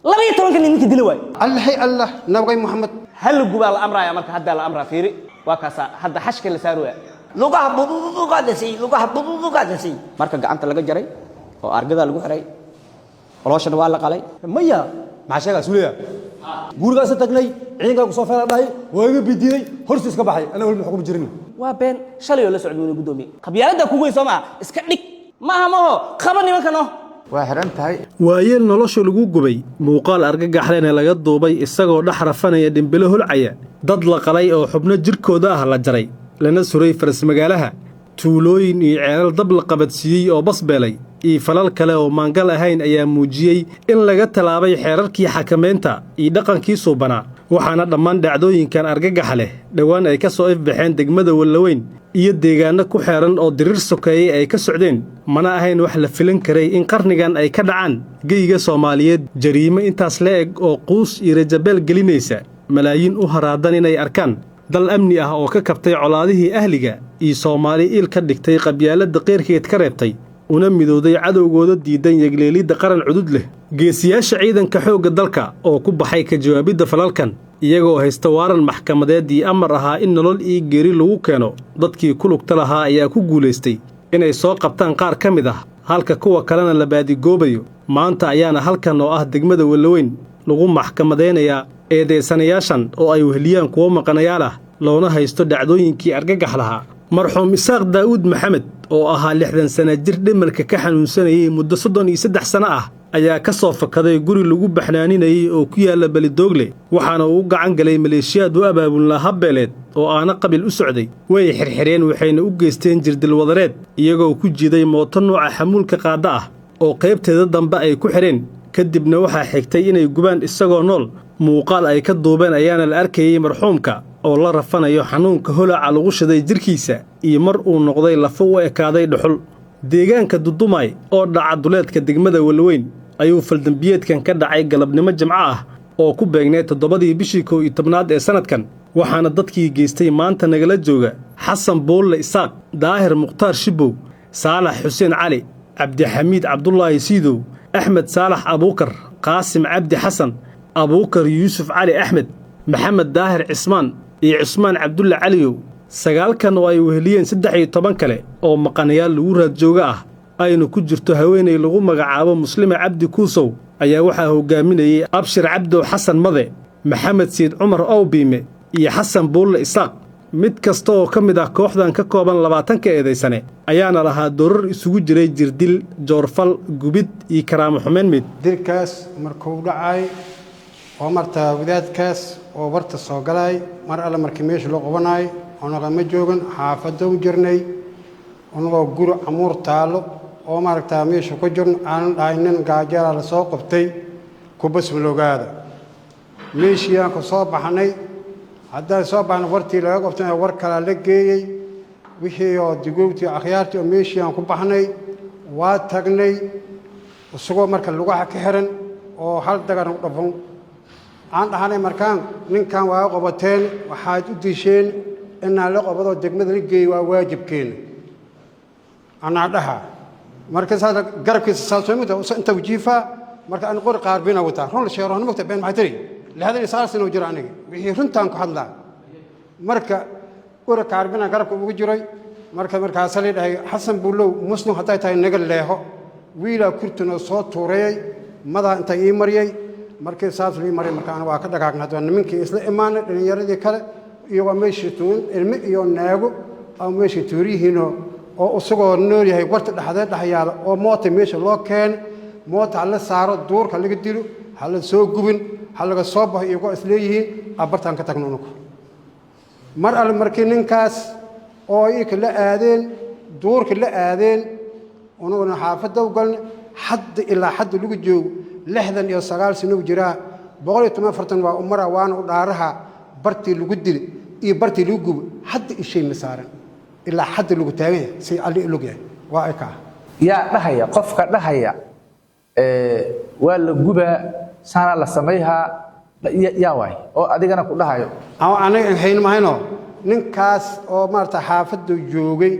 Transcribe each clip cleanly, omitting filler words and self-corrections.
12-ka nin ninka dila waay. Allahay Allah, nabagay Muxamed. Hal gubaa la amraaya. Marka haddaa la amraa, fiiri, waa kaasaa hadda xashka la saaraya. Lugaha bududugaa la siiyey, lugaha bududugaa la siiyey. Marka gacanta laga jaray oo argadaa lagu xiray, olooshana waa la qalay. Maya, maxaa sheegaa suuliya? Gurigaasa tagnay, ciidankaa ku soo feera dhahay, waa iga bidiiday, horsi iska baxay. Ana weli ma xukumi jirin. Waa been shalay oo la socda wada. Guddoomiye, qabyaaladda kugu weyn soo maa iska dhig maaha maho qaba nimanka no. Waa xiran tahay. Waayeel nolosha lagu gubay, muuqaal argagaxlena laga duubay isagoo dhex rafanaya dhimbilo holcaya, dad la qalay oo xubno jidhkooda ah la jaray lana suray farasmagaalaha, tuulooyin iyo ceelal dab la qabadsiiyey oo basbeelay, iyo falal kale oo maangal ahayn ayaa muujiyey in laga tallaabay xeerarkii xakamaynta iyo dhaqankii suubanaa. Waxaana dhammaan dhacdooyinkan argagaxa leh dhowaan ay ka soo ifbaxeen degmada Wallaweyn iyo deegaanno ku xeeran oo diriir sokeeyey ay ka socdeen. Mana ahayn wax la filan karay in qarnigan ay ka dhacaan geyga Soomaaliyeed jariimo intaas la eg oo quus iyo rajabeel gelinaysa malaayiin u haraadan inay arkaan dal amni ah oo ka kabtay colaadihii ahliga iyo Soomaali iil ka dhigtay qabyaaladda qeyrkeed ka reebtay, una midowday cadowgooda diidan yegleelidda qaran cudud leh. Geesiyaasha ciidanka xoogga dalka oo ku baxay ka jawaabidda falalkan, iyagoo haysta waaran maxkamadeed iyo amar ahaa in nolol iyo geeri lagu keeno dadkii ku lugta lahaa, ayaa ku guulaystay inay soo qabtaan qaar ka mid ah, halka kuwa kalena la baadigoobayo. Maanta ayaana halkan oo ah degmada Wallaweyn lagu maxkamadaynayaa eedaysanayaashan oo ay weheliyaan kuwo maqanayaal ah loona haysto dhacdooyinkii argagax lahaa. Marxuum Isaaq Daa'uud Maxamed oo ahaa 60 sana jir dhimarka ka xanuunsanayey muddo 33 sano ah ayaa ka soo fakaday guri lagu baxnaaninayey oo ku yaalla Belidoogle, waxaana uu u gacan galay maleeshiyaad u abaabulnaa habbeeleed oo aana qabil u socday. Way xirxireen, waxayna u geysteen jirdilwadareed, iyagoo ku jiiday mooto nuuca xamuulka qaadda ah oo qaybteeda dambe ay ku xidheen. Kadibna waxaa xigtay inay gubaan isagoo nool. Muuqaal ay ka duubeen ayaana la arkayey marxuumka oo la rafanayo xanuunka holaca lagu shiday jidhkiisa iyo mar uu noqday lafo u ekaaday dhuxul. Deegaanka Dudumay oo dhaca duleedka degmada Walweyn ayuu faldembiyeedkan ka dhacay galabnimo Jimco ah oo ku beegneed 7-dii bishii 11aad ee sannadkan. Waxaana dadkii geystay maanta nagala jooga Xasan Buulle Isaaq, Daahir Mukhtaar Shibow, Saalax Xuseen Cali, Cabdixamiid Cabdulaahi Siidow, Axmed Saalax Abuukar, Qaasim Cabdi Xasan, Abuukar Yuusuf Cali Axmed, Maxamed Daahir Cismaan iyo Cusmaan Cabdulle Caliyow. Sagaalkan oo ay weheliyeen 13 kale oo maqanayaal lagu raad jooga ah, aynu ku jirto haweenay lagu magacaabo Muslima Cabdi Kuusow, ayaa waxaa hoggaaminayey Abshir Cabdow Xasan Made, Maxamed Siid Cumar Owbiime iyo Xasan Buulle Isaaq. Mid kasta oo ka mid ah kooxdan ka kooban 20-ka eedaysane ayaana lahaa doorar isugu jiray jirdil, joorfal, gubid iyo karaamo xumeyn mid. Dilkaas markuu dhacay oo martaa wadaadkaas oo warta soo galay, mar alle markii meesha loo qabanaay, onaga ma joogan, xaafadda u jirnay. Unagoo guri camuur taallo oo maaragtaa meesha ku jirno, aanan dhahay nin gaajala la soo qabtay kubasmaloogaada. Meeshii aan ku soo baxnay, haddaan soo baxnay, wartii laga qabtay war kalaa la geeyey, wixii oo dugoogtii akhyaartii oo meeshii aan ku baxnay, waa tagnay isagoo marka lugaha ka xiran oo hal dagan u dhafan. Aan dhahanay markaan, ninkan waa qabateen, waxaad u disheen inaan la qabadoo degmada la geeyo waa waajibkeena. Anaa dhaha marka saas garabkiisa saasoo mugta inta jiifaa. Marka aan qori qaarbina wataa, run la sheego mugta, been maxay tiri? 69 sano jira aniga, wixii runtaan ku hadlaa. Marka qori qaarbina garabka ugu jiray. Marka markaasa la dhahay, "Xasan Buulow, muslim hadday tahay naga leexo." Wiilaa kurtun oo soo tuureeyey madaa inta ii mariyey. Markii saas lii maray, marka waa ka dhagaagna. Haddana nimankii isla imaanay, dhallinyaradii kale iyagoo meeshii tuurin, ilmo iyo naago oo meeshii tuuriyihiinoo oo isagoo nool yahay warta dhexdeed dhex yaala oo moota meesha loo keenay, moota hala saaro, duurka laga dilo, ha la soo gubin, ha laga soo baxo, iyagoo isleeyihiin abartaan ka tagno unuku. Mar alle markii ninkaas oo ika la aadeen, duurka la aadeen, unuguna xaafadda u galnay. Hadda ilaa hadda lagu joogo 69 sano jiraa, 114 waa umara, waana u dhaaraha. Bartii lagu dilay iyo bartii lagu gubo hadda ishay ma saaran, ilaa hadda lagu taagan yahay say alli ilog yahay waa ay kaa. Yaa dhahaya? Qofka dhahaya waa la gubaa, saanaa la samayhaa, yaa waay oo adigana ku dhahayo? Aniga hayn mahayno. Ninkaas oo maarata xaafadda joogay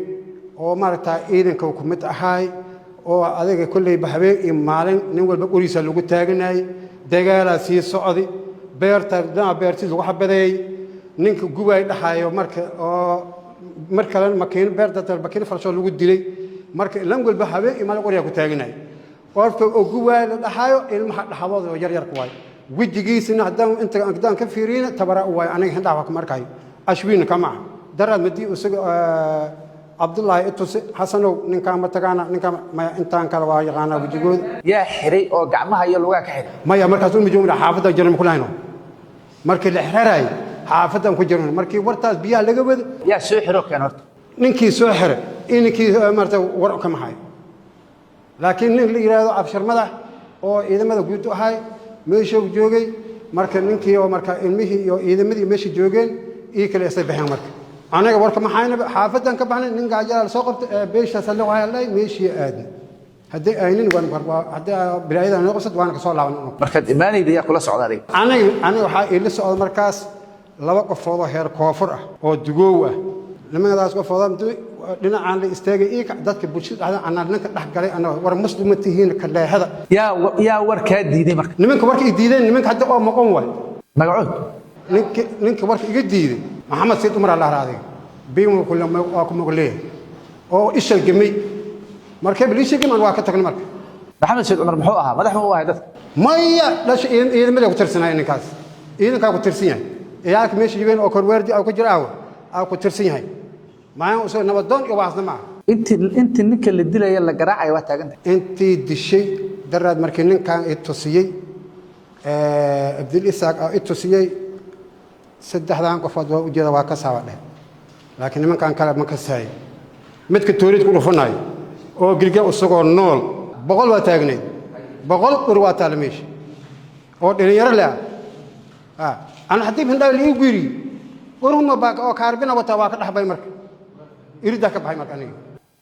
oo maaragta ciidanka ku mid ahaay oo adiga kolleyba habeen iyo maalin nin walba qoriisa lagu taaganayay. Dagaalaa sii socday, beerta dhinaca beertiis lagu xabadeeyey, ninka gubaay dhaxaayo. Marka oo mar kalena makiin beerta makiin falshoo lagu dilay. Marka lan walba habeen iyo maalin qoryaa ku taaganay. Qofka oo gubaay la dhaxaayo ilmaha dhaxdooda oo yar yar ku waay, wejigiisina haddaan inta haddaan ka fiiriyna tabara u waay. Aniga hindhaha waa kama arkayo, ashwiina kama aha. Daraad madii isaga Cabdullaahi ituse, Xasanow, ninkaan ma tagaana, ninkaan maya, intaan kale waa yaqaanaa wejigooda. Yaa xiray oo gacmaha iyo lugaha ka xiray? Maya, markaas uma joogna, xaafadda jirna ku lahayno. Markii la xiraray xaafaddan ku jirno, markii wartaas biyaha laga wado. Yaa soo xiro keen horta? Ninkii soo xiray iyo ninkii maarata war kama hayo, laakiin nin la yidhaahdo Cabshir Madax oo ciidamada guud u ahay meesha uu joogay. Marka ninkii oo marka ilmihii iyo ciidamadii meesha joogeen ii kale isay baxeen. Marka anaga warka ma haynaba, xaafadan ka baxnay. Nin gaajala la soo qabtay ee beeshaas la waxay meeshii aadnay. Haddii aynin waan haddii bilaayada noo qabsad waan ka soo laaban. Markaad imaanayda yaa kula socda adiga? Aniga waxaa iila socda markaas laba qofood oo heer koonfur ah oo dugoow ah. Nimadaas qofooda dhinacaan la istaagay ii dadka bulshada dhexda anaa ninka dhex galay, anaa war muslima tihiin, ka leexada. Yaa war kaa diiday marka? Nimanka warka i diideen, nimanka hadda oo maqon waay. Magacood? Ninka warka iga diiday Maxamed Sayid Umar Allah adiga biin waa ku maqleeyahay oo ishal gemay. Markay bal ishal gemay waa ka tagnay marka. Maxamed Sayid Cumar muxuu ahaa? Madax ma u ahay dadka? Maya, dhasha ciidamada ku tirsanaya ninkaas, ciidankaa ku tirsan yahay. Ciyaalka meesha joogeen oo korweerdi ku jira aawa aa ku tirsan yahay. Maalin usoo nabadoon iyo waxaasna maaha. Intii ninka la dilaya la garaacaya waa taagantahay? Intii dishay daraad markii ninkan i tusiyey, Abdul Isaaq oo i tusiyey, saddexdan qofood waa ujeeda, waa ka saaba dheh, laakiin nimankan kale ma kasaayo. Midka tooriid ku dhufanayo oo gilga isagoo nool, 100 waa taagnayd, 100 qori waa taala meesha oo dhalinyaro leh ah. Ana haddii hindhaa la ii guiriyo qorhuma baa oo kaarbina wataa waa ka dhexbay. Marka iridaa ka baxay marka aniga.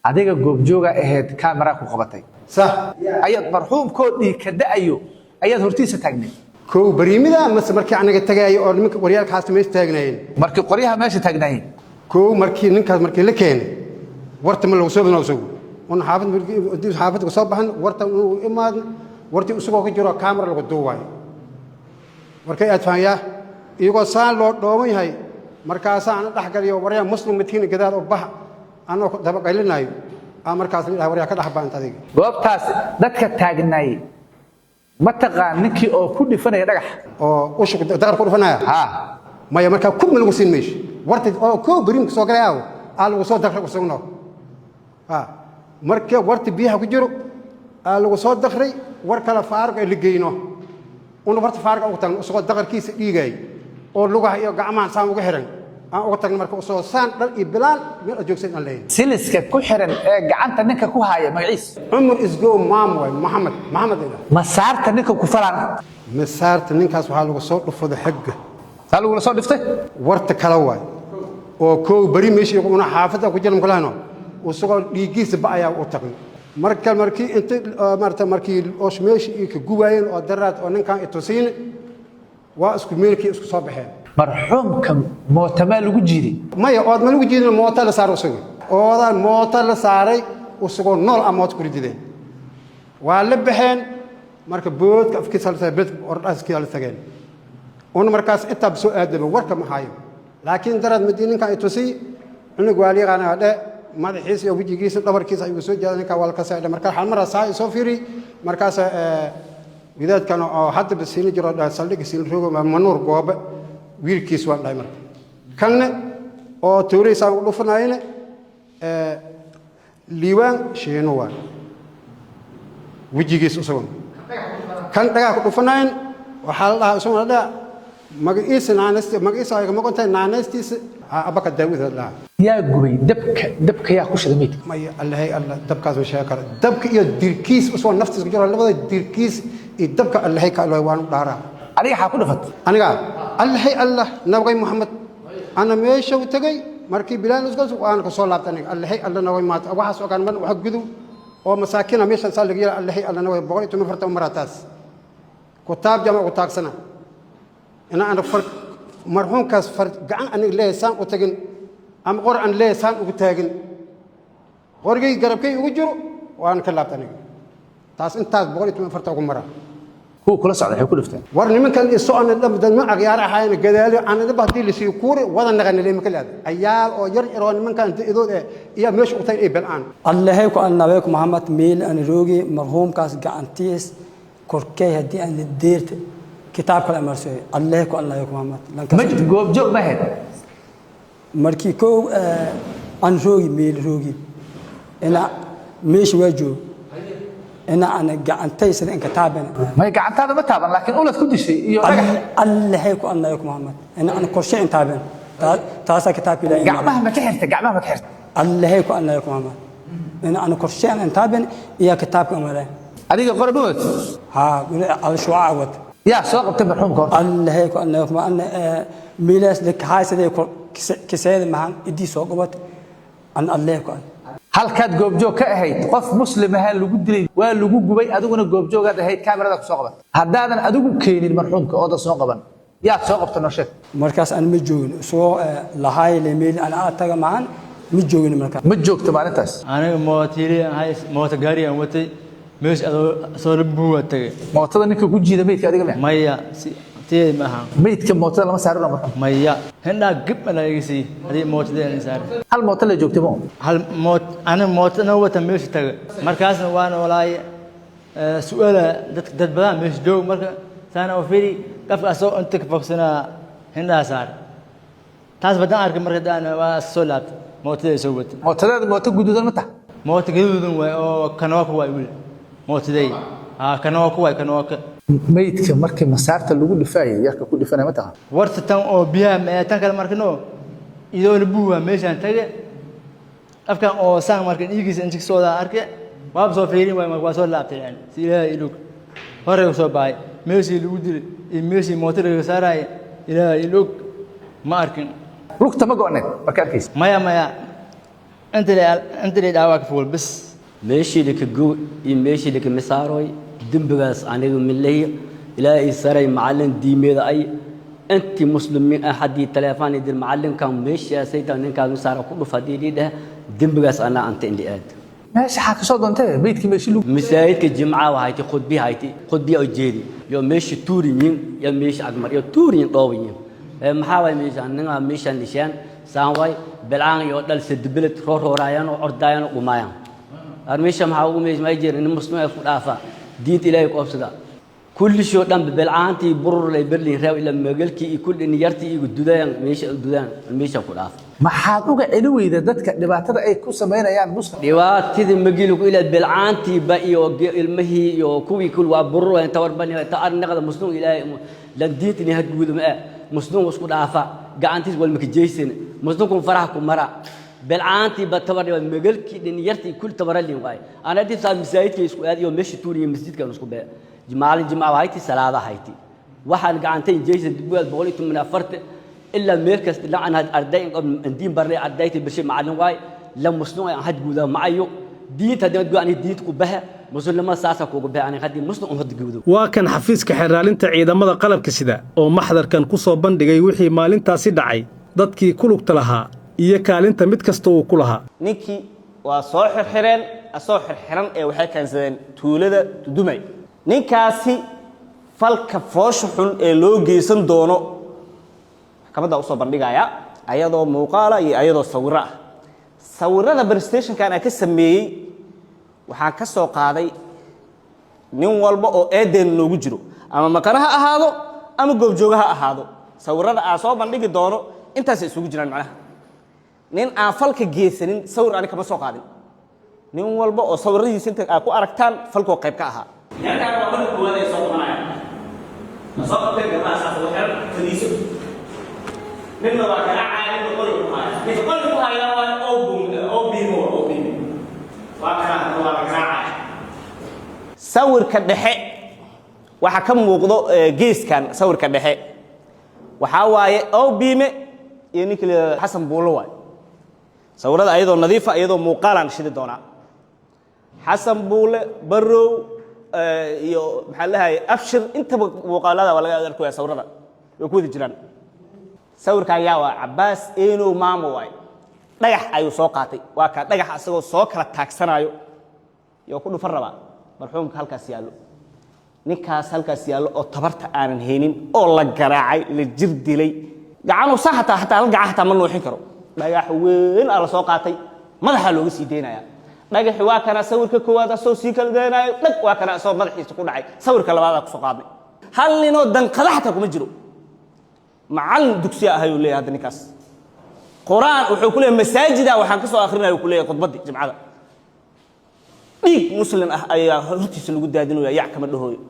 Adiga goobjooga ahayd, kaamera ku qabatay? Sax. Ayaad marxuumkoo dhiig ka da'ayo ayaad hortiisa taagnayd? Kow bariimida mase markii anaga tagaayo oo nimanka waryaalka haasta meesha taagnaayeen? Markii qoryaha meesha taagnaayeen. Kow markii ninkaas markii la keenay warta ma lagu soo badnaa isagu un xaafad haddii xaafadda soo baxan warta uu imaadna wartii isagoo ka jiro kaamara lagu duuwaayo. Markay aad fahanyaa iyagoo saan loo dhooban yahay, markaasaa ana dhex galiyo, waryaa muslim midkiina gadaal oo baxa, anoo dabaqaylinayo aa markaas la dhaha waryaa ka dhex baanta adiga. Goobtaas dadka taagnaayey ma taqaan ninkii oo ku dhifanaya dhagax? Oo ushu daqar ku dhufanaya? Haa. Maya, markaa kub ma lagu siin meesha warta oo kow bariimka soo galay aawo aa lagu soo daqray usugno. Ha, marka warta biyaha ku jiro aa lagu soo daqray, war kale faaruq ay la geyno una warta faaruq ugu tagno isagoo daqarkiisa dhiigay oo lugaha iyo gacmahan saan uga xiran aan uga tagno. Marka usoo saan dhal iyo bilaan meel aad joogsan aan leeyahay. Siliska ku xiran ee gacanta ninka ku haya magaciis? Cumar Isgow maam waay, Maxamed ila. Masaarta ninka ku falaan? Masaarta ninkaas waxaa lagu soo dhufaday xagga. Saa lagula soo dhiftay? Warta kale waay oo kow beri meeshii una xaafadda ku jiran kulahno isagoo dhiiggiisa ba'ayaa u tagnay. Marka markii inta maarata markii oosh meeshii iyo ka gubaayeen oo daraad oo ninkan itusiin waa isku meelkii isku soo baxeen. Marxuumka mootamaa lagu jiiday? Maya, ood ma lagu jiidin, moota la saaray isagu, oodaan moota la saaray isagoo nool ah moota ku ridideen waa la baxeen. Marka boodka afkiisa la saaray, beedka ordhaskiisa la tageen una markaas intaa soo aadaba warka ma hayo. Laakiin daraad madii ninkan itusiy cunug waa liiqaana dhe, madaxiisa iyo wejigiisa dhabarkiisa ayuu soo jeeda ninkan waa la kasay. Marka hal mar saa soo fiiri markaas widaadkan oo hadda siina jiro saldhigga siina rogo Manuur Goobe wiilkiis waan dhahay. Marka kanne oo tooreysaa u dhufanayne Liiwaan Shiino waa wejigiis isagoon kan dhagax ku dhufanayn waxaa la dhahaa isaguna dhaha magaciisa naanaysti magaciisa ay ka maqan tahay naanaystiisa Abaka Daawud la dhahaa. Yaa gubay dabka? Yaa ku shiday meydka? Maya, Allahay Allah dabkaas ma sheegi karo. Dabka iyo dirkiis isagoo naftiisa ku jiro, labada dirkiis iyo dabka Allahay ka Allah waan u dhaaraa. Adiga xaa ku dhifatay? Aniga Allahay Allah nabagay Muxamed ana meesha u tagay markii bilaan isku waan ka soo laabtay. Aniga Allahay Allah nabagay maata waxaas oo kan man wax gudu oo masaakiina meesha saa laga yara. Allahay Allah nabagay 114 marataas kutaab jama ku taagsana ina ana far marxuumkaas far gacan aniga leeyahay saan u tagin ama qor aan leeyahay saan ugu taagin, qorigay garabkay ugu jiro waan ka laabtay. Aniga taas intaas 114 ugu maraa. Kuwa kula socda waxay ku dhifteen. War nimankan i socona dham dad ma aqyaar ahaayeen gadaali canadaba haddii lasii kuuri wada naqanile imaka leeda cayaal oo yar yar oo nimankan idood eh iyo meesha u tayn ay bilcaan. Allahay ku annabeek Muhammad meel aan roogi marhuumkaas gacantiis korkay haddii aan deerta kitaab kale marsoy. Allahay ku annabeek Muhammad. Ma goobjoog ma ahayd? Markii kow aan roogi meel roogi ina meesha waa joog ina aan gacantay sida in kitaabana. May, gacantaada ma taaban, laakiin ulad ku dishay iyo dhagax. Allahay ku annabeek Muhammad ina aan korshe in taaban taasaa kitaabka Ilaahay. Gacmaha ma ka xirtay? Gacmaha ma ka xirtay? Allahay ku annabeek Muhammad ina aan korshe in taaban iyo kitaabka amale. Adiga qore ma wadatid? Haa, al shucaa wad. Yaa soo qabtay marxuumka horta? Allahay ku annabeek Muhammad miilaas lakahaysada kiseeda mahan idii soo qabat an Allah ku an. Halkaad goobjoog ka ahayd qof muslim ahaa lagu dilay, waa lagu gubay, adiguna goobjoogaad ahayd, kaamirada ku soo qabat. Haddaadan adigu keenin marxuumka oodan soo qaban, yaad soo qabta? Noo sheeg. Markaas aan ma joogin soo lahay meel aan ataga mahan ma joogin markaas. Ma joogto maalintaas? Aniga mootiili aan hays, mooto gaari aan watay, meesha adoo soo la buuwa tagay. Mootada ninka ku jiida meydka adiga miya? Maya, si tiyay ma aha. Meydka mootada lama saarin marka? Maya, hindhaa gib ala iga sii hadii mootada aan saarin. Hal mooto la joogtay ma? Hal moot aniga mooto na wata meesha tagay, markaasna waana walaay su'aala dad dad badan meesha joog. Marka saana u fiiri qofka asoo inta ka fogsanaa hindhaa saar, taas badan arkay. Marka daan waa soo laabtay mootada soo watay. Mootadaada mooto guduudan ma taha? Mooto gaduudan waay oo kanooka waay weli mootaday, haa, kanooka waay, kanooka. Meydka markii masaarta lagu dhifaayay yarka ku dhifanay ma taha? Warta tan oo biyaha tan kale markano idoona buuwa meeshaan tage afkan oo saan markan iigiisa inta soo arke waaba soo fiirin waay. Marka waa soo laabtay yani si Ilaahay ilug hore u soo baxay meeshii lagu dilay iyo meeshii mooto laga saarayay Ilaahay ilug ma arkin. Lugta ma go'need marka arkaysa? Maya, maya, inta la dhaawac ka fuul bas. Meeshii laka gow iyo meeshii laka misaaroy dembigaas aniga milahi Ilaahay saray macallin diimeeda ay intii muslimiin ah haddii taleefaan idir macallinkan meeshaasay taa ninkaas misaara ku dhuf haddii lii dheh dembigaas anaa anta indhi aad. Meesha xaa kasoo doontee meydkii meeshii lagu Masaajidka jimca waxayti khudbi hayti khudbi oo jeedi yo meesha tuuriyin yo meesha agmar yo tuuriyin dhoowiyin maxaa waay meesha ninga meeshan lishaan saan waay bilcaan iyo dhal sadbilad rooroorayaan oo ordayaan oo dhumaayaan ar meesha maxaa ugu meesha may jirin muslim ay ku dhaafa diinta Ilaahay ku obsada kulli shoo dhan bilcaantii burur lay berlin reew ila magalkii iyo kulli niyartii iyo dudayaan meesha dudayaan meesha ku dhaafa. Maxaad uga celi weyda dadka dhibaatada ay ku samaynayaan muslim? Dhibaatadii magiilku ila bilcaantii ba iyo ilmihii iyo kuwii kul waa burur inta warbani ta arnaqada muslim Ilaahay lan diinta ni hadguudu ma muslim isku dhaafa gacantiis wal makajeysan muslimku farax ku mara bilcaantii ba tabar magalkii dhiniyartii kul tabaralin waay ana dib saad masaajidka isku aad iyo meesha tuuriyo masjidka isku bee maalin jimca hayti salaada hayti waxaan gacantay jeysan dibwaad 114 ilaa meel kasta lacan had arday diin barnay ardayta bishay macallin waay la muslim ay had guuda macayo diinta hadii go'aan diinta ku baxa muslimada saasa kugu baxa ani hadii muslim had guudo. Waa kan xafiiska xeraalinta ciidamada qalabka sida oo maxdarkan ku soo bandhigay wixii maalintaasi dhacay, dadkii ku lugta lahaa iyo kaalinta mid kasta uu ku lahaa. Ninkii waa soo xirxireen asoo xirxiran ee waxay keensadeen tuulada Dudumay. Ninkaasi falka foosha xun ee loo geysan doono maxkamadda usoo bandhigaya ayadoo muuqaala iyo ayadoo sawiro ah. Sawirada presentationkan aan ka sameeyey waxaan ka soo qaaday nin walba oo eedeen noogu jiro, ama maqana ha ahaado ama goobjooga ha ahaado. Sawirada aan soo bandhigi doono intaasay isugu jiraan. Macnaha nin aan falka geysanin sawir ani kama soo qaadin. Nin walba oo sawiradiisa inta aad ku aragtaan falkoo qayb ka ahaa. Yarkaan waa marka koowaad ay soo qabanayaan ma soo qabteen gabdhaha saas ugu xiran fadhiiso. Midna waa garaacaya, midna qori ku haya, midka qori ku haya waa oo buum oo biimo oo biimo waa kana waa la garaacaya. Sawirka dhexe waxaa ka muuqdo geeskan sawirka dhexe waxaa waaye oo biime iyo ninka la yidhahdo Xasan Buulo waaye. Sawirada ayadoo nadiifa iyadoo muuqaalaan shidi doonaa Xasan Buule Barow iyo maxaa lahaye Abshir intaba muuqaalada waa laga arkaya, sawirada way ku wada jiraan. Sawirka ayaa waa Cabaas Enow Maamo waaye. Dhagax ayuu soo qaatay, waa kaa dhagax asagoo soo kala taagsanaayo iyo ku dhufan rabaa marxuumka halkaas yaallo. Ninkaas halkaas yaallo oo tabarta aanan haynin oo la garaacay, la jir dilay, gacanuu sa xataa hal gacan xataa ma nuuxin karo. Dhagax weyn aa la soo qaatay, madaxaa looga sii deynayaa dhagaxi. Waa kana sawirka koowaad asoo sii kala daynaayo dhag, waa kana asoo madaxiisa ku dhacay. Sawirka labaadaa kusoo qaadnay. Hal ninoo danqada xataa kuma jiro. Macallin dugsiya ahayuu leeyahay hadda ninkaas. Qur-aan wuxuu ku leeyahay masaajida waxaan ka soo akrinaya, ku leeyahay khudbaddii jimcada. Dhiig muslim ah ayaa hortiisa lagu daadinaya, yac kama dhahooyo.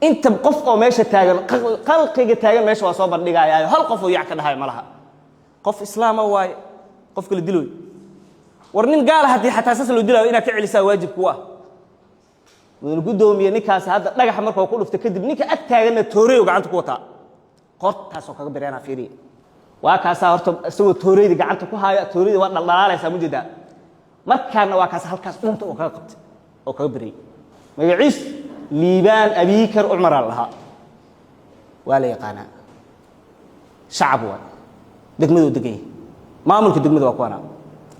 Inta qof oo meesha taagan, qalqiga taagan meesha waa soo bandhigayaayo, hal qof oo yac ka dhahayo ma laha. Qof islaama waaye qofka la dilooyo. War nin gaala haddii xataa saas loo dilaayo, inaad ka celisaa waajib ku ah, mudane guddoomiye. Ninkaasi hadda dhagaxa markuu ku dhuftay kadib, ninka ag taaganna tooreyo gacanta ku wataa, qortaasoo kaga bireenaa. Fiiriya, waa kaasaa horta isagoo tooreyda gacanta ku haaya. Tooreyda waa dhaldhalaalaysaa, mujeedaa. Markaana waa kaas halkaas dhunta oo kaga qabtay oo kaga beriyey. Magaciis Liibaan Abiikar Cumaraa la lahaa, waa la yaqaanaa, shacab waay, degmaduu degan yahay. Maamulka degmada waa kuwana,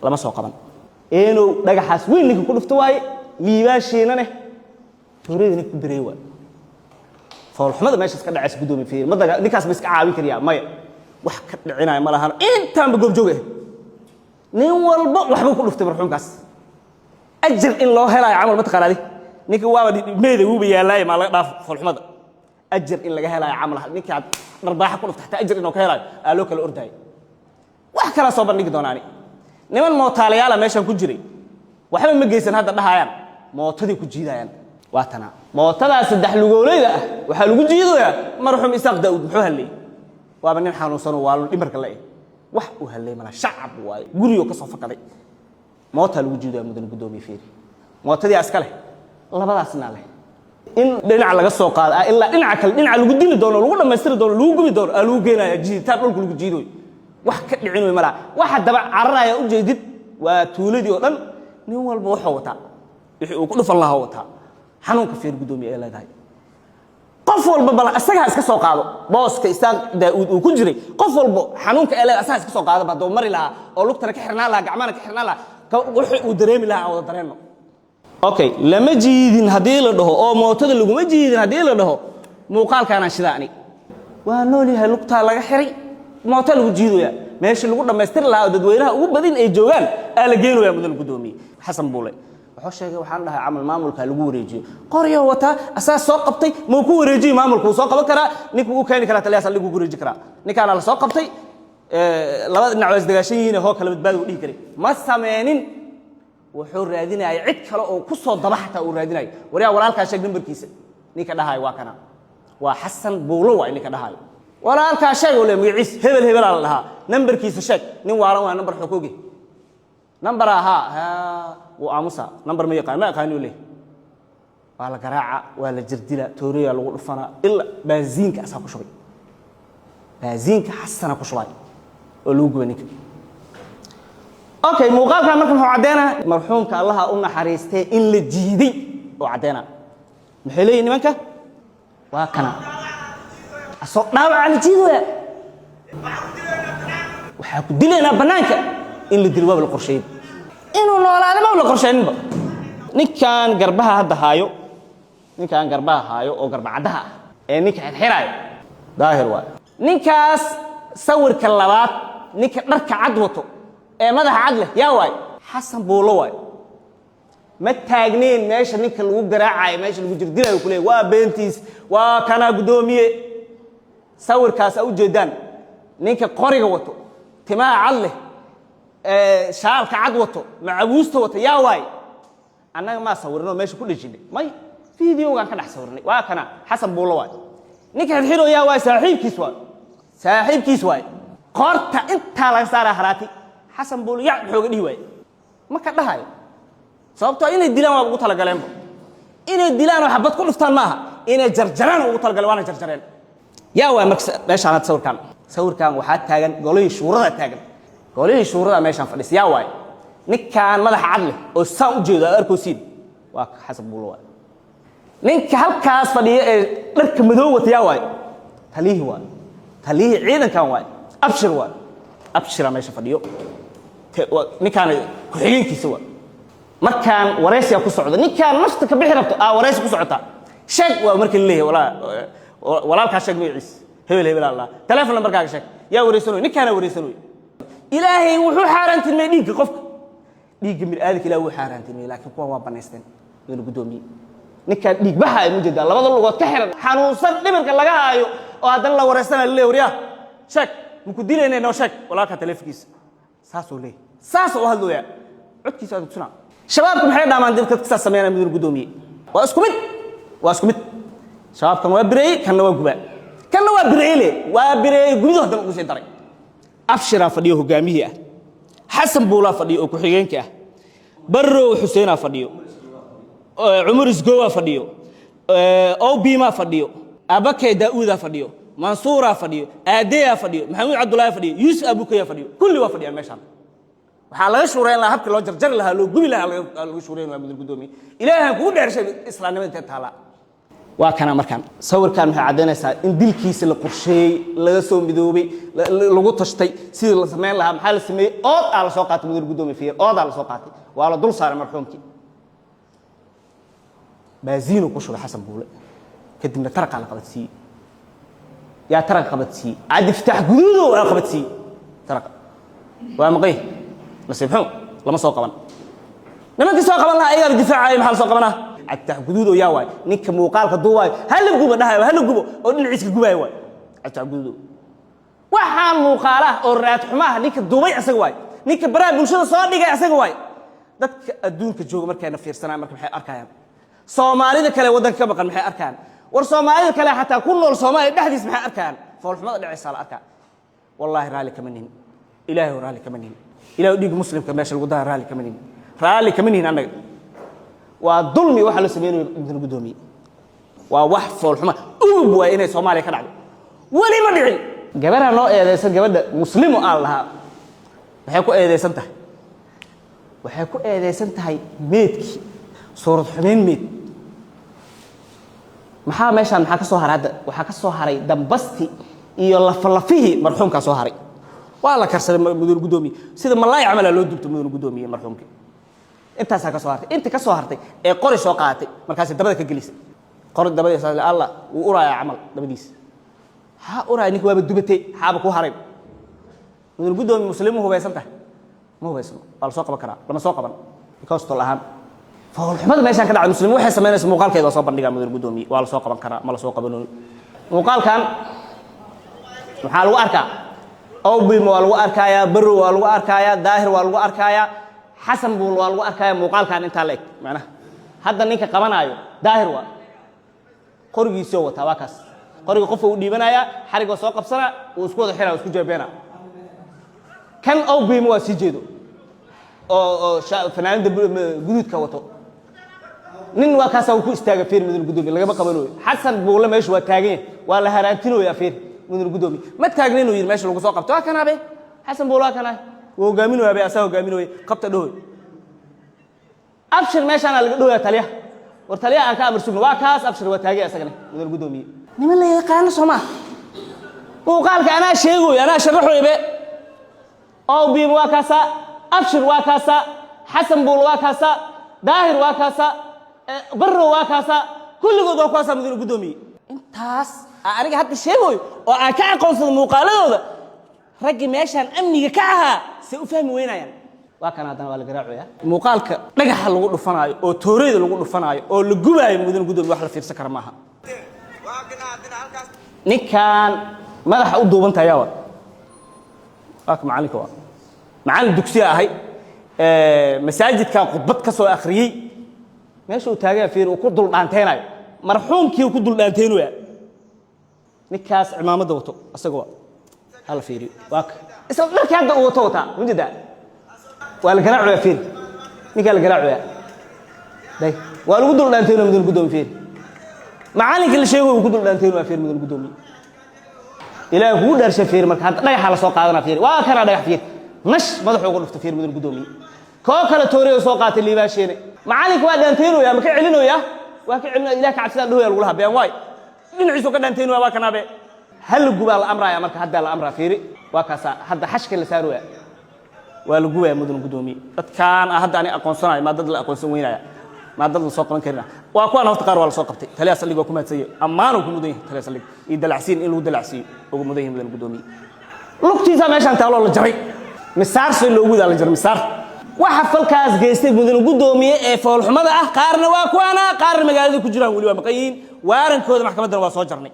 lama soo qaban. Eenow dhagaxaas weyn ninka ku dhufto waaye, Liibaan Shiinaneh tooreyda ninka ku beriyey waay. Foolxumada meeshaas ka dhacaysa, guddoomiye, fiiri. Ma daga ninkaas ma iska caawin kariyaa? Maya, wax ka dhicinaya ma lahano. Intaanba goobjoog ah, nin walba waxbuu ku dhuftay marxuumkaas. Ajar in loo helaayo camal ma taqaanaadi? Ninka waaba meeda wuuba yaallaaye, maa laga dhaafo foolxumada. Ajar in laga helaayo camal, ninkaad dharbaaxa ku dhuftay xataa ajar inuu ka helaayo aa loo kala ordaayay. Wax kalaa soo bandhigi doonaani. Niman mootaalayaala meeshan ku jiray, waxba ma geysan hadda dhahayaan, mootadii ku jiidayaan. Waa tanaa mootadaa saddex lugoolayda ah waxaa lagu jiidayaa marxuum Isaaq Daa'uud. Muxuu hadlayey? Waaba nin xanuunsanoo waalo dhimarka la eh. Wax uu hadlay mala, shacab waaye, gurigoo ka soo fakaday, mootaa lagu jiidaya. Mudan guddoomiye, fiiri, mootadii iska leh labadaasna leh in dhinac laga soo qaado ilaa dhinaca kale, dhinaca lagu dili doono, lagu dhammaystiri doono, lagu gubi doono aa lagu geenaya. Jiiditaan dhulka lagu jiidoy, wax ka dhicin wey malaha. Waxa daba cararaya ujeedid waa tuuladii oo dhan. Nin walba wuxuu wataa wixii uu ku dhufan lahaa wataa. Xanuunka fiir, guddoomiye, ay leedahay. Qof walba bal isagaa iska soo qaado booska Isaaq Daa'uud uu ku jiray. Qof walba xanuunka ee leedahay asagaa iska soo qaado. Hadduu mari lahaa oo lugtana ka xirnaan lahaa, gacmahana ka xirnaan lahaa, wixii uu dareemi lahaa aan wada dareenno. Okay, lama jiidin haddii la dhaho oo mootada laguma jiidin haddii la dhaho, muuqaalkaanaan shidaa ani. Waa nool yahay, lugtaa laga xiray, mooto lagu jiidoyaa. Meeshii lagu dhammaystiri lahaa oo dadweynaha ugu badin ay joogaan aa la geenaya. Mudan guddoomiye, Xasan Buule wuxuu sheegay, waxaan dhahay camal maamulka lagu wareejiyo. Qoryo wataa, asaa soo qabtay, mau ku wareejiyo maamulka? Wuu soo qaban karaa ninka, wuu keeni karaa taliyaha saldhig, wuu ku wareeji karaa. Ninkaana la soo qabtay, labada dhinac waa isdagaashan yihiin, hoo kala badbaadi uu dhihi karay. Ma sameenin. Wuxuu raadinaya cid kale oo ku soo daba xataa uu raadinayo. Waryaa, walaalkaa sheeg nambarkiisa. Ninka dhahayo waa kana, waa Xasan Buulo waay. Ninka dhahayo walaalkaa sheeg oo le magaciis hebel hebelaa la dhahaa, nambarkiisa sheeg. Nin waalan waa, nambar xokooge nambar ahaa wuu aamusa. Nambar ma yaqaan, ma aqaani leh. Waa la garaaca, waa la jirdila, tooriyaa lagu dhufanaa, ilaa baasiinka asaa ku shubay. Baasiinka Xasana ku shubay oo lagu gubay ninka. Okay, muuqaalkan marka muxuu caddeynaa? Marxuumka Allaha u naxariistay in la jiiday oo caddeynaa. Maxay leeyihin nimanka? Waa kana asoo dhaawaca la jiidaya. Waxaa ku dilaynaa bannaanka. In la dilo waaba la qorsheeyey, inuu noolaada maba la qorsheyninba. Ninkan garbaha hadda haayo, ninkan garbaha haayo oo garba caddaha ah ee ninka xirxiraayo, Daahir waayo ninkaas. Sawirka labaad, ninka dharka cad wato ee madaxa cad leh yaa waay? Xasan Buulo waay. Ma taagneen meesha ninka lagu garaacayo, meesha lagu jirdilayo ku leey. Waa beentiis. Waa kanaa, guddoomiye, sawirkaas a ujeedaan. Ninka qoriga wato, timaha cad leh, shaalka cad wato, macabuusta wato yaa waay? Annaga maa sawirnoo meesha ku dhejinay? May, videogaan ka dhex sawirnay. Waa kana Xasan Buulo waay. Ninka xirxiro yaa waay? Saaxiibkiis waay, saaxiibkiis waay. Qoorta intaa laga saaraa haraati. Xasan Buulo yac muxooga dhihi waaye? Ma ka dhahayo, sababtoo inay dilaan waa ugu talagaleenba. Inay dilaan oo xabad ku dhuftaan maaha, inay jarjaraan ugu talagaleen, waana jarjareen. Yaa waay marka meeshaan hadda sawirkan waxaa taagan golihii shuurada taagan, golihii shuurada meeshaan fadhisa. Yaa waay ninkaan madaxa cad leh oo saan u jeedo aad arkoosiin? Waa Xasan Buulo waay. Ninka halkaas fadhiya ee dharka madow wata yaa waay? Taliyihii waay, taliyihii ciidankan waay, Abshir waay. Abshira meesha fadhiyo. Ninkaan ku-xigeenkiisa waay. Markaan waraysiga ku socdo, ninkaan nafta ka bixi rabto aa waraysi ku socota. Sheeg waa marka la leeyahay walaalkaa, sheeg magaciis, hebel hebel allah, telefoon lambarkaaga sheeg. Yaa wareysanoy? Ninkaana wareysanoy. Ilaahay wuxuu xaaraantilmay dhiigga qofka, dhiigga bini'aadamka Ilahay wuu xaaraantilmay, laakiin kuwa waa banaysteen. Mudane guddoomiye, ninkaan dhiig baxa ay mujeedaa, labada lugood ka xiran, xanuunsan, dhimirka laga haayo, oo haddana la wareysanayo, la leeyahay waryaa sheeg, maku dilaynay, noo sheeg walaalkaa teleefonkiisa. Saasuu leeyahay, saasuu u hadlooyaa, codkiisa aad tusinaa. Shabaabka maxay dhaamaan dadka saas sameynaya? Mudane guddoomiye, waa isku mid, waa isku mid. Shabaabkan waa bireeyey, kanna waa gubaa, kanna waa bireeyle, waa bireeyey, gubidu haddana ugu sii daray. Abshiraa fadhiyo, hogaamihii ah. Xasan Buulaa fadhiyo oo ku-xigeenka ah. Barrow Xuseenaa fadhiyo, Cumar Isgowaa fadhiyo, Obimaa fadhiyo, Abakay Daa'uudaa fadhiyo, Mansuuraa fadhiyo, Aadeyaa fadhiyo, Maxamuud Cabdullaahi fadhiyo, Yuusuf Abukayaa fadhiyo. Kulli waa fadhiyaan. Meeshaan waxaa laga shuurayn lahaa habkii loo jarjari lahaa, loo gubi lahaa laga shuurayn waa. Mudan guddoomiye, Ilaahan kugu dheershay, islaamnimada intee taallaa? Waa kana. Markaan sawirkan waxay caddaynaysaa in dilkiisa la qorsheeyey, laga soo midoobay, lagu tashtay sidii la samayn lahaa. Maxaa la sameeyey? Ood aa la soo qaatay, mudan guddoomiye, fiir, oodaa la soo qaatay, waa la dul saaray marxuumkii, baaziinu ku shubay Xasan Buule, kadibna taraqaa la qabadsiiyey. Yaa taraqa qabadsiiyey? Cabdifataax Guduudow aa qabadsiiyey taraqa. Waa maqay, nasiib xun, lama soo qaban. Nimankii soo qaban lahaa ayagaa difaacaya. Maxaa la soo qabanaa? Cabdifatax Guduudow yaa waay? Ninka muuqaalka duuwaayo, hala gubo dhahayo, hala gubo oo dhinaciiska gubaayo waay Cabdifatax Guduudow. Waxaan muuqaalaha oo raad xumaha ninka duubay asaga waay, ninka baraha bulshada soo dhigay asaga waay. Dadka adduunka jooga markayna fiirsanaan marka maxay arkayaan? Soomaalida kale waddanka ka maqan maxay arkayaan? War Soomaalida kale xataa ku nool Soomaaliya dhexdiis maxay arkayaan? Foolxumada dhacaysaa la arkaa. Wallaahi raalli kama nihin. Ilaahay raalli kama nihin. Ilaahay dhiigga muslimka meesha lagu daa raalli kama nihin, raalli kama nihin annaga. Waa dulmi waxa la sameynayo, mudan guddoomiye. Waa wax foolxuma, ugub waay inay Soomaaliya ka dhacdo. Weli ma dhicin. Gabadha noo eedeysan, gabadha Muslimo aan lahaa, maxay ku eedeysan tahay? Waxay ku eedeysan tahay meedkii, suurad xumeyn meed. Maxaa meeshaan maxaa ka soo haray hadda? Waxaa ka soo haray dambasti iyo lafalafihii marxuumkaa soo haray. Waa la karsaday, mudan guddoomiye, sida malaay camalaa loo dubto, mudan guddoomiye. Marxuumkii intaasaa ka soo hartay. Inta ka soo hartay ee qori soo qaadatay, markaasay dabada ka gelisay qori dabadiisa. Alla wuu urayaa camal dabadiisa ha uraaya. Ninka waaba dubatay, xaaba ku haray. Mudan guddoomiye, Muslimu hubaysan tahay? Ma hubaysano. Waa la soo qaban karaa, lama soo qaban because tol ahaan foolxumada meeshaan ka dhacday Muslimu waxay samaynaysa muuqaalkeeda waa soo bandhigaa. Mudan guddoomiye, waa la soo qaban karaa, ma la soo qabanayo. Muuqaalkan maxaa lagu arkaa? Obim waa lagu arkayaa, Barrow waa lagu arkayaa, Daahir waa lagu arkayaa, Xasan Buul waa lagu arkayaa. Muuqaalkan intaa la eg macnaha hadda ninka qabanaayo Daahir waa, qorigiisoo wataa, waa kaas. Qoriga qofka uu dhiibanayaa, xarigoo soo qabsanaa, uu isku wada xiraa, isku jeebeena. Kan Obim waa sii jeedo oo fanaanada guduudka wato. Nin waa kaasaa uu ku istaaga. Fiir, mudan guddoomiye, lagama qabanayo. Xasan Buule meeshu waa taagan yahay, waa la haraantinooya. Fiir, mudan guddoomiye, ma taagna inuu yidhi meesha lagu soo qabto. Waa kanaabe Xasan Buule, waa kanaa, wuu hogaaminooya be, asaa hogaaminooya, qabta dhahoy. Abshir meeshaana laga dhowaya taliyaha. War taliyaha aan ka amar sugno. Waa kaas, Abshir waa taagay asagana. Mudan guddoomiye, niman la yaqaano soo maa? Muuqaalka anaa sheegoy, anaa sharaxoy be. Obim waa kaasaa, Abshir waa kaasaa, Xasan Buul waa kaasaa, Daahir waa kaasaa, Barrow waa kaasaa, kulligood waa kuwaasaa. Mudane guddoomiye, intaas aniga hadda sheegoyo oo aan ka aqoonsado muuqaaladooda, raggii meeshaan amniga ka ahaa say u fahmi weynayaan? Waa kan haddana waa la garaacaya. Muuqaalka dhagaxa lagu dhufanaayo oo tooreyda lagu dhufanaayo oo la gubaayo, mudane guddoomiye, wax la fiirsan kara maaha. Ninkan madaxa u duubanta ayaa waa ka macallinka, waa macallin dugsiya ahay, masaajidkan khudbad ka soo akhriyey. Meesha uu taagaya fiir, uu ku dul dhaanteynayo marxuumkii, uu ku dul dhaanteynaya. Ninkaas cimaamadda wato asaga waa, hala fiiriyo, waa ka isla dharkii hadda uu wato wataa mujeedaa. Waa la garaacaya, fiir, ninkaa la garaacaya day, waa lagu dul dhaanteynaya. Mudan guddoomiye, fiir, macallinkii la sheegayo uu ku dul dhaanteynaya. Fiir, mudan guddoomiye, Ilaahay kugu dhaarsha, fiir. Marka hadda dhagaxa la soo qaadana, fiir, waa kana dhagax, fiir, nash madaxuu uga dhufta. Fiir, mudan guddoomiye, koo kale tooriyo soo qaatay liibaasheene. Macalinka waa dhaanteynaya, ma ka celinaya? Waa ka celinaya. Ilah ka cabsidaan dhahoya lagula habeen waay, dhinaciisu ka dhaanteynaya. Waa kanaabe, hal gubaa la amraya. Marka haddaa la amraa, fiiri, waa kaasaa hadda xashka la saaraya, waa la gubaya. Mudan guddoomiye, dadkaan ah hadda ani aqoonsanayo, maa dad la aqoonsan weynaya? Maa dad la soo qaban karina waa kuwaan. Horta qaar waa la soo qabtay. Taliyaha saldhig waa ku mahadsanya, ammaanuu ku mudan yahay taliyaha saldhig iyo dalacsiin, in lagu dalacsiiyo ugu mudan yahay, mudan guddoomiye. Lugtiisa meeshaan taaloo la jaray, misaar si loogu wadaa la jaray misaar. Waxa falkaas geystay, mudane guddoomiye, ee foolxumada ah, qaarna waa kuwaana, qaarna magaalada ku jiraan, weli waa maqan yihiin. Waarankooda maxkamaddana waa soo jarnay,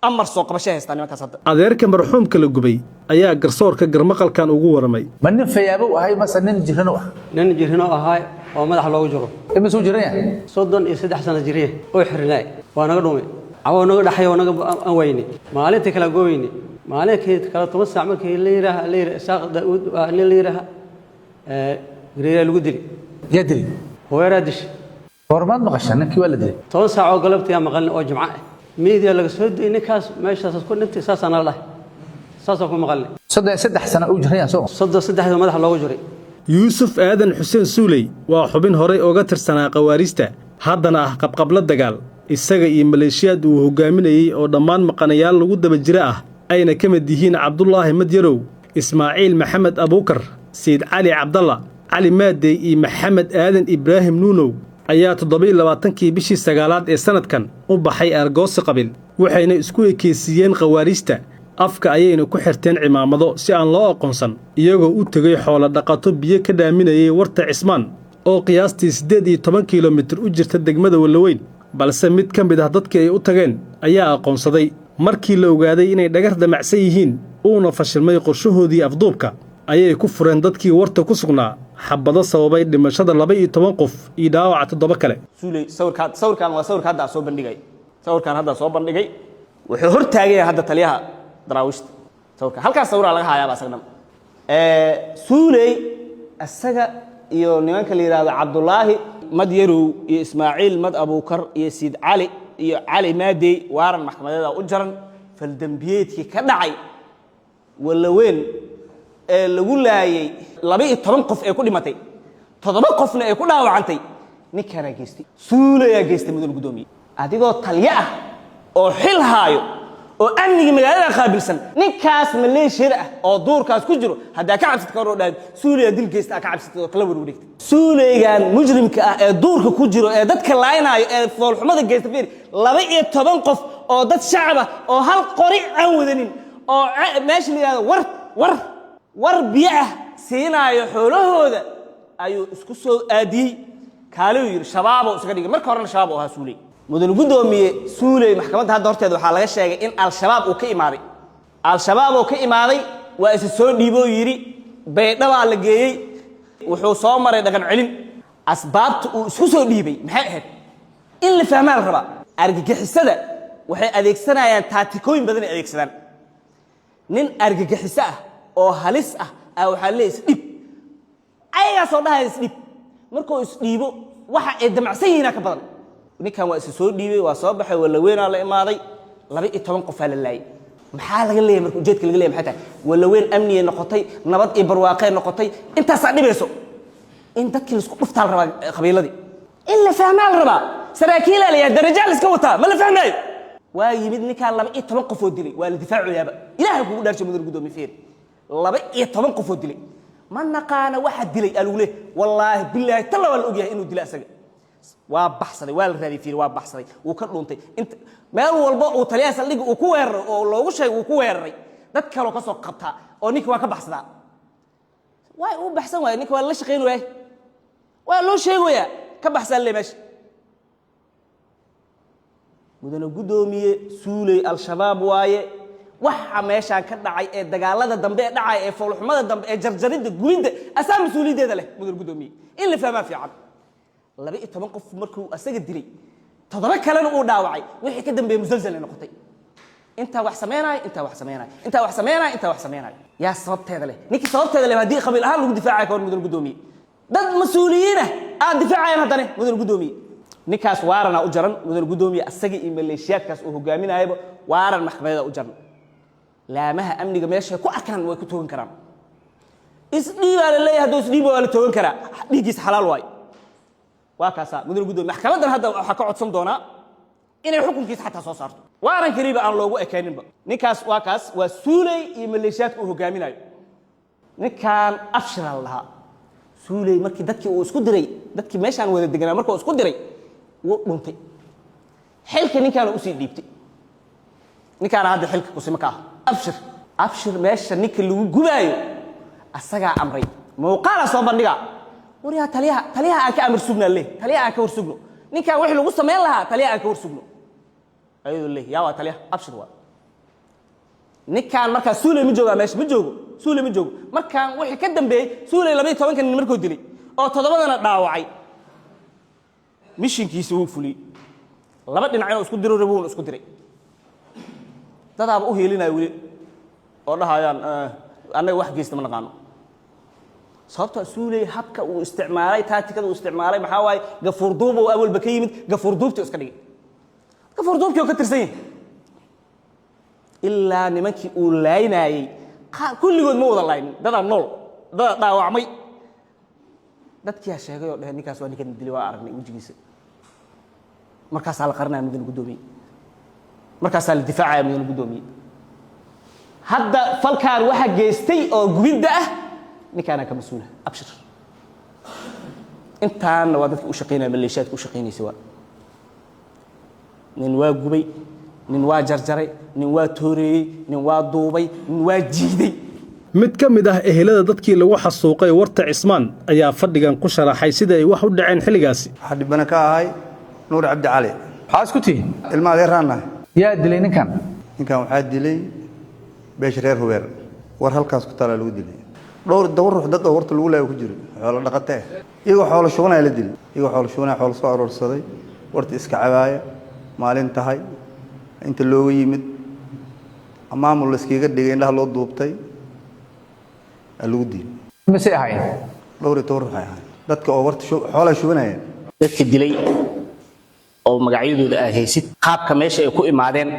amar soo qabashay haystaa nimankaas hadda. Adeerka marxuumka la gubay ayaa garsoorka garmaqalkan ugu waramay. Ma nin fayaabow ahay mase nin jirano ah? Nin jirino ahay oo madaxa loogu jiro. Imisuu jiran yahay? 33 sano jiriye oo xirinaay. Waa naga dhumay, cawoo naga dhaxay oo naga aan weyne. Maalintii kala gooyne, maalinkii kale 10 saac markii la yidhaaha, la yidhaha Isaaq Daa'uud waa nin la yidhaaha, gareeraa lagu dili. Yaa dili? Hooyaraa dishay. Goormaad maqashaa ninkii waa la dilay? 10 saac oo galabtii aan maqalin oo jimco ah, miidiya laga soo dayay ninkaas meeshaas ku dhintay. Saasaa nala dhahay, saasaan ku maqalnay. 33 sano uu jiran yahay soo? 33da madaxa loogu jiray. Yuusuf Aadan Xuseen Suuley waa xubin horay oga tirsanaa khawaariijta, haddana ah qabqabla dagaal. Isaga iyo maleeshiyaad uu hogaaminayey oo dhammaan maqanayaal lagu daba jira ah, ayna ka mid yihiin Cabdulaahi Madyarow, Ismaaciil Maxamed Abuukar, Sayid Cali Cabdalla, Cali Maadey iyo Maxamed Aadan Ibraahim Nuunow, ayaa 27-kii bishii sagaalaad ee sannadkan u baxay aargoosi qabil, waxayna isku ekeysiiyeen khawaariijta. Afka ayayna ku xirteen cimaamado si aan loo aqoonsan, iyagoo u tegey xoolo dhaqato biyo ka dhaaminayay warta Cismaan oo qiyaastii 18 kilomitir u jirta degmada Wallaweyn. Balse mid ka mid ah dadkii ay u tageen ayaa aqoonsaday. Markii la ogaaday inay dhagar damacsan yihiin, uuna fashilmay qorshahoodii afduubka, ayay ku fureen dadkii warta ku sugnaa xabado sababay dhimashada 12 qof iyo dhaawaca toddoba kale. Suuley, sawirkaan, sawirkaan waa sawirka hadda aan soo bandhigay. Sawirkaan hadda soo bandhigay wuxuu hor taagan yahay hadda taliyaha daraawiishta. Sawirka halkaas sawiraa laga hayaaba asagna. Suuley isaga iyo nimanka la yidhaahdo Cabdulaahi Madyarow iyo Ismaaciil Mad Abuukar iyo Siid Cali iyo Cali Maadey, waaran maxkamadeeda u jaran. Faldembiyeedkii ka dhacay Wallaweyn ee lagu laayay 12 qof ee ku dhimatay, toddoba qofna ay ku dhaawacantay, ninkaanaa geystay, Suulayaa geystay. Mudan guddoomiye, adigoo talyo ah oo xil haayo oo amnigii magaalada qaabilsan, ninkaas maleeshiyada ah oo duurkaas ku jiro haddaa ka cabsad ka hor dhaad Suulayaa dil geysta aa ka cabsatid oo kala warwareegtay. Suuleygan mujrimka ah ee duurka ku jiro ee dadka laaynaayo ee foolxumada geysta, fiir, 12 qof oo dad shacab ah oo hal qori aan wadanin oo meesha la yidhahdo war war war biyo ah siinaayo xoolahooda ayuu isku soo aadiyey. Kaaluu yidhi, shabaaboo isaga dhigay. Marka horena shabaab oo ahaa Suuley. Mudan guddoomiye, Suuley maxkamadda hadda horteeda waxaa laga sheegay in Al-Shabaab uu ka imaaday. Al-Shabaab oo ka imaaday waa isa soo dhiiboo yidhi. Baydhabaa la geeyey, wuxuu soo maray dhaqan celin. Asbaabta uu isku soo dhiibay maxay ahayd? In la fahmaa la rabaa. Argagixisada waxay adeegsanayaan taatikooyin badan ay adeegsadaan. Nin argagixiso ah oo halis ah a waxaa leeyahy isdhiib, ayagaasoo dhahaya isdhiib. Markuu isdhiibo, waxa ay damacsan yihiina ka badan. Ninkan waa isa soo dhiibay, waa soo baxay, Wallaweynaa la imaaday, 12 qofaa la laayay. Maxaa laga leeyahay marka? Ujeedka laga leeyahay maxay tahay? Wallaweyn amniyay noqotay, nabad iyo barwaaqay noqotay. Intaasaa dhibayso in dadkii laisku dhuftaa la rabaa, qabiiladii. In la fahmaa la rabaa. Saraakiilaa la yahay, darajaa la iska wataa, ma la fahmaayo. Waa yimid ninkaan 12 qofoo dilay, waa la difaacoyaaba. Ilaahay kugu dhaarshay, mudan guddoomiye, fiir, 12 qofoo dilay, ma naqaana waxa dilay aa lagu leeyahay. Wallaahi bilaahi talla waa la ogyahay inuu dilay asaga. Waa baxsaday, waa la raadiyay, fiir, waa baxsaday, wuu ka dhuuntay. Inta meel walba uu taliyaha saldhigga uu ku weeraray oo loogu sheegay uu ku weeraray, dad kaloo ka soo qabtaa oo ninka waa ka baxsadaa. Waa uu baxsan waaya ninka, waa lala shaqayn waaya, waa loo sheegayaa ka baxsan le meesha. Mudane guddoomiye, Suuley Al-Shabaab waaye. Waxa meeshaan ka dhacay ee dagaalada dambe ee dhacaya ee foolxumada dambe ee jarjaridda, gubidda, asaa mas-uuliyaddeeda leh. Mudane guddoomiye, in la fahmaa fiican. 12 qof markuu asaga dilay, toddoba kalena uu dhaawacay, wixii ka dambeeyey musalsal ay noqotay. Intaa wax sameynaayo, intaa wax sameynaayo, intaa wax sameynaayo, intaa wax sameynaayo, yaa sababteeda leh? Ninkii sababteeda leh haddii qabiil ahaan lagu difaacayo ka hor, mudane guddoomiye, dad mas-uuliyiinah aad difaacayaan haddane. Mudane guddoomiye, ninkaas waaranaa u jaran. Mudane guddoomiye, asaga iyo maleeshiyaadkaas uu hogaaminayaba waaran maxkamadeeda u jaran. Laamaha amniga meeshay ku arkaan way ku toogan karaan. Isdhiibaa la leeyahay, hadduu isdhiiba waa la toogan karaa, dhiiggiisa xalaal waayo. Waa kaasaa, mudane guddoomiye. Maxkamaddan hadda waxaa ka codsan doonaa inay xukunkiisa xataa soo saarto, waaran keliba aan loogu ekayninba ninkaas. Waa kaas, waa Suuley iyo maleeshiyaadka uu hogaaminayo. Ninkan Afshira la dhahaa. Suuley markii dadkii uu isku diray, dadkii meeshaan wada deganaa markuu isku diray, wuu dhuntay. Xilka ninkaana usii dhiibtay, ninkaana hadda xilka kusima ka ah, Abshir. Abshir meesha ninka lagu gubaayo asagaa amray. Muuqaalaa soo bandhigaa. Waryaa, taliyaha, taliyaha aan ka amar sugnaa leh, taliyaha aan ka war sugno. Ninkaan wixii lagu samayn lahaa taliyaha aan ka war sugno ayadoo leh. Yaa waa taliyaha? Abshir waa ninkaan. Markaa Suuley ma joogaa meesha? Ma joogo, Suuley ma joogo. Markaan wixii ka dambeeyey, Suuley 12-ka nin markuu dilay oo toddobadana dhaawacay, mishinkiisi wuu fuliyey. Laba dhinac inuu isku diro rabo, wuuna isku diray. Dadaaba u heelinaya weli oo dhahayaan annaga wax geysta ma naqaano. Sababtoo Suuley habka uu isticmaalay, taatikada uu isticmaalay maxaa waaye? Gafuur duub uu awalba ka yimid, gafuur duubtii iska dhigay, gafuur duubkii oo ka tirsan yahay. Ilaa nimankii uu laaynaayey kulligood ma wada laaynin, dadaa nool, dadaa dhaawacmay. Dadkiyaa sheegay oo dhaheen ninkaas waa ninkan dilay, waa aragnay wejigiisa. Markaasaa la qarinaya, mudane guddoomiye, markaasaa la difaacaya, mudane guddoomiye. Hadda falkaan waxa geystay oo gubidda ah ninkaanaa ka mas-uula, Abshir. Intaanna waa dadka u shaqaynaya, maleeshiyaadka u shaqaynaysa. Waa nin waa gubay, nin waa jarjaray, nin waa tooreeyey, nin waa duubay, nin waa jiiday. Mid ka mid ah ehelada dadkii lagu xasuuqay Warta Cismaan ayaa fadhigan ku sharaxay sida ay wax u dhaceen xilligaasi. Waxaa dhibana ka ahay Nuur Cabdi Cali. Maxaa isku tihiin? Ilma adeeraan nahay. Yaa dilay ninkan? Ninkan waxaa dilay beesha reer Hubeer. War halkaas ku taalaa lagu dilay. Dhowr daba ruux dad oo warta lagu laayo ku jiro, xoolo dhaqate ah, iyagoo xoolo shubanaya la dilay, iyagoo xoolo shubanaya, xoolo soo aroorsaday, warta iska cabaaya maalin tahay inta looga yimid, maamul la iskaga dhigay, indhaha loo duubtay, aa lagu dilay. Mise ahayn? Dhowr iyo toban ruux ay ahayn dadka oo warta xoolaa shubanayeen. Dadka dilay oo magacyadooda aad haysid, qaabka meesha ay ku imaadeen,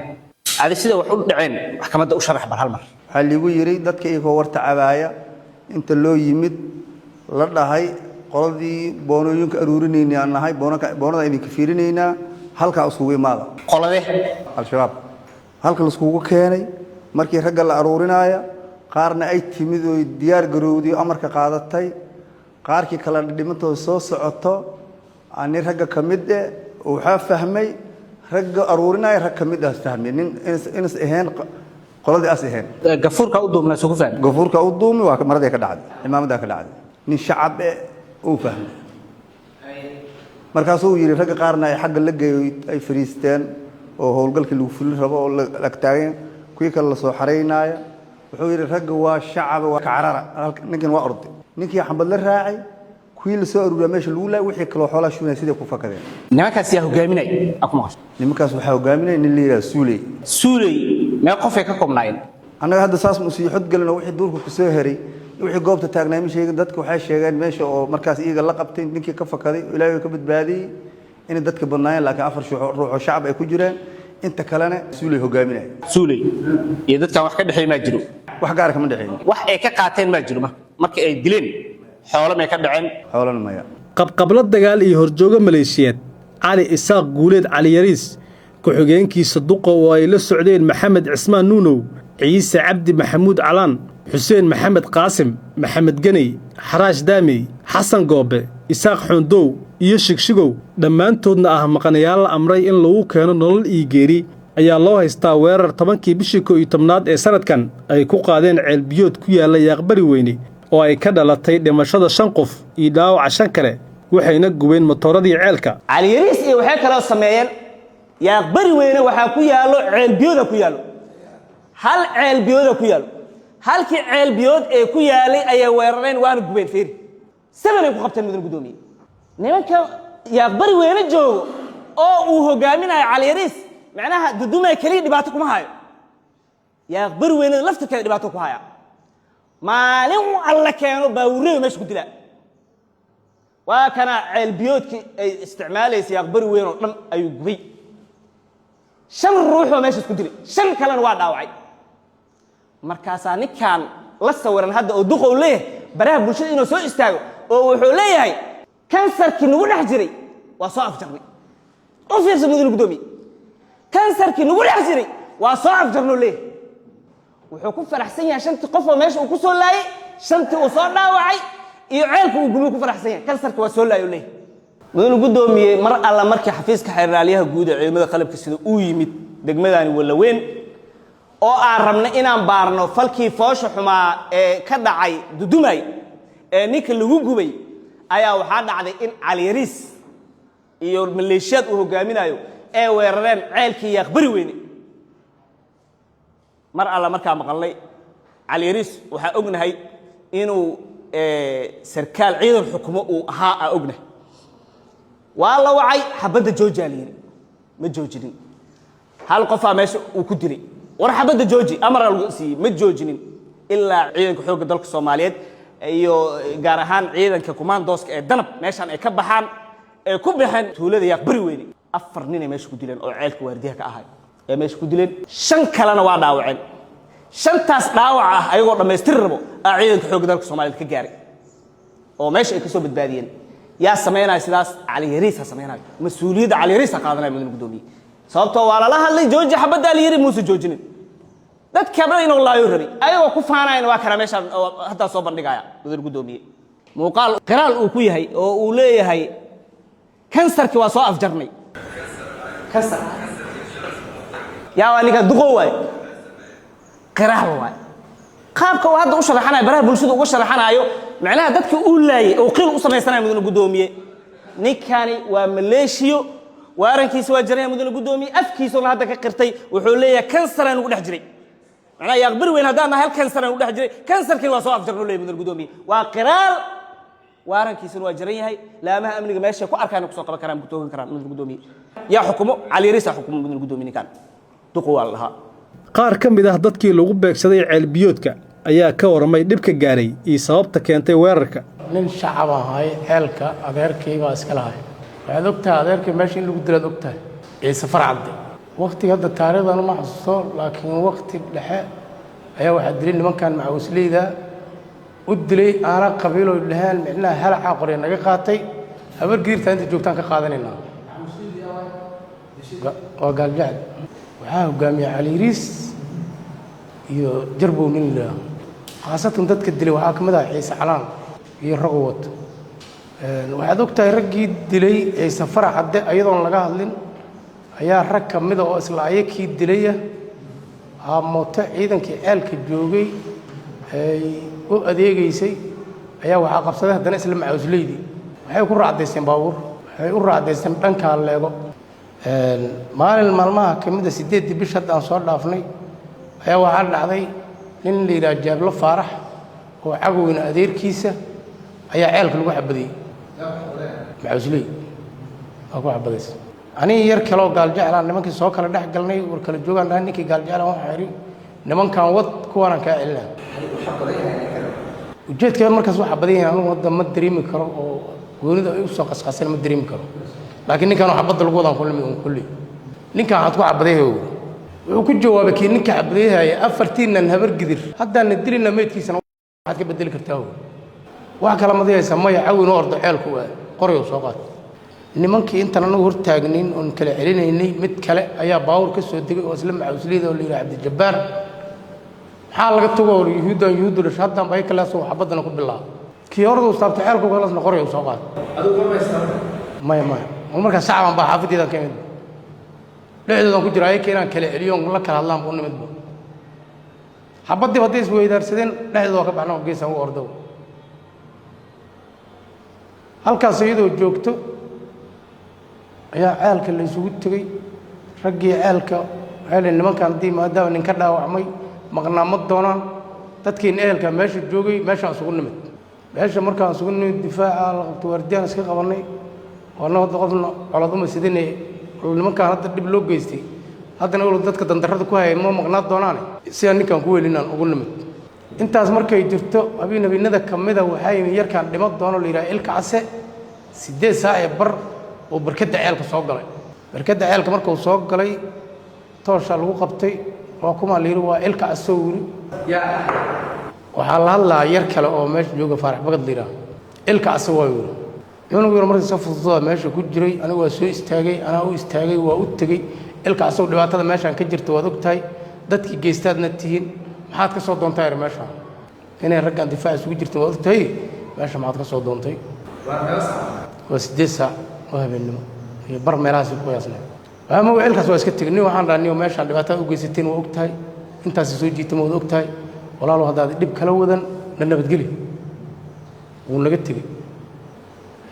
adi sida wax u dhaceen maxkamadda u sharax bal hal mar. Waxaa liigu yidhi dadka iyagoo warta cabaaya inta loo yimid, la dhahay qoladii boonooyinka aruurinayna aan nahay, boonaka boonada idinka fiirinaynaa, halkaa iskugu imaada. Qolade? Al-Shabaab. Halka laiskugu keenay markii ragga la aruurinaaya, qaarna ay timid oo diyaar garowday oo amarka qaadatay, qaarkii kale dhimantooda soo socoto. Ani ragga ka mid eh waxaa fahmay ragga aruurinaya, rag ka mid ah fahmay nin inas ahayn qoladii as ahayn. Gafuurka u duubnaa soo ku fahmi? Gafuurka u duumi, waa maradii ka dhacday, cimaamadaa ka dhacday. Nin shacab eh uu fahmay. Markaasuu yidhi ragga qaarna ay xagga la geeyo, ay fariisteen oo howlgalkii lagu fulin rabo oo la taagan, kuwii kale la soo xaraynaaya. Wuxuu yidhi ragga waa shacaba, waa kacarara. Ninkan waa orday, ninkii xambad la raacay, kuwii la soo aruuriyaa meesha lagu laayay, wixii kaloo xoolaha shubanaya sidai ku fakadeen. Nimankaas yaa hogaaminay aa ku maqasho? Nimankaas waxaa hogaaminaya nin la yidhaha Suuley. Suuley mee qofay ka koobnaayeen? Annaga hadda saas ma usii xodgelin oo wixii duurka ku soo heray, wixii goobta taagnaa ma sheegin. Dadka waxay sheegeen meesha oo markaas iyaga la qabtay, ninkii ka fakaday oo Ilaahay ka badbaadiyey, inay dadka badnaayeen, laakiin afar ruux oo shacab ay ku jireen, inta kalena Suuley hogaaminaya. Suuley iyo dadkan wax ka dhexeey maa jiro? Wax gaar kama dhexeyn. Wax ay ka qaateen maa jiro marka ay dileen? Xoolo may ka dhaceen? Xoolana maya. Qabqablo dagaal iyo horjoogo maleeshiyeed Cali Isaaq Guuleed Caliyariis, ku-xigeenkiisa Duqa oo ay la socdeen Maxamed Cismaan Nuunow, Ciise Cabdi Maxamuud Calaan, Xuseen Maxamed Qaasim, Maxamed Geney, Xaraash Daamey, Xasan Goobe, Isaaq Xoondow iyo Shigshigow, dhammaantoodna ah maqanayaal la amray in lagu keeno nolol iyo geeri, ayaa loo haystaa weerar 10-kii bishii 11aad ee sannadkan ay ku qaadeen ceelbiyood ku yaalla Yaaqbari Weyne oo ay ka dhalatay dhimashada shan qof iyo dhaawaca shan kale, waxayna gubeen matooradii ceelka. Caliyariis iyo waxay kaloo sameeyeen, Yaaqbari Weyne waxaa ku yaallo ceelbiyooda ku yaallo, hal ceelbiyooda ku yaallo. Halkii ceelbiyood ee ku yaalay ayay weerareen, waana gubeen. Feeri seven ay ku qabteen, mudan guddoomiye. Nimanka Yaaqbari Weyne joogo oo uu hogaaminayo Caliyariis, macnaha Dudumay keliya dhibaato kuma hayo, Yaaqbari Weynada laftirkeeda dhibaato ku haya. Maalin u alla keeno baawureeyo meesha ku dilaa. Waa kana ceelbiyoodkii ay isticmaalaysa Yaaqbari Weyn oo dhan ayuu gubay. Shan ruuxoo meesha isku dilay, shan kalena waa dhaawacay. Markaasaa ninkaan la sawiran hadda oo duqa uu leeyahay baraha bulshada inuu soo istaago oo wuxuu leeyahay kansarkii nagu dhex jiray waa soo afjarnay. U fiirsa, mudane guddoomiye, kansarkii nagu dhex jiray waa soo afjarnoo leeyahay. Wuxuu ku faraxsan yahay shantii qof oo meesha uu ku soo laayay, shantii uu soo dhaawacay. Iyo ceelka uu gubay ku faraxsan yahay, kansarka waa soo laayo leeyahay. Mudane guddoomiye, mar alla markii xafiiska xeeraalyaha guud ee ciidamada qalabka sida uu yimid degmadani Wallaweyn oo aan rabna inaan baarno falkii foosha xumaa ee ka dhacay Dudumay ee ninka lagu gubay, ayaa waxaa dhacday in Caliyariis iyo maleeshiyaad uu hogaaminayo ee weerareen ceelkii Yaaqbari Weyne. Mar alla markaa maqalnay Caliyariis, waxaa ognahay inuu sarkaal ciidan xukumo uu ahaa. Aa ognahay, waa la wacay, xabadda joojaa la yidhi, ma joojinin. Hal qofaa meesha uu ku dilay. War xabadda jooji amaraa lagu siiyey, ma joojinin ilaa ciidanka xoogga dalka Soomaaliyeed iyo gaar ahaan ciidanka kumaandooska ee Danab meeshaan ay ka baxaan, ee ku baxeen tuulada Yaaqbari Weyne. Afar ninay meesha ku dileen oo ceelka waardiyaha ka ahay ee meesha ku dileen, shan kalena waa dhaawaceen. Shantaas dhaawac ah ayagoo dhammaystiri rabo aa ciidanka xoogga dalka Soomaaliyeed ka gaaray oo meesha ay ka soo badbaadiyeen. Yaa samaynaya sidaas? Caliyariis ha samaynayo. Mas-uuliyadda Caliyariis ha qaadanaya, mudane guddoomiye, sababtoo waa lala hadlay, jooji xabaddaa la yidhi, muuse joojinin. Dadkaba inuu laayo rabay, ayagoo ku faanayana waa kana meeshaan oo haddaa soo bandhigaya. Mudane guddoomiye, muuqaal qiraal uu ku yahay oo uu leeyahay kansarkii waa soo afjarnay. Kansar yaa waa ninka duqo waay, qiraal waay. Qaabka uu hadda u sharaxanayo baraha bulshada uga sharaxanayo, macnaha dadka uu laayay oo qiil u samaysanayo. Mudane guddoomiye, ninkani waa maleeshiyo, waarankiisa waa jaraya. Mudane guddoomiye, afkiisuna hadda ka qirtay, wuxuu leeyahay kansaraan ugu dhex jiray. Macnaha Yaaqbari Weyn haddaan nahay hal kansaraan ugu dhex jiray, kansarkiina waa soo afjarno leeyahay. Mudane guddoomiye, waa qiraal, waarankiisuna waa jaran yahay. Laamaha amniga meeshay ku arkaan kusoo qaban karaan, ku toogan karaan. Mudane guddoomiye, yaa xukumo? Caliyariisa xukumo. Mudane guddoomiye, ninkan duqu waa la dhahaa. Qaar ka mid ah dadkii lagu beegsaday ceelbiyoodka ayaa ka warramay dhibka gaaray iyo sababta keentay weerarka. Nin shacab ahay, ceelka adeerkay baa iska lahay. Waxaad ogtahay adeerkay meesha in lagu dilaad ogtahay, Ciise Farcadde. Waqtiga hadda taariikhdan uma xasuusto, laakiin waqti dhexe ayaa waxaa dilay nimankan macawisleyda u dilay aana qabiiloy dhaheen, micnaha halacaa qorya naga qaatay, habar giirtaa inta joogtaan ka qaadanaynaa. Waa Gaaljacel. Waxaa hogaamiya Caliiriis iyo Jarbow nin la khaasatan. Dadka dilay waxaa ka mid ah Ciise Calaan iyo rago wato. Waxaad ogtahay raggii dilay Ciise Farax Cadde ayadoon laga hadlin ayaa rag ka mida oo isla ayakii dilaya mooto ciidankii ceelka joogay ay u adeegeysay ayaa waxaa qabsaday haddana isla macawisleydii. Waxay ku raacdaysteen baabuur, waxay u raacdaysteen dhankaa Leego. Maalin maalmaha ka mid a 8-dii bish hadda aan soo dhaafnay ayaa waxaa dhacday nin la yidhaha Jaablo Faarax oo Cagoweyna adeerkiisa ayaa ceelka lagu xabadiyey. Macawisley waa ku xabadaysa. Aniga yar kaleoo Gaaljeclaan nimankii soo kala dhex galnay, war kala joogaan dhahay. Ninkii Gaaljeclaan waxaa idhi, nimankan wad, kuwaanaan kaa celinaa. Ujeedka markaas waxaa badan yahay anigu hadda ma dareemi karo oo goonida ay u soo qasqaseen ma dareemi karo, laakiin ninkan xabadda lagu wadaan kulmi un kulli. Ninkan waxaad ku xabadayhay, wuxuu ku jawaabay kii ninka xabadayhaya, afartiinan habar gidir haddaana dilina meydkiisana waxaad ka bedeli kartaa. Wax kala madayaysa maya, cawin oo ordo ceelku waa qoryow soo qaat. Nimankii intaan anagu hortaagnayn oon kala celinaynay, mid kale ayaa baawur ka soo degay oo isla macawisleyda oo la yidhaha Cabdijabbaar. Maxaa laga tago yuhuuddan yuhuuddu dhasho haddaan bay kaleasoo xabaddana ku bilaabo. Kii horada uu saabtay ceelku kalasna qoryow soo qaat. Maya maya, markaa shacban baa xaafaddeedaan ka imid, dhexdoodaan ku jira ayaka inaan kala celiyo oon la kala hadlaan bu nimidba. Xabaddiiba hadday isweydaarsadeen, dhexdooda waa ka baxna oo geesaan u ordow. Halkaas iyadoo joogto ayaa ceelka la isugu tegey. Raggii ceelka waxay leeyiin nimankan haddii maadaama ninka dhaawacmay maqnaa ma doonaan. Dadkiin ehelka meesha joogay meeshaan isugu nimid. Meesha markaan isugu nimid, difaaca la qabto, waardiyaan iska qabannay oo anna hadda qofna colad uma sidinay. Nimankaan hadda dhib loo geystay, haddana ol dadka dandarrada ku hayay ma maqnaa doonaane, sidaan ninkaan ku welinaan ugu nimid. Intaas markay jirto, habeen habeenada ka mida waxaa yimi yarkaan dhimo doono la yidhaha Ilka Case. 8:15 oo barkadda ceelka soo galay. Barkadda ceelka markuu soo galay, tooshaa lagu qabtay. Waa kumaa la yidhi? Waa Ilka Casoo wiri. Waxaa la hadlaa yar kale oo meesha jooga, Faarax Bagad la yidhaha. Ilka Case waa yidhi cunug yar markii soo fududaa meesha ku jiray. Anigu waa soo istaagay, anaa u istaagay, waa u tegey. Ilka Casow, dhibaatada meeshaan ka jirta waad og tahay, dadkii geystaadna tihiin, maxaad ka soo doontaa yar meeshaan? Inay raggan difaac isugu jirta waad og tahay. Meesha maxaad ka soo doontay? Waa 8 saac oo habeennimo iyo bar meelahaasi ku qiyaasnay. Ama cilkaas waa iska tegay. Nin waxaan dhaha, niyo, meeshaan dhibaatada u geysateen waa og tahay, intaasi soo jiitama waad og tahay, walaalow, haddaad dhib kala wadan na nabadgeli. Wuu naga tegey.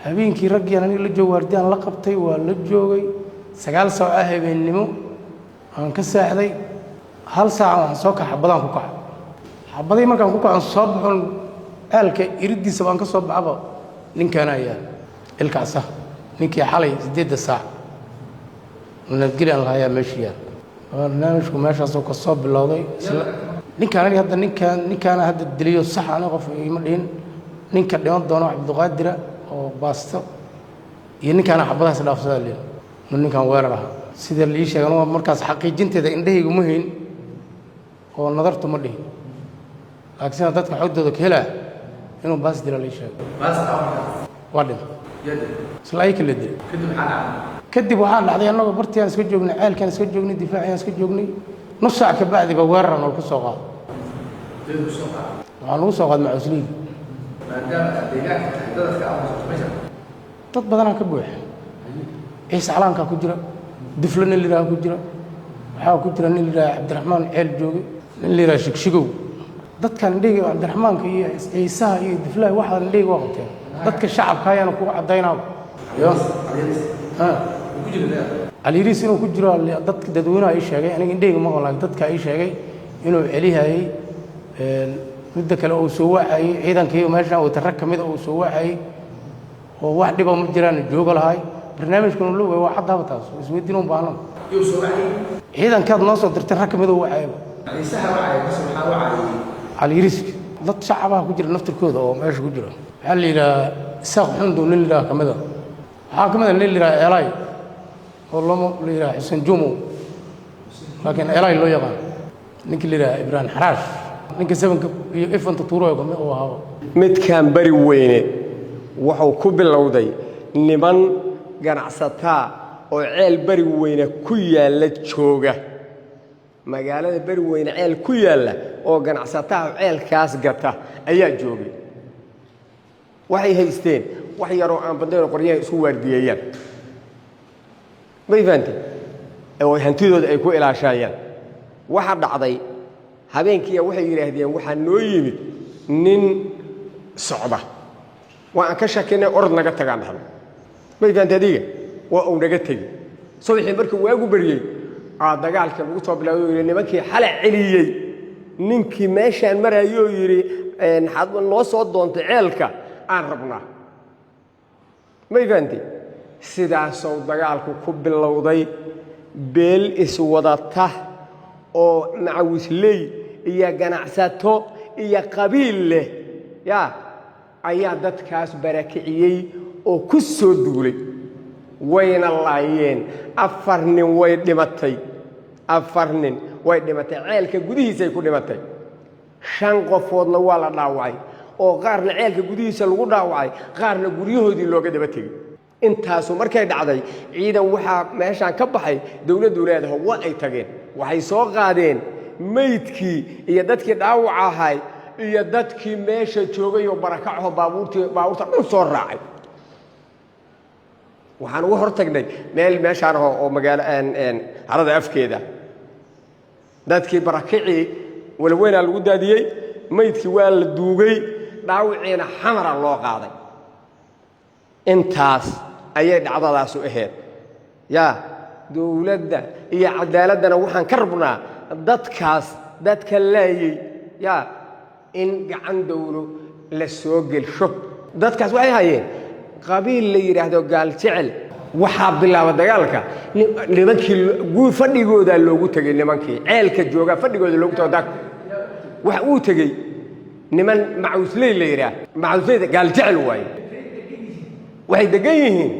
Habeenkii raggii aan aniga la joogo waardiyaan la qabtay, waa la joogay. 9 saac ah habeennimo aan ka saaxday, 1 saaca waxaan soo kaxa xabadaan ku kaca. Xabadii markaan ku kaco, soo baxon ceelka iriddiisa baan ka soo baxaba, ninkaana ayaa ilkaasa, ninkii xalay 8-da saac nabadgeli aan lahayaa meesha yaal. Barnaamijku meeshaasuu ka soo bilowday. Isla ninkaan aniga hadda ninkaana hadda diliyo sax aniga qof ima dhihin. Ninka dhiman doono Cabdiqaadira oo baasto iyo ninkaana xabadahaas dhaafsadaa leeyahay inuu ninkan weerar ahaa, sida la ii sheegay. Anugu markaas xaqiijinteeda indhahaygu ma hayn oo nadartu ma dhihin, laakiin sida dadka xogdooda ka helaa inuu baas dila la ii sheegay. Waa dhintay isla ayka la dilay. Kadib waxaa dhacday, annagoo bartiaan iska joognay, ceelkaan iska joognay, difaaciyaan iska joognay, nus saac ka bacdiba weerar nool ku soo qaado. Waxaa nagu soo qaaday macuusliigi. Dad badanaa ka buuxa. Ciise Calaankaa ku jira, Duflo nin la yidhaha ku jira, waxaa ku jira nin la yidhaha Cabdiraxmaan ceel jooge, nin la yidhaha Shigshigow. Dadkan indhahayga Cabdiraxmaanka iyo Ciisaha iyo Duflaha waxaa indhahayga waa qabteen. Dadka shacabka ayaana kugu caddaynaaba yo. Caliyariis inuu ku jiro dadka dadweynaha ii sheegay. Aniga indhahayga ma qabo, laakiin dadka ii sheegay inuu celihayay. Midda kale uu soo wacayay ciidankii meeshaan wata, rag ka mida uu soo wacayay oo wax dhiba ma jiraan jooga lahay. Barnaamijkan uu la waa caddaaba, taas isweydiin un baahno. Ciidankaad noo soo dirtay rag ka mida uu wacayaba Caliyariiska. Dad shacabaha ku jira naftirkooda oo meesha ku jira waxaa la yidhaha Isaaq Xundow nin la yidhaha ka mida, waxaa ka mid a nin la yidhaha Eelaay oo looma la yidhaha Xuseen Jumow, laakiin Eelaay loo yaqaan, ninkii la yidhaha Ibraahim Xaraash, ninka sevenka iyo ifanta tuuro kamid uu ahaaba. Midkaan Bari Weyne wuxuu ku bilowday niman ganacsataa oo ceel Bari Weyne ku yaalla jooga, magaalada Bari Weyne ceel ku yaalla oo ganacsataha ceelkaas gata ayaa joogay. Waxay haysteen wax yaroo aan badnayn oo qoryaha isku waardiyeeyaan, may fahanteen, oo hantidooda ay ku ilaashayaan. Waxa dhacday habeenkiiya waxay yidhaahdeen, waxaa noo yimid nin socda, waa aan ka shakinay, orod naga tagaan dhahno, may fahantay adiga, waa uu naga tegi. Subaxii markii waagu baryey aa dagaalka lagu soo bilaabay oo yidhi nimankii xala celiyey ninkii meeshaan marayoo yidhi, xad noo soo doontay ceelka aan rabnaa, may fahantay. Sidaasou dagaalku ku bilowday. Beel iswadata oo macawisley iyo ganacsato iyo qabiil leh yaa ayaa dadkaas barakiciyey oo ku soo duulay, wayna laayeen. 4 nin way dhimatay, 4 nin way dhimatay, ceelka gudihiisay ku dhimatay. 5 qofoodna waa la dhaawacay, oo qaarna ceelka gudihiisa lagu dhaawacay, qaarna guryahoodii looga daba tegey. Intaasu markay dhacday, ciidan waxaa meeshaan ka baxay dowladdu leedahay, waa ay tageen, waxay soo qaadeen meydkii iyo dadkii dhaawaca ahay iyo dadkii meesha joogay oo barakacaho baabuurtii baabuurta dhan soo raacay. Waxaan uga hor tagnay meel meeshaan aho oo magaalo harada afkeeda. Dadkii barakicii walweynaa lagu daadiyey, meydkii waa la duugay, dhaawiciina Xamara loo qaaday. Intaas ayay dhacdadaasu ahayd. Yaa dowladda iyo cadaaladdana waxaan ka rabnaa dadkaas dadka laayey yaa in gacan dowlo la soo gelsho. Dadkaas waxay hayeen qabiil la yidhaahdo Gaal Jecel. Waxaa bilaaba dagaalka nimankii guur fadhigoodaa loogu tegey, nimankii ceelka joogaa fadhigooda loogu tego. Waxa uu tegey niman macuusley la yidhaah, macuusleyda Gaal Jecel waaye. Waxay degan yihiin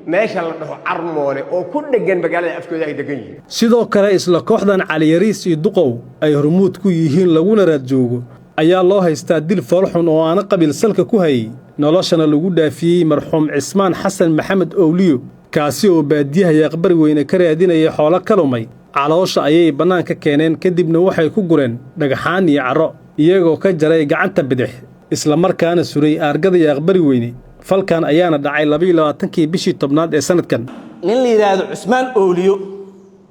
meesha la dhaho Carmoole oo ku dheggan magaalada afkooda ay degan yihiin. Sidoo kale isla kooxdan Caliyariis iyo Duqow ay hormuud ku yihiin laguna raad joogo ayaa loo haystaa dil foolxun oo aana qabiil salka ku hayay, noloshana lagu dhaafiyey marxuum Cismaan Xasan Maxamed Owliyo, kaasi oo baadiyaha Yaaqbari Weyne ka raadinaya xoolo ka lumay. Caloosha ayay bannaanka keeneen, kadibna waxay ku gureen dhagxaan iyo carro, iyagoo ka jaray gacanta bidix. Islamarkaana suray aargada Yaaqbari Weyne. Falkan ayaana dhacay 22-kii bishii 10aad ee sanadkan. Nin la yidhaahdo Cusmaan Ooliyo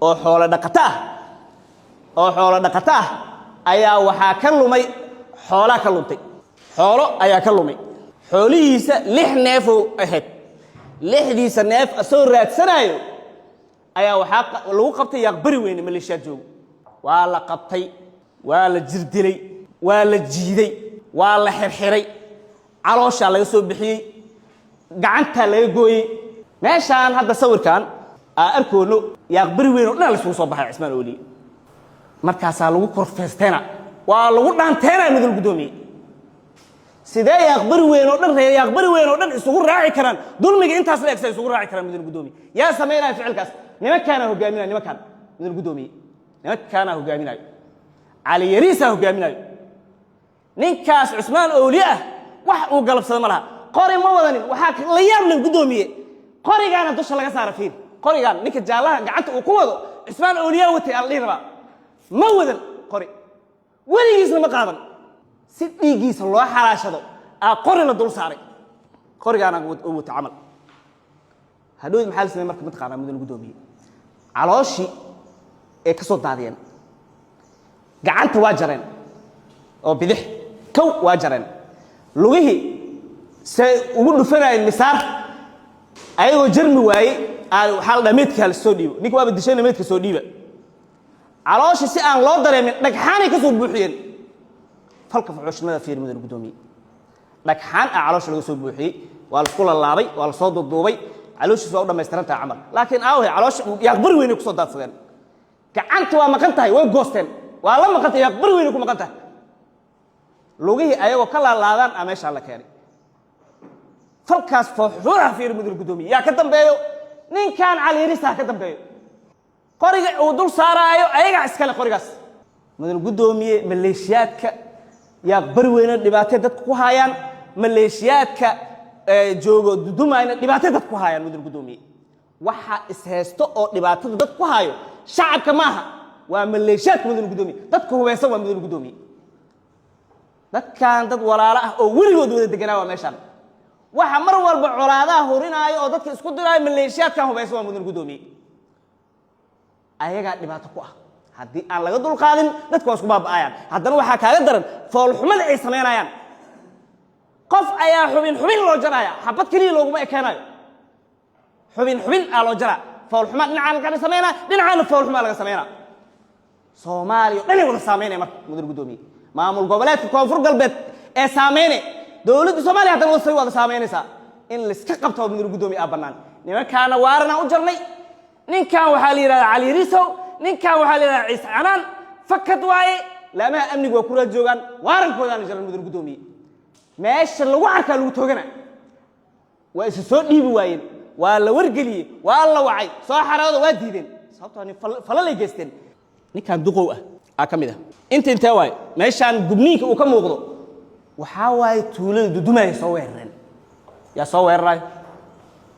oo xoolo dhaqato ah, oo xoolo dhaqato ah, ayaa waxaa ka lumay xoolaa ka luntay. Xoolo ayaa ka lumay. Xoolihiisa lix neefoo ahayd. Lixdiisa neef asoo raadsanaayo ayaa waxaa lagu qabtay Yaaqbari Weyne. Maleeshiyaad joogo waa la qabtay, waa la jirdilay, waa la jiiday, waa la xirxiray, calooshaa laga soo bixiyey, gacantaa laga gooyey. Meeshaan hadda sawirkan aa arkoono, Yaaqbari Weyn oo dhan la isugu soo baxay Cismaan Ooliye. Markaasaa lagu korfeesteena, waa lagu dhaanteena. Mudal guddoomiye, sidee Yaaqbari Weyn oo dhan, reer Yaaqbari Weyn oo dhan isugu raaci karaan dulmiga intaas la egsa isugu raaci karaan? Mudal guddoomiye, yaa samaynaya ficilkaas? Nimankaana hogaaminaya. Nimankaan, mudal guddoomiye, nimankaana hogaaminayo. Cali Yariisaa hogaaminayo. Ninkaas Cusmaan Ooliye ah wax uu galabsada ma laha, qori ma wadanin. Waxaa la yaab leh, guddoomiye, qorigaana dusha laga saara. Fiir qorigaan ninka jaallaha gacanta uu ku wado. Cusmaan Ooliyaa watay aa la dhihi rabaa. Ma wadan qori, weligiisna ma qaadan. Si dhiiggiisa loo xalaashado aa qori la dul saaray. Qorigaana uu wata camal. Hadhowd maxaa la samey marka, mataqaanaa, mudan guddoomiye? Calooshii ee ka soo daadiyeen, gacanta waa jareen oo bidix kow waa jareen, lugihii say ugu dhufanayeen misaar ayagoo jarmi waayey. Waxaa la dhaha meydka hala soo dhiibo. Ninka waaba dishayna, meydka soo dhiiba. Calooshii si aan loo dareemin dhagxaanay ka soo buuxiyeen. Falka fuxuushnimada fiir, mudan guddoomiye. Dhagxaan ah caloosha laga soo buuxiyey, waa laisku lalaabay, waa lasoo duuduubay. Calooshiis waa u dhammaystiran tahay camal, laakiin aawhe caloosha Yaaqbari Weynay kusoo daadsadeen. Gacanta waa maqan tahay, way goosteen, waa la maqan tahay, Yaaqbari Weynay ku maqan tahay. Lugihii ayagoo ka laalaadaan a meeshaa la keenay. Falkaas fooxuuraha fiir, mudan guddoomiye. Yaa ka dambeeyo? Ninkan Caliyarisaa ka dambeeyo. Qoriga uu dul saaraayo ayagaa iskale qorigaas. Mudan guddoomiye, maleeshiyaadka Yaaqbari Weyne dhibaatay dadku ku haayaan. Maleeshiyaadka joogo Dudumayna dhibaatay dadku ku haayaan. Mudan guddoomiye, waxa ishaysto oo dhibaatada dadku ku haayo shacabka maaha, waa maleeshiyaadka. Mudan guddoomiye, dadka hubeysan waa. Mudan guddoomiye, dadkan dad walaalo ah oo weligood wada deganaa waa meeshaan. Waxa mar walba colaadaha hurinaayo oo dadka isku diraayo maleeshiyaadkan hubeysan waa. Mudan guddoomiye, ayagaa dhibaato ku ah. Haddii aan laga dulqaadin, dadka waa isku baaba'ayaan. Haddana waxaa kaaga daran foolxumada ay samaynayaan. Qof ayaa xubin xubin loo jaraya, xabad keliya looguma ekeenayo, xubin xubin aa loo jaraa. Foolxuma dhinacaan laga samaynaa, dhinacaana foolxumaa laga samaynaa. Soomaaliya o dhanay wada saameynaya marka, mudan guddoomiye. Maamul goboleedka Koonfur Galbeed ee saameyne, dowladda Soomaaliya haddana wasay wada saameynaysaa. In laiska qabto, mudan guddoomiye, aa bannaan. Nimankaana waaranaa u jarnay. Ninkan waxaa la yidhahdaa Cali Risow, ninkan waxaa la yidhahdaa Ciise Canaan. Fakad waaye, laamaha amnigu waa ku raad joogaan. Waarankoodaan jaran, mudan guddoomiye. Meesha lagu arkaa lagu toogana. Waa isa soo dhiibi waayeen, waa la wargeliyey, waa la wacay, soo xarooda waa diideen. Sababtoo nin falalay geysteen. Ninkan duqow ah aa ka mid ah. Inta intee waaye meeshaan gubniinka uu ka muuqdo? Waxaa waaye tuulada Dudumaya soo weerareen. Yaa soo weerarayo?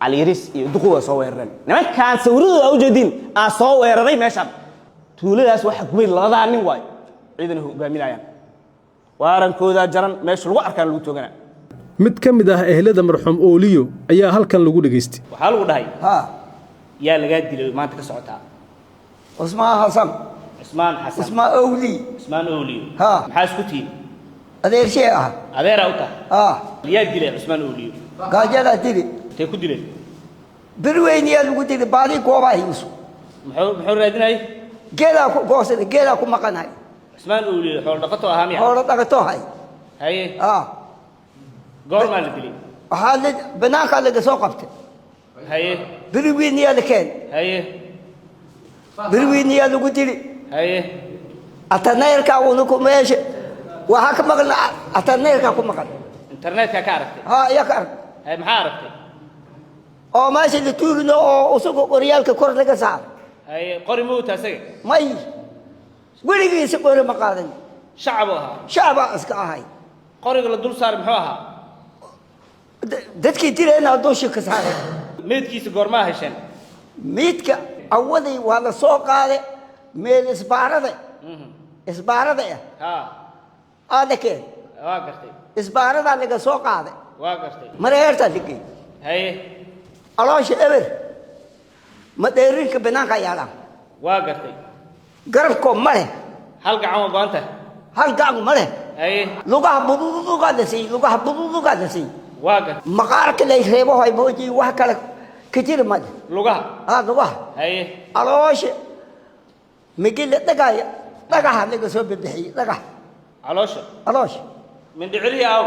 Caliyaris iyo duqow aa soo weerareen. Nimankaan sawiradooda aa ujeediin aa soo weeraray meeshaan. Tuuladaas waxa gubay labadaa nin waayo, ciidan hogaaminayaan. Waarankoodaa jaran, meesha lagu arkaan lagu toogana. Mid ka mid ah ehelada marxuum Ooliyo ayaa halkan lagu dhegaystay. Waxaa lagu dhahay, yaa lagaa dilay maanta ka socotaa? Cusmaan Xasan. Cusmaan Xasan. Cusmaan Owli. Cusmaan Ooliyo. Ha. Maxaa isku tihiin? Adeershee ah. Adeeraa u tahay? Ha. Yaa dilay Cusmaan Ooliyo? Gaajadaa dili. Intay ku dileen? Birweyniyaa lagu dili, baadi goobaa hiisu. Muxuu raadinayay? Geelaa ku goosada, geelaa ku maqanhay. Cusmaan Ooliyo xoolo dhaqato ahaa miya? Xoolo dhaqato hay. Haye. Ha. Goormaa la dilay? Waxaa la banaankaa laga soo qabtay. Haye. Birweyniyaa la keen. Haye. Birweyniyaa lagu dili. Haye. Ataneerkaa unuku meesha waxaa ka maqan, ataneerkaa ku maqan. Internetka ka aragtay? Ha, iyaa ka arag. Haye, maxaa aragtay? Oo meesha la tuurino oo usuga qoryaalka kor laga saaro. Haye, qori ma wata asaga? May, weligiisa qori ma qaadan. Shacab uu ahaa? Shacabaa iska ahay. Qoriga la dul saaray muxuu ahaa? Dadkii dilayna dusha ka saaray. Meydkiisa goormaa hesheen? Miidka awaday waa la soo qaaday meel isbaarada ah. Ha. Aa la keen. Waa gartay. Isbaaradaa laga soo qaaday. Waa gartay. Mareertaa la geeyey. Caloosha eber, madheerinka banaanka yaalaan. Waa gartay. Garabkoo ma leh. Hal gacan waa go'an tahay. Hal gacan ma leh. Lugaha bududugaa la siiyey, lugaha bududugaa la siiyey. Waa gartay. Maqaarka lay reebo hay mooji, wax kale ka jiri male. Lugaha? Ah, lugaha. Caloosha migi la dhagaaya, dhagaxa laga soo bixiyey, dhagax. Caloosha? Caloosha. Mindhicirihii aw?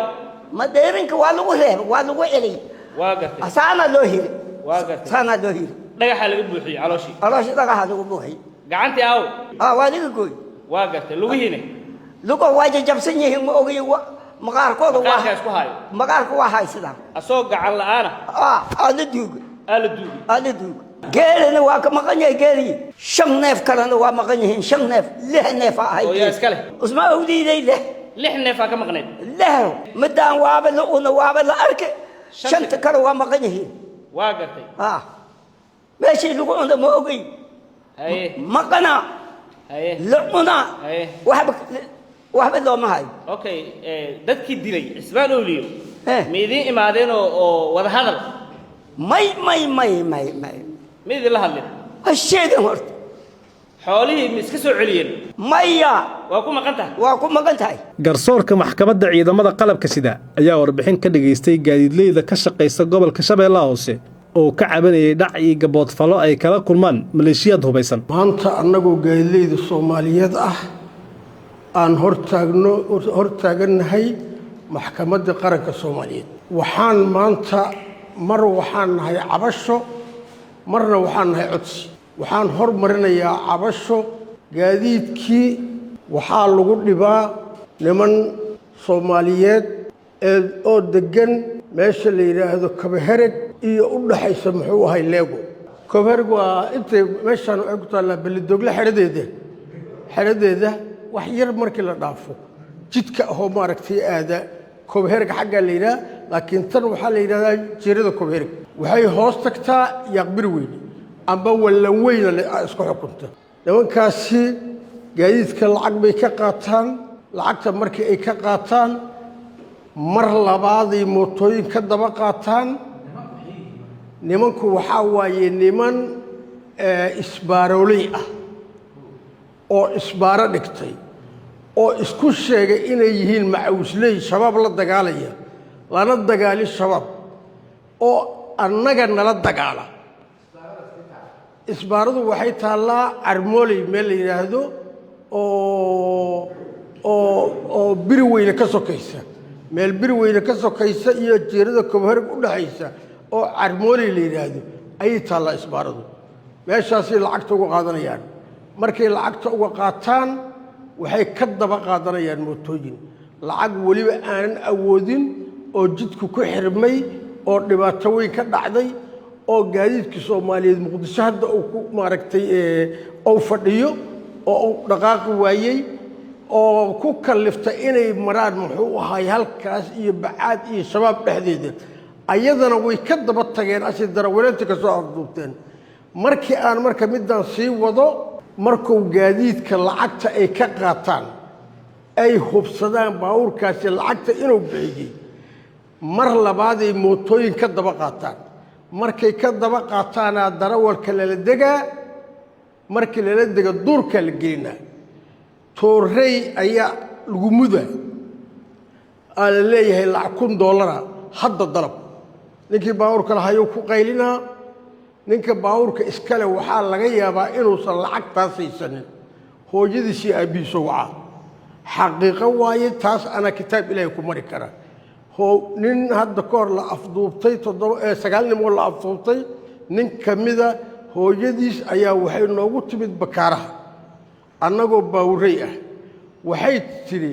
Madheerinka waa lagu reebay, waa lagu celiyey. Waa gartay. Saanaa loo hiri. Waa gartay. Saanaa loo hiri. Dhagaxaa laga buuxiyey calooshii? Caloosha dhagaxa lagu buuxiyey. Gacantii aw? Ah, waa laga gooy. Waa gartay. Lugihiina? Lugo waa jajabsan yihiin, ma ogiy, maqaarkooda waa Maqaarkaa isku hayo. Maqaarka waa haysadaan. Asoo gacan la'aana? Ah, aa la duuga. Aa la duugay. Aa la duuga. Geelina waa ka maqan yahay, geelii shan neef kalena waa maqan yihiin, shan neef, lix neef aa ahay. Oo yaa iska leh? Usma awdiiday leh. Lix neefaa ka maqnayd? Leh midaan waaba la una, waaba la arke, shanta kale waa maqan yihiin. Waa gartay. Ah, meeshii lagu cuna ma ogey. Maqana la cunaa. Waxba waxba looma hayo. Okay, dadkii dilay Cismaan Owliyo ma idiin imaadeen oo wada hadal? May, may, may, may, may. Ma idinla hadlin? Ha sheegin horta. Xoolihii ma iska soo celiyeen? Maya. Waa ku maqan tahay? Waa ku maqan tahay. Garsoorka maxkamadda ciidamada qalabka sida ayaa warbixin ka dhageystay gaadiidleyda ka shaqaysa gobolka Shabeellaha Hoose oo ka cabanayay dhac iyo gaboodfallo ay kala kulmaan maleeshiyaad hubaysan. Maanta annagoo gaadiidleyda Soomaaliyeed ah aan hortaagno, hortaagannahay Maxkamadda Qaranka Soomaaliyeed, waxaan maanta mar waxaan nahay cabasho, marna waxaan nahay codsi. Waxaan hormarinayaa cabasho. Gaadiidkii waxaa lagu dhibaa niman Soomaaliyeed ee oo deggan meesha la yidhaahdo Kabahereg iyo u dhaxaysa, muxuu ahay, Leego. Kabahereg waa intay meeshaan waxay ku taallaa Belidogle xeradeeda, xeradeeda wax yar markii la dhaafo jidka ahoo maaragtay aada Koobhereg xaggaa la yidhaha, laakiin tan waxaa la yidhahdaa jeerada Koobhereg. Waxay hoos tagtaa Yaaqbir Weyne amba Wallan Weyna isku xukunta. Nimankaasi gaadiidka lacag bay ka qaataan. Lacagta markii ay ka qaataan, mar labaaday mootooyin ka daba qaataan. Nimanku waxaa waaye niman isbaarooley ah oo isbaaro dhigtay oo isku sheegay inay yihiin macawisley Shabaab la dagaalaya, lana dagaali Shabaab oo annaga nala dagaala. Isbaaradu waxay taallaa Carmooley, meel la yidhaahdo oo Biri Weyne ka sokaysa, meel Biri Weyne ka sokaysa iyo jeerada Koobhareg u dhaxaysa oo Carmooley la yidhaahdo ayay taallaa isbaaradu. Meeshaasay lacagta uga qaadanayaan. Markay lacagta uga qaataan, waxay ka daba qaadanayaan mootooyin, lacag weliba aanan awoodin oo jidku ku xirmay oo dhibaato weyn ka dhacday oo gaadiidkii Soomaaliyeed Muqdisho hadda uu ku maaragtay uu fadhiyo oo uu dhaqaaqi waayey oo ku kalliftay inay maraan, muxuu ahaay, halkaas iyo Bacaad iyo Shabaab dhexdeeda. Ayadana way ka daba tageen asi darawareenta ka soo afduubteen. Markii aan marka midaan sii wado, markuu gaadiidka lacagta ay ka qaataan ay hubsadaan baabuurkaasi lacagta inuu bixiyey, mar labaaday mootooyin ka daba qaataan. Markay ka daba qaataanaa darawalka lala degaa. Markii lala dego, duurkaa la gelinaa, toorey ayaa lagu mudaa, aa la leeyahay lacag $1000 hadda dalab. Ninkii baabuurka lahayuu ku qaylinaa. Ninka baabuurka iskale waxaa laga yaabaa inuusan lacagtaas haysanin, hooyadiisii aabbihiiso wacaa. Xaqiiqo waaye taas, anaa kitaab Ilaahay ku mari kara. Hoo nin hadda ka hor la afduubtay, toddoba sagaal nimoo la afduubtay, nin ka mida hooyadiis ayaa waxay noogu timid Bakaaraha annagoo baawurey ah. Waxay tidhi,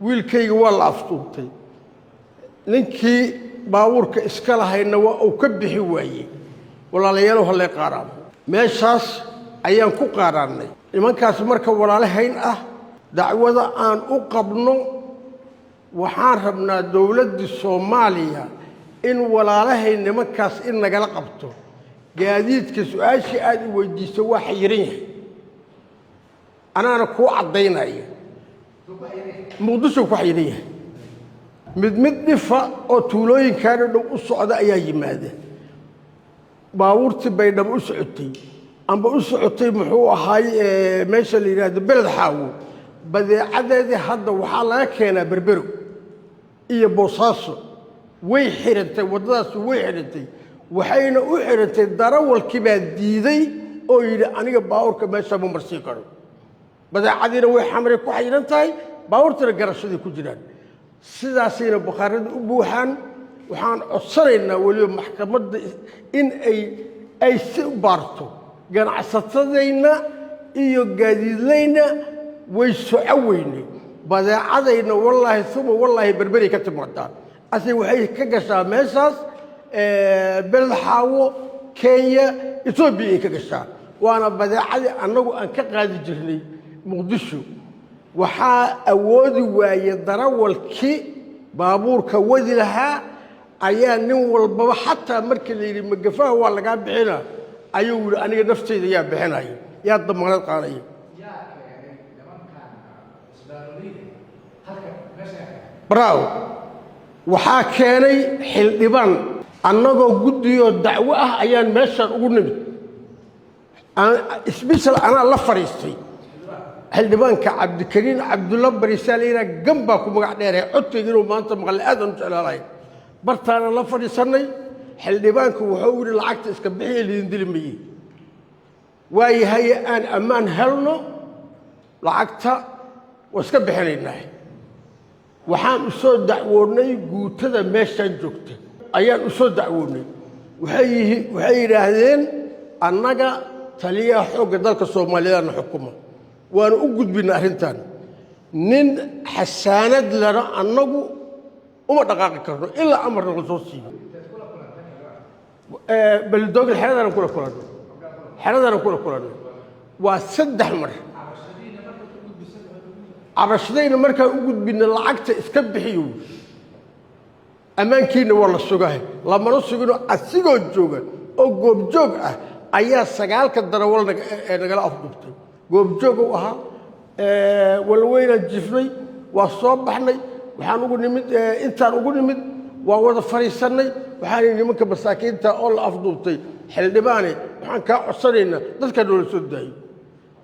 "Wiilkayga waa la afduubtay, ninkii baabuurka iska lahayna waa uu ka bixi waayey, walaalayaalow hallee qaaraamo." Meeshaas ayaan ku qaaraannay nimankaas. Marka walaalahayn ah, dacwada aan u qabno, waxaan rabnaa dowladdii Soomaaliya in walaalahay nimankaas in nagala qabto. Gaadiidka su-aashii aad i weydiiso waa xayiran yahay, anaana kuu caddaynaya. Muqdisho ku xayiran yahay. Mid mid dhifa oo tuulooyinkaana dhow u socda ayaa yimaada. Baabuurtii Baydhabo u socotay amba u socotay, muxuu ahaay, meesha la yidhaahdo Beled Xaawo, badeecadeedii hadda waxaa laga keenaa Berbero iyo Boosaaso. Way xirantay waddadaas, way xirantay. Waxayna u xirantay darawalkii baa diiday oo yidhi, "Aniga baabuurka meesha ma marsiin karo." Badeecadiina way Xamray ku xayiran tahay, baabuurtana garashaday ku jiraan. Sidaasayna bakhaarada u buuxaan. Waxaan codsanaynaa weliba maxkamadda in ay si u baarto. Ganacsatadayna iyo gaadiidlayna way soco weynay. Badeecadayna, wallaahi uma wallaahi, Berberay ka timaadaa, ase waxay ka gashaa meeshaas Beled Xaawo, Kenya, Etoobiya ay ka gashaa. Waana badeecadii annagu aan ka qaadi jirnay Muqdisho. Waxaa awoodi waaye darawalkii baabuurka wadi lahaa ayaa nin walbaba, xataa markii la yidhi magafaha waa lagaa bixina, ayuu yidhi, "Aniga nafteyda yaa bixinaya, yaa damaanad qaadaya?" Braawo. Waxaa keenay xildhibaan. Annagoo guddiyoo dacwo ah ayaan meeshaan ugu nimid. Special anaa la fadhiistay xildhibaanka Cabdikariin Cabdulla Bariisaa la yidhaha, gan baa ku magac dheeree. Codkayga inuu maanta maqle aadaan u jeclaalahay. Bartaana la fadhiisannay. Xildhibaanku wuxuu yidhi, "Lacagta iska bixiya, lidin dili maye." Waayahaye, aan ammaan helno, lacagta waa iska bixinaynaa. Waxaan u soo dacwoonnay guutada meeshaan joogta ayaan u soo dacwoonnay. Waxay yidhaahdeen, "Annaga taliyaha xoogga dalka Soomaaliyeedna xukuma, waanu u gudbinay arrintan. Nin xasaanad lana annagu uma dhaqaaqi karno ilaa amarna la soo siiyo." Baldoogil xeradaanan kula kulannay, xeradaanan kula kulannay waa 3 mar. Cabashadayna markaan u gudbinay, lacagta iska bixiyo, ammaankiina waa la sugahay. Lamana sugino. Asigoo jooga oo goobjoog ah ayaa sagaalka darawal ee nagala afduubtay. Goobjoog u ahaa. Walweynaan jifnay, waa soo baxnay. Waxaan ugu nimid, intaan ugu nimid waa wada fadhiisannay. Waxaan nimanka masaakiinta oo la afduubtay, xildhibaane, waxaan kaa codsanaynaa dadkaa noola soo daayo.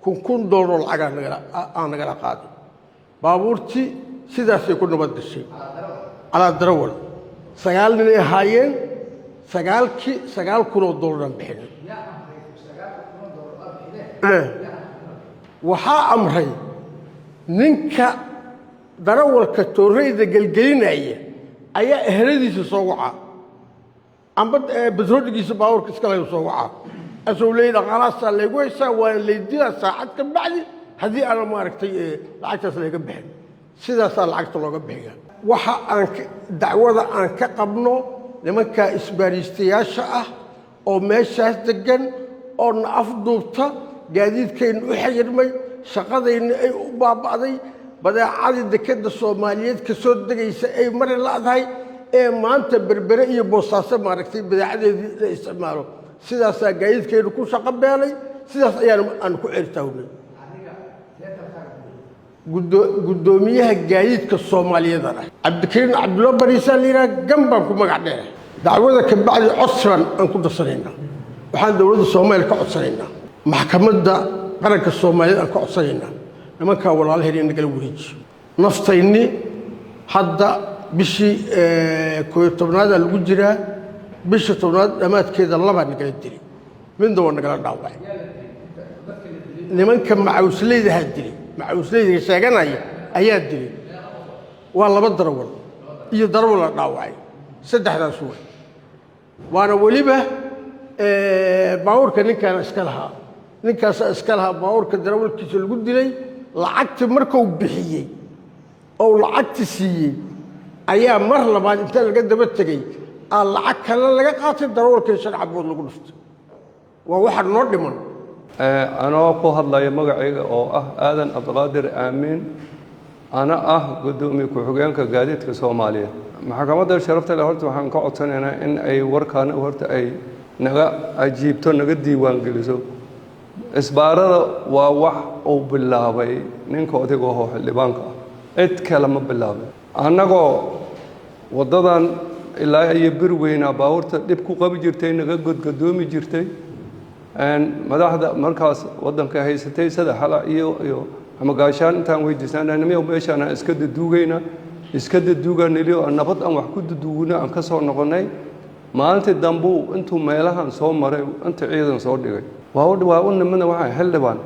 1000 doolaroo lacagaa nagala aan nagala qaaday. Baabuurtii sidaasay ku nabad gashay. Calaa darawal sagaal ninay ahaayeen. Sagaalkii 9,000 oo doolaraan bixinay. Waxaa amray ninka darawalka tooreyda gelgelinaya ayaa eheladiisa soo wacaa amba batroodhigiisa baabuurka iska layu soo wacaa, asoo leeyay, "Dhaqaalahaasaa laygu haysaa, waana laydilaa saacad ka bacdi haddii aanan maaragtay lacagtaas layga bixin." Sidaasaa lacagta looga bixiya. Waxa aan dacwada aan ka qabno nimanka isbaariistayaasha ah oo meeshaas deggan oo na afduubta, gaadiidkaynu u xayirmay, shaqadayna ay u baaba'day, badeecadii dekedda Soomaaliyeed ka soo degaysa ay mari la'dahay, ee maanta Berbere iyo Boosaaso maaragtay badeecadeedii la isticmaalo, sidaasaa gaadiidkaynu ku shaqo beelay. Sidaas ayaan aan ku ceertaawnay. Guddoomiyaha gaadiidka Soomaaliyeed ah Cabdikariin Cabdulla Bariisaa la yidhaha, gan baan ku magac dheera. Dacwada ka bacdi codsiban aan ku darsanaynaa. Waxaan dowladda Soomaaliya ka codsanaynaa, maxkamadda qaranka Soomaaliyeed aan ka codsanaynaa, nimankaa walaalaheen in nagala wareejiyo naftayni. Hadda bishii 11-aadaa lagu jiraa. Bisha 10-aad dhammaadkeeda labaa nagala dilay, midna waa nagala dhaawacay. Nimanka macawsleydahaa dilay, macawsleyda sheeganaya ayaa dilay. Waa laba darawal iyo darawal la dhaawacay, saddexdaas way. Waana weliba baabuurka ninkaana iska lahaa, ninkaasaa iska lahaa baabuurka darawalkiisa lagu dilay. Lacagtii markuu bixiyey oo lacagti siiyey ayaa mar labaad inta laga daba tegey aa lacag kale laga qaatay, darawalkii 5 cabood lagu dhuftay. Waa waxa noo dhiman. Anoo ku hadlaya magacayga oo ah Aadan Cabdiqaadir Aamiin, ana ah guddoomiye ku-xigeenka gaadiidka Soomaaliyeed, maxkamadda sharafta leh horta waxaan ka codsanaynaa in ay warkaana horta ay naga ajiibto, naga diiwaan geliso. Isbaarada waa wax uu bilaabay ninka odayga ahoo xildhibaanka ah, cid kale ma bilaabin. Annagoo Waddadan ilaa iyo bir weynaa baabuurta dhib ku qabi jirtay, naga godgadoomi jirtay. Madaxda markaas waddanka haysatay sida Xala iyo ama Gaashaan intaan weydiisanaa, nimiyow, meeshaan aan iska daduugayna, iska daduuga niliyo, aan nabad aan wax ku daduugna, aan ka soo noqonnay. Maalintii dambuu intuu meelahan soo maray inta ciidan soo dhigay. Waa u nimidna, waxaan xildhibaan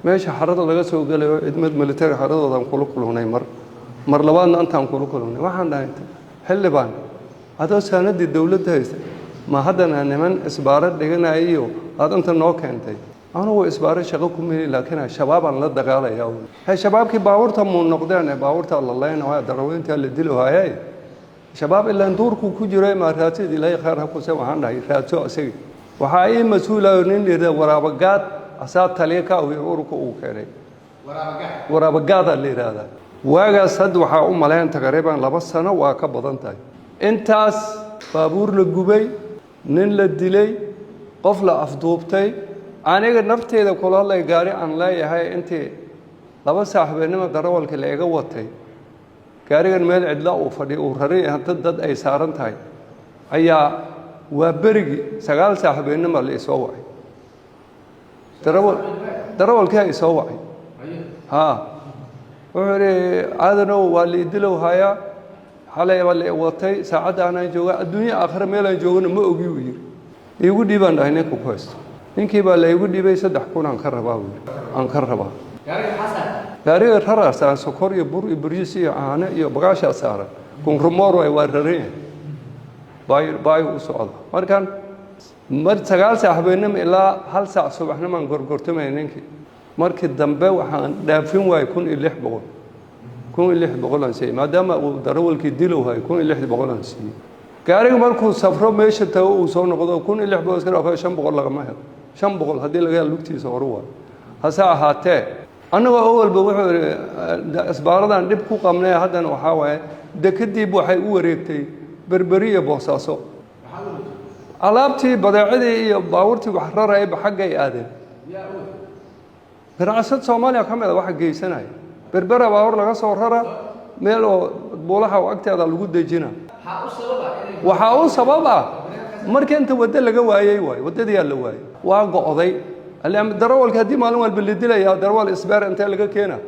meesha xarada laga soo gelayo ciidamada military xaradoodan kula kulunay. Mar labaadna intaan kula kulunay, waxaan dhahay, "Xildhibaan, adoo saanadii dowladda haysta, ma haddana niman isbaaro dhiganaya iyo aad inta noo keentay?" "Anugu isbaaro shaqo ku meli, laakiin shabaabaan la dagaalaya." He, shabaabkii baabuurta muu noqdeen? Baabuurta la leynaya, daraweyntaa la dilo haye. Shabaab ilaan duurku ku jiro, maa raadsid? Ilaahay khayr ha kuse. Waxaan dhahay, "Raadso asagi." Waxaa ii mas-uulayo nin la yidhahda Waraabagaad, asaa taliya ka awiy ururka uu keenay. Waraabagaadaa la yidhaahdaa. Waagaas hadda waxaa u malayn taqriiban 2 sano waa ka badan tahay intaas baabuur la gubay, nin la dilay, qof la afduubtay. Aniga nafteyda kula hadlay, gaari aan leeyahay intii 2 saac habeenimo darawalka la iga watay, gaarigan meel cidla uu fadhiyo, uu raray, hanta dad ay saaran tahay, ayaa waa berigii 9 saac habeenimo la isoo wacay. Darawalkii isoo wacay, haa, wuxuu idhi, "Aadanow, waa la idilow hayaa, xalay baa la watay, saacadda anaan jooga, adduunyo aakhire meelaan joogana ma ogi," uu yidhi. "Iigu dhiibaan," dhahay, "ninka ku haysto." Ninkii baa la igu dhiibay. 3000 aan ka rabaa, buu yidhi, aan ka rabaa. Gaariga raraa saaran, sokor iyo bur iyo bariis iyo caano iyo bagaashaa saaran, kunrumoor waay, waa raran yahay, baayo baayo u socda. Markaan mar 9 saac habeenimo ilaa 1 saac subaxnimaan gorgortamaya ninkii. Markii dambe waxaan dhaafin waayey 1600. 1600 aan siiyey, maadaama uu darawalkii dilow hayay. 1600 aan siiyey. Gaariga markuu safro, meesha tago, uu soo noqdo, 1600 iska dhaafo, 500 lagama helo. 500 haddii laga helo lugtiisa horu waayo. Hase ahaatee, annagoo awalba, wuxuu yidhi, isbaaradan dhib ku qabnay, haddana waxaa waaye dekadiib waxay u wareegtay Berberi iyo Boosaaso. Alaabtii, badeecadii iyo baabuurtii wax rarayba xaggay aadeen. Ganacsad Soomaaliya ka mid a waxa geysanaya Berbera, baabuur laga soo rara, meel oo buulaha agteeda lagu dejina. Waxaa u sabab ah markii inta waddo laga waayey, waayo waddadiyaa la waayey, waa go'day. Darawalka haddii maalin walba la dilayaa, darawal isbeer intee laga keena?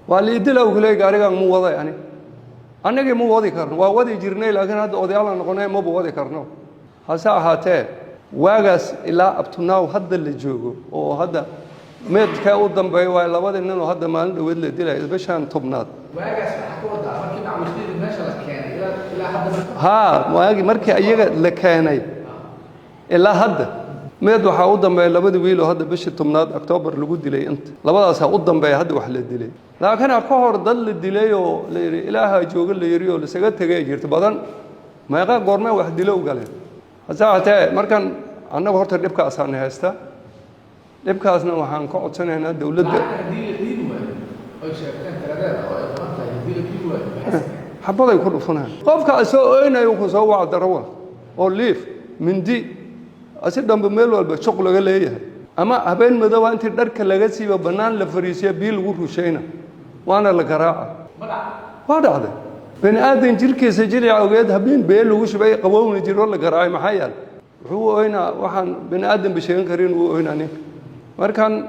Waa la idila, uu kuleeyay, "Gaarigaan mu waday ani, annagii ma wadi karno. Waa wadi jirnay, laakiin hadda odayaalaan noqonay, maba wadi karno." Hase ahaatee, waagaas ilaa abtunaaw hadda la joogo oo hadda meedkaa u dambeeya waa labadii nin oo hadda maalin dhaweed la dilaya bishaan 10aad. Waagaas waxaa ka wadaa markii macwiisyadii meesha la keenay ilaa hadda? Haa, waagi markii iyaga la keenay ilaa hadda meed waxaa u dambeeya labadii wiil oo hadda bishii 10aad, Octoobar, lagu dilay. Inta labadaasaa u dambeeya hadda wax la dilay. Laakiin ka hor dad la dilay oo la yidhi Ilaahaa jooga, la yidhi oo lasaga tegay jirta badan. Meeqa goormee wax dilo u galeen? Hase ahaatee, markan annagu horta dhibkaasaana haysta. Dhibkaasna waxaan ka codsanaynaa dowladda. Haddii la dhiibi waayo oy sheegteen tiradeeda oo ay badan tahay, haddii la dhiibi waayo, maxay? Xabaday ku dhufanayaan qofka asoo oynayo ku soo waca darawal oo liif mindi asi dhanba meel walba shuq laga leeyahay, ama habeen madooba intii dharka laga siiba bannaan la fariisiya, biyo lagu rushayna, waana la garaaca. Waa dhacday. Bani aadan jirkiisa jilica ogeed habeen bee lagu shubay, qabowna jiro, la garaacay. Maxaa yaal wuxuu u oynaa? Waxaan bani aadan ba sheegan karin wuu oynaa ninka. Markan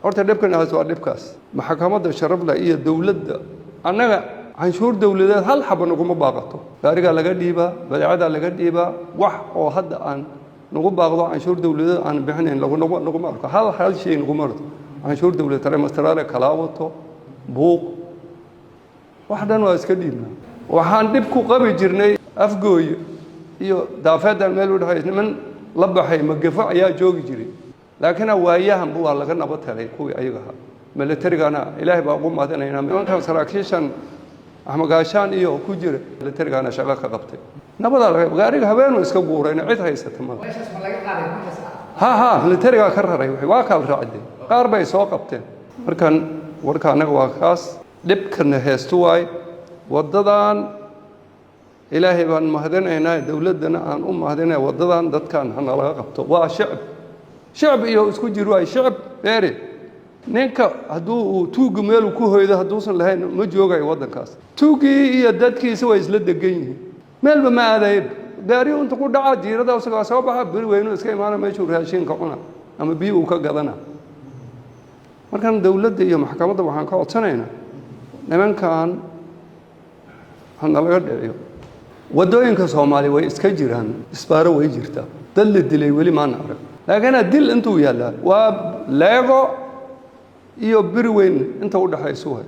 horta dhibkan haas waa dhibkaas. Maxkamadda sharafle iyo dowladda, annaga canshuur dowladeed hal xaba naguma baaqato. Gaarigaa laga dhiibaa, badeecadaa laga dhiibaa. Wax oo hadda aan nagu baaqdo canshuur dowladeed aan bixinayn naguma arko. Hal shay naguma arko canshuur dowladeed. Trimestral kalaa wato buuq, wax dhan waa iska dhiibnaa. Waxaan dhib ku qabi jirnay Afgooye iyo Daafeedan meel u dhexaysa, niman la baxay magafo ayaa joogi jiray, laakiin waayahanba waa laga nabad helay kuwii ayaga ahaa. Militarigana Ilaahay baa ugu mahadinaynaa. Nimankan saraakiishan Axmed Gaashaan iyo ku jira militarigana shaqo ka qabtay, nabadaa laga. Gaariga habeenu iska guurayna, cid haysata mala. Meeshaas ma laga qaaday markaas? Ha, militarigaa ka raray. Waa kala raacday, qaar bay soo qabteen. Markan warka annaga waa kaas, dhibkana heestu waay waddadan. Ilaahay baan mahadinaynaa, dowladdana aan u mahadinaya. Waddadan dadkan hanalaga qabto. Waa shicib, shicib iyo isku jir waay. Shicib beere, ninka hadduu uu tuugga meeluu ku hoydo hadduusan lahayn, ma joogayo waddankaas. Tuuggii iyo dadkiisa way isla degan yihiin. Meelba ma aadaye, gaariyu inta ku dhaca jiirada isagaa soo baxa, Beri Weynu iska imaana, meeshuu raashinka cuna ama biyo uu ka gadana. Markan dowladda iyo maxkamadda waxaan ka codsanaynaa nimankan hana laga dhiciyo. Waddooyinka Soomaaliya way iska jiraan, isbaaro way jirtaa, dad la dilay weli maana arag, laakiin dil intuu yaallaa waa Leego iyo Beri Weyn inta u dhexaysu hay.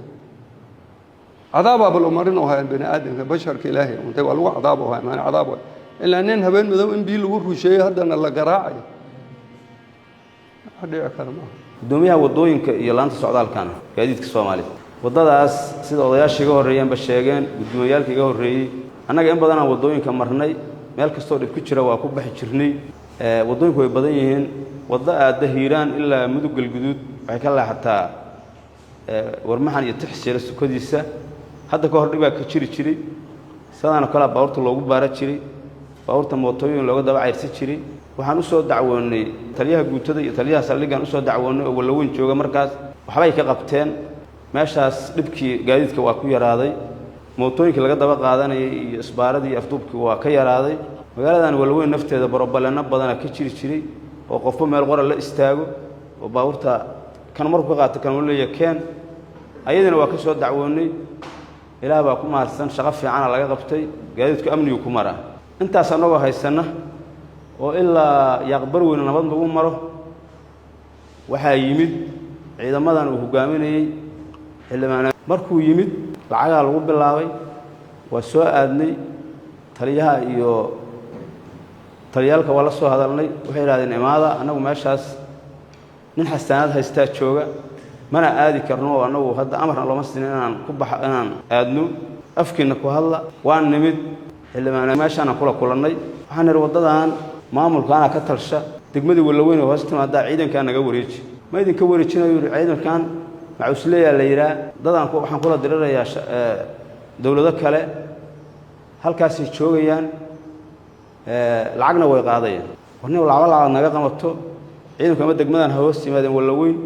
Cadaabaaba loo marin oo haya bani aadamka, basharka Ilaahay untay waa lagu cadaab oo haya, maana cadaab waay, ilaa nin habeen madow in biyo lagu rusheeyo haddana la garaacayo, wax dhici kara maaha. Gudoomiyaha waddooyinka iyo laanta socdaalkana gaadiidka Soomaaliya, waddadaas sida odayaasha iga horreeyeenba sheegeen, guddoomiyaalka iga horreeyey, annaga in badanaan waddooyinka marnay, meel kastoo dhib ku jira waa ku baxi jirnay. Waddooyinku way badan yihiin. Waddo aadda Hiiraan ilaa Mudug, Galguduud, waxay ka leexataa Warmaxan iyo Tixsira sukadiisa. Hadda ka hor dhibaa ka jiri jiray, sidaanoo kalea baabuurta loogu baara jiray, baabuurta mootooyin looga daba cayrsan jiray. Waxaan u soo dacwoonnay taliyaha guutada iyo taliyaha saldhiggaan usoo dacwoonnay oo Wallaweyn jooga. Markaas waxbay ka qabteen meeshaas, dhibkii gaadiidka waa ku yaraaday, mootooyinkii laga daba qaadanayay iyo isbaaradii iyo afduubkii waa ka yaraaday. Magaaladan Wallaweyn nafteeda borobaleenno badana ka jiri jiray oo qofba meel qora la istaago oo baabuurta kan markuu ka qaato kan uu leeyahay keen. Ayadina waa ka soo dacwoonnay. Ilaah baa ku mahadsan, shaqo fiicana laga qabtay, gaadiidku amnigu ku maraa. Intaas annagoo haysanna oo ilaa Yaaqbarweyne nabad lagu maro, waxaa yimid ciidamadan uu hogaaminayey xildhibaan. Markuu yimid lacagaa lagu bilaabay. Waa soo aadnay taliyaha iyo taliyaalka, waa la soo hadalnay. Waxay yidhahdeen imaada, annagu meeshaas nin xasaanad haystaa jooga, mana aadi karno oo annagu hadda amarna looma sinin inaan ku baxa, inaan aadno, afkiina ku hadla. Waan nimid xildhibaan, meeshaanaan kula kulannay. Waxaan nidhi waddadan maamulkaana ka talsha, degmadii Wallaweyn oo hoos timaadaa, ciidankaa naga wareeji. Ma idinka wareejinayo, yidhi. Ciidankan macusleeyaa la yidhaah, dadaan waxaan kula dirirayaa dowlado kale, halkaasay joogayaan, lacagna way qaadayaan. Warni lacag lacag naga qabato ciidanku, ama degmadan ha hoos yimaadeen Wallaweyn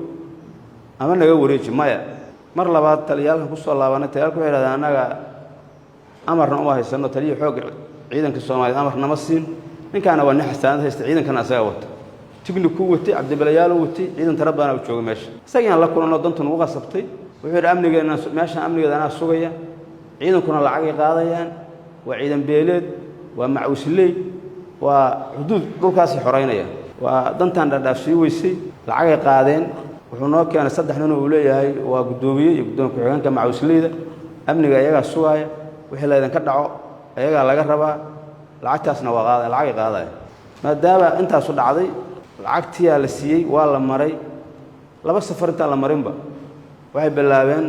ama naga wareeji. Maya. Mar labaad taliyaalkan ku soo laabanay. Taliyaalka waxay yidhahdeen annaga amarna uma haysano, taliya xoogga ciidanka Soomaaliyeed amar nama siin, ninkaana waa nin xasaanad haysta, ciidankana asagaa wata, tignikuu watay, Cabdibalayaaluu watay, ciidan tara badanaa u jooga meesha. Isagiaan la kulanoo dantu nagu qasabtay. Wuxuu yidhi amnigeena meeshaan amnigeeda anaa sugaya, ciidankuna lacagay qaadayaan, waa ciidan beeleed, waa macuusley, waa xuduud dhulkaasay xoraynayaan. Waa dantaan dhadhaaf sii weysay, lacagay qaadeen. Wuxuu noo keenay saddex nin oo uu leeyahay waa guddoomiye iyo guddoomiye ku-xigeenka macuusleyda, amniga iyagaa sugaaya, wixii laydinka dhaco iyagaa laga rabaa, lacagtaasna waa qaada, lacagay qaadaya. Maadaama intaasu dhacday, lacagtiyaa la siiyey, waa la maray. Laba safar intaan la marinba waxay bilaabeen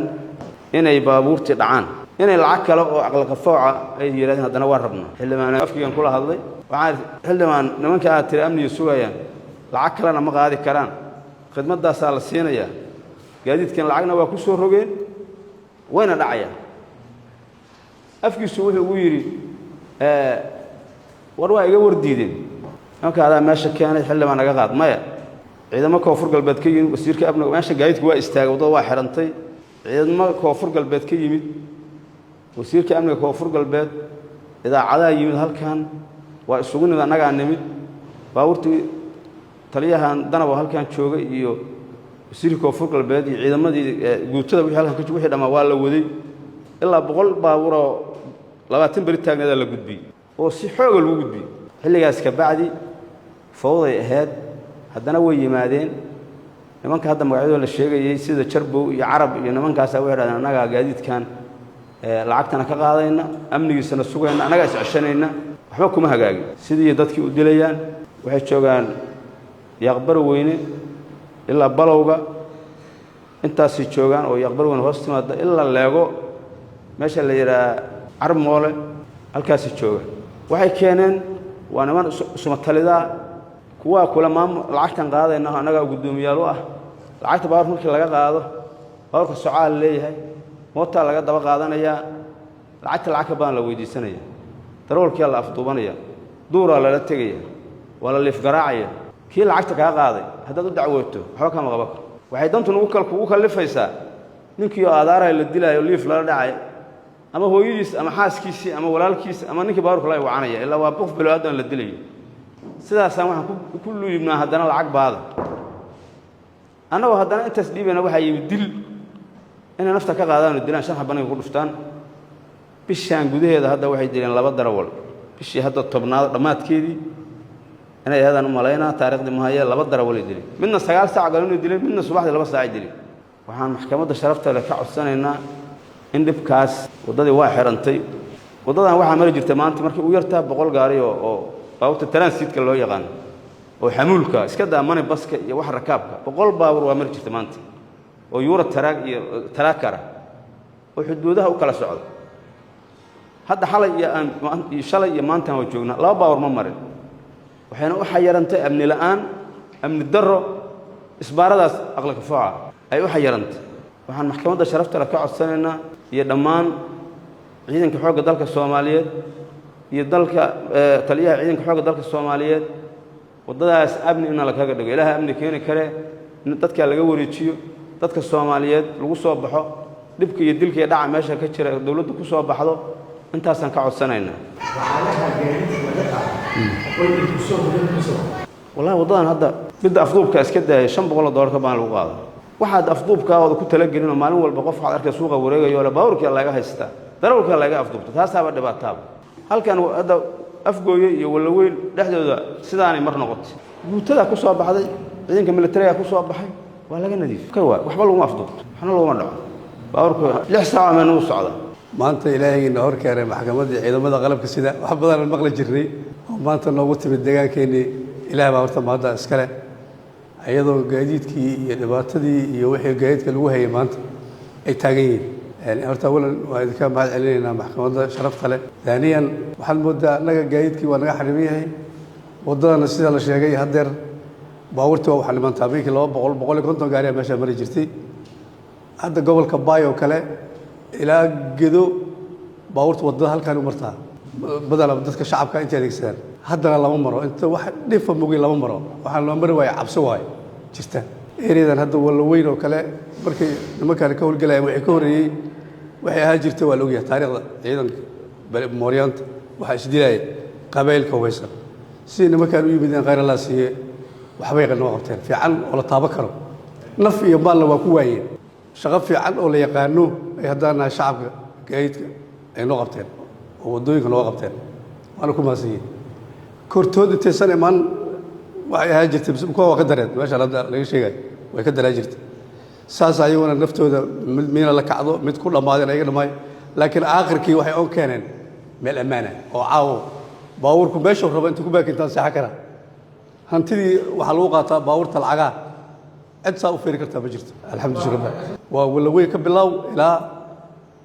inay baabuurtii dhacaan, inay lacag kale oo aqliqafooca ay yidhahdeen haddana waa rabnaa. Xildhibaan afkigan kula hadlay, waxaan xildhibaan, nimanka aad tiri amniga sugayaan lacag kalena ma qaadi karaan, khidmaddaasaa la siinayaa, gaadiidkan lacagna waa ku soo rogeen, wayna dhacayaan. Afkiisu wuxuu ugu yidhi war waa iga war diideen nimanka, adaa meesha keenay, xildhibaan naga qaad. Maya. Ciidamo Koonfur Galbeed ka yimid, wasiirka amniga, meesha gaadiidku waa istaagay, waddada waa xidhantay. Ciidamo Koonfur Galbeed ka yimid, wasiirka amniga Koonfur Galbeed, idaacadaha yimid, halkan waa isugu nimid, annagaa nimid. Baabuurtii taliyahan Danabo halkan joogay iyo wasiirka Koonfur Galbeed iyo ciidamadii guutada wixii halkan ka wixii dhammaa waa la waday. Ilaa 100 baabuuroo 20 beri taagneedaa la gudbiyey oo si xooga lagu gudbiyey. Xilligaas ka bacdi fawday ahayd. Haddana way yimaadeen nimanka hadda magacyadooda la sheegayey, sida Jarbow iyo Carab iyo nimankaasa. Waxay dhahdeen annagaa gaadiidkan lacagtana ka qaadayna, amnigiisana sugayna, annagaa is-ceshanayna. Waxba kuma hagaagin, sidii dadkii u dilayaan. Waxay joogaan Yaaqbar Weyne ilaa Balowga intaasay joogaan oo Yaaqbar Weyne hoos timaada, ilaa Leego meesha la yidhaha Carmoole halkaasay joogaan. Waxay keeneen waa niman isumatalidaa, kuwaa kule maamul lacagtan qaadayna, annagaa guddoomiyaal u ah. Lacagta baabuurka markii laga qaado, baabuurka socaal leeyahay, mootaa laga daba qaadanayaa, lacagta lacag ka badan la weydiisanaya, darawalkiyaa la afduubanaya, duuraa lala tegaya, waa la liifgaraacaya. Kii lacagta kaa qaaday haddaad u dacwooto waxba kama qaban karo. Waxay dantu nugu kugu kallifaysaa ninkii oo aadaaraya la dilaayo, liif lala dhacay. Ama hooyadiis ama xaaskiisii ama walaalkiis ama ninkii baabuurka la wacanaya, ilaa waa qof bilo-aadan la dilayo. Sidaasaan waxaan ku luibnaa haddana lacag baada. Annagoo haddana intaas dhiibayna, waxaa yimid dil, inay nafta ka qaadaan oo dilaan, 5 xabaniga ku dhuftaan. Bishaan gudaheeda hadda waxay dileen 2 darawal. Bishii hadda 10aad dhammaadkeedii inay ahaydaan u malaynaa, taariikhdii mahayee, 2 darawalay dileen. Midna 9 saac galinu dileen, midna subaxdii 2 saacay dileen. Waxaan maxkamadda sharafta leh ka codsanaynaa in dhibkaas, waddadii waa xirantay. Waddadan waxaa mari jirta maanta markii u yartaa 100 gaari oo baabuurta transitka loo yaqaano oo xamuulka, iska daa mani baska iyo wax rakaabka. 100 baabuur waa mari jirta maanta oo Euro truck iyo tracker oo xuduudaha u kala socda. Hadda xalay iyo aan iyo shalay iyo maantan waa joognaa, 2 baabuur ma marin. Waxayna u xayarantay amni la'aan, amni darro, isbaaradaas aqli kafooca ay u xayarantay. Waxaan maxkamadda sharafta leh ka codsanaynaa iyo dhammaan ciidanka xoogga dalka Soomaaliyeed iyo dalka, taliyaha ciidanka xoogga dalka Soomaaliyeed, waddadaas amni in lakaga dhigo. Ilaaha amni keeni kare, in dadka laga wareejiyo, dadka Soomaaliyeed lagu soo baxo dhibka iyo dilka iyo dhaca meesha ka jira, dowladdu ku soo baxdo. Intaasaan ka codsanaynaa. Wallahi waddadan hadda midda afduubka iska daaya, $500 ka baan lagu qaado. Waxaad afduubkaooda ku talagelinoo maalin walba qof waxaad arkay suuqa wareegayo le baabuurkii laga haystaa, darawalkaa laga afduubta. Taasaaba dhibaataaba. Halkan hadda Afgooye iyo Wallaweyn dhexdooda sidaanay mar noqotay. Guutadaa ku soo baxday, ciidanka militariga ku soo baxay, waa laga nadiif ka waay. Waxba laguma afduubto, waxna laguma dhaco. Baabuurku 6 saac meen uu socda. Maanta ilaahaygiina hor keenay maxkamaddii ciidamada qalabka sida, wax badanaan maqli jirnay oo maanta noogu timid deegaankeenii. Ilaah baa horta mahadda iskale, iyadoo gaadiidkii iyo dhibaatadii iyo wixii gaadiidka lagu hayay maanta ay taagan yihiin. Horta awalan waa idinka mahad celinaynaa maxkamadda sharafta leh. Daaniyan, waxaad moodaa annaga gaadiidkii waa naga xariman yahay. Waddadana sida la sheegay haddeer baabuurtii waa u xanimantaa. Habeenkii 200, 150 gaariyaa meeshaa mari jirtay. Hadda gobolka Baay oo kale ilaa Gedo baabuurta waddada halkaan u martaa, badanaa dadka shacabka intay adeegsadaan. Haddana lama maro, inta wax dhifa mugay lama maro. Waxaan loo mari waaya cabsi waayo jirta ereyadan. Hadda Wallaweyn oo kale markay nimankaan ka howlgelayaan, wixii ka horreeyey waxay ahaan jirtay waa la ogyahay taariikhda. Ciidanka mooryaanta waxaa isdilaaya qabaylka hubaysan. Sidii nimankaan u yimideen, khayr Allah siiye, waxbay noo qabteen fiican oo la taaban karo. Naf iyo maalna waa ku waayeen. Shaqo fiican oo la yaqaano ay haddaan nahay shacabka gaadiidka ay noo qabteen oo waddooyinka nooga qabteen, waana ku mahadsan yihin. Kortood intaysan imaan waxay ahaan jirtay kuwa waa ka dareen meeshaan hadda laga sheegayo, way ka daraa jirtay. Saas ayaguna naftooda mid miina la kacdo, mid ku dhammaadeen ayaga dhammaay, laakiin aakhirkii waxay oon keeneen meel ammaana oo caawo baabuurku meeshuu rabo inta ku baakintaan seexan karaa. Hantidii waxaa lagu qaataa baabuurta lacagaha, cid saa u fiiri kartaa ma jirto. Alxamdulillah, waa Wallawey ka bilaaw ilaa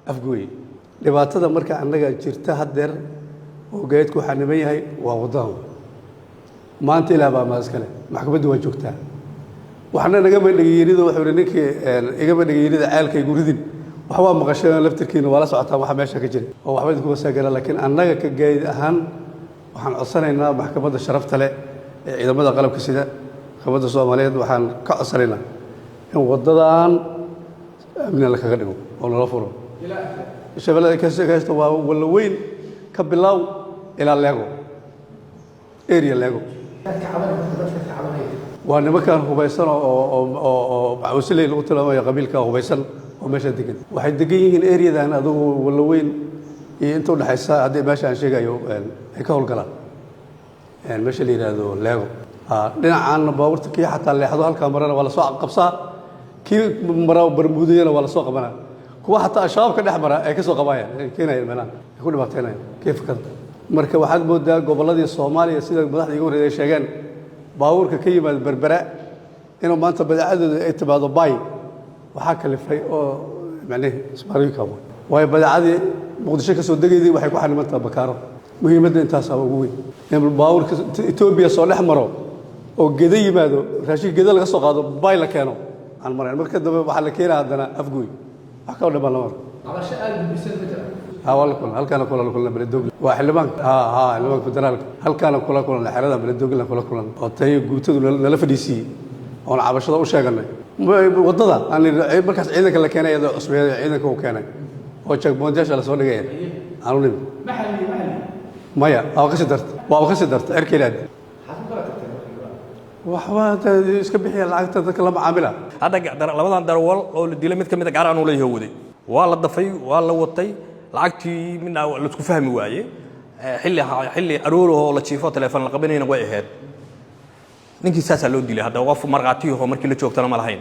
Afgooye. Dhibaatada marka annaga jirta haddeer oo gaadiidku waxaa niman yahay waa waddadan. Maanta ilaah baa mahad iskale, maxkamaddu waa joogtaa. Waxna nagama dhegeyirido. Wuxuu ihi ninkii igama dhegeyirida ceelka igu ridin. Wax waa maqasheen, laftirkiina waa la socotaan waxa meesha ka jira oo waxba idinku wasaagara. Laakiin annaga ka gaadiid ahaan waxaan codsanaynaa maxkamadda sharafta leh ee ciidamada qalabka sida, maxkamadda Soomaaliyeed, waxaan ka codsanaynaa in waddadan amnina lakaga dhigo oo nala furo. Shabeellada ka waa Wallaweyn ka bilaaw ilaa Leego area. Leego waa nimankan hubaysan oo macawisley lagu tilmaamayo, qabiilka hubaysan oo meesha degan. Waxay degan yihiin areadan adugu Wallaweyn iyo inta udhexaysa. Haddii meesha aan sheegayo ay ka howlgalaan meesha la yidhaahdo Leego, dhinacaanna baabuurta kii xataa leexdo halkaa marana waa lasoo qabsaa, kii mara barmuudayana waa lasoo qabanaa. Kuwa xataa Al-Shabaab ka dhex mara ay ka soo qabayaan, ay keenayaan meelaha ay ku dhibaateynayaan kii fakada. Marka waxaad moodaa gobolladii Soomaaliya, sida madaxda iga horreeyay ay sheegeen, baabuurka ka yimaada Berbera inuu maanta badeecadooda ay timaado Bay, waxaa kalifay oo macnihi isbaarooyinka waayo. Badeecadii Muqdisho ka soo degaydii waxay ku xanimantaha Bakaaro. Muhiimadda intaasaa ugu weyn, in baabuurka Etoobiya soo dhex maro oo Geda yimaado, raashinka Geda laga soo qaado, Bay la keeno aan marayn. Marka dambe waxaa la keenaa haddana Afgooy, wax kaloo dhan baa la maro. Ha, waa la kulan, halkaana kula kulan Beledoogle. Waa xildhibaanka, ha ha, xildhibaanka federaalka halkaana kula kulan, xerada Beledoogle kula kulan oo tayo guutadu nala fadhiisiiyey oon cabashada u sheeganay waddada aan markaas ciidanka la keenay, iyadoo cusbeed ciidanka uu keenay. Oo checkpointyaasha la soo dhigaya aanu nimid. Maya, waaba kasii darta, waaba kasii darta erkeylaad. Waxba inta iska bixiya lacagta dadka la macaamila. Hadda labadan darawal oo la dilay, mid ka mid a gaar aan ula waday, waa la dafay, waa la watay lacagtii, midna laisku fahmi waaye. Xilli xilli aroor oo la jiifo, telefoon la qabanayna way ahayd. Ninkii saasaa loo dilay. Hadda qof markhaatiyahoo markii la joogtana ma lahayn.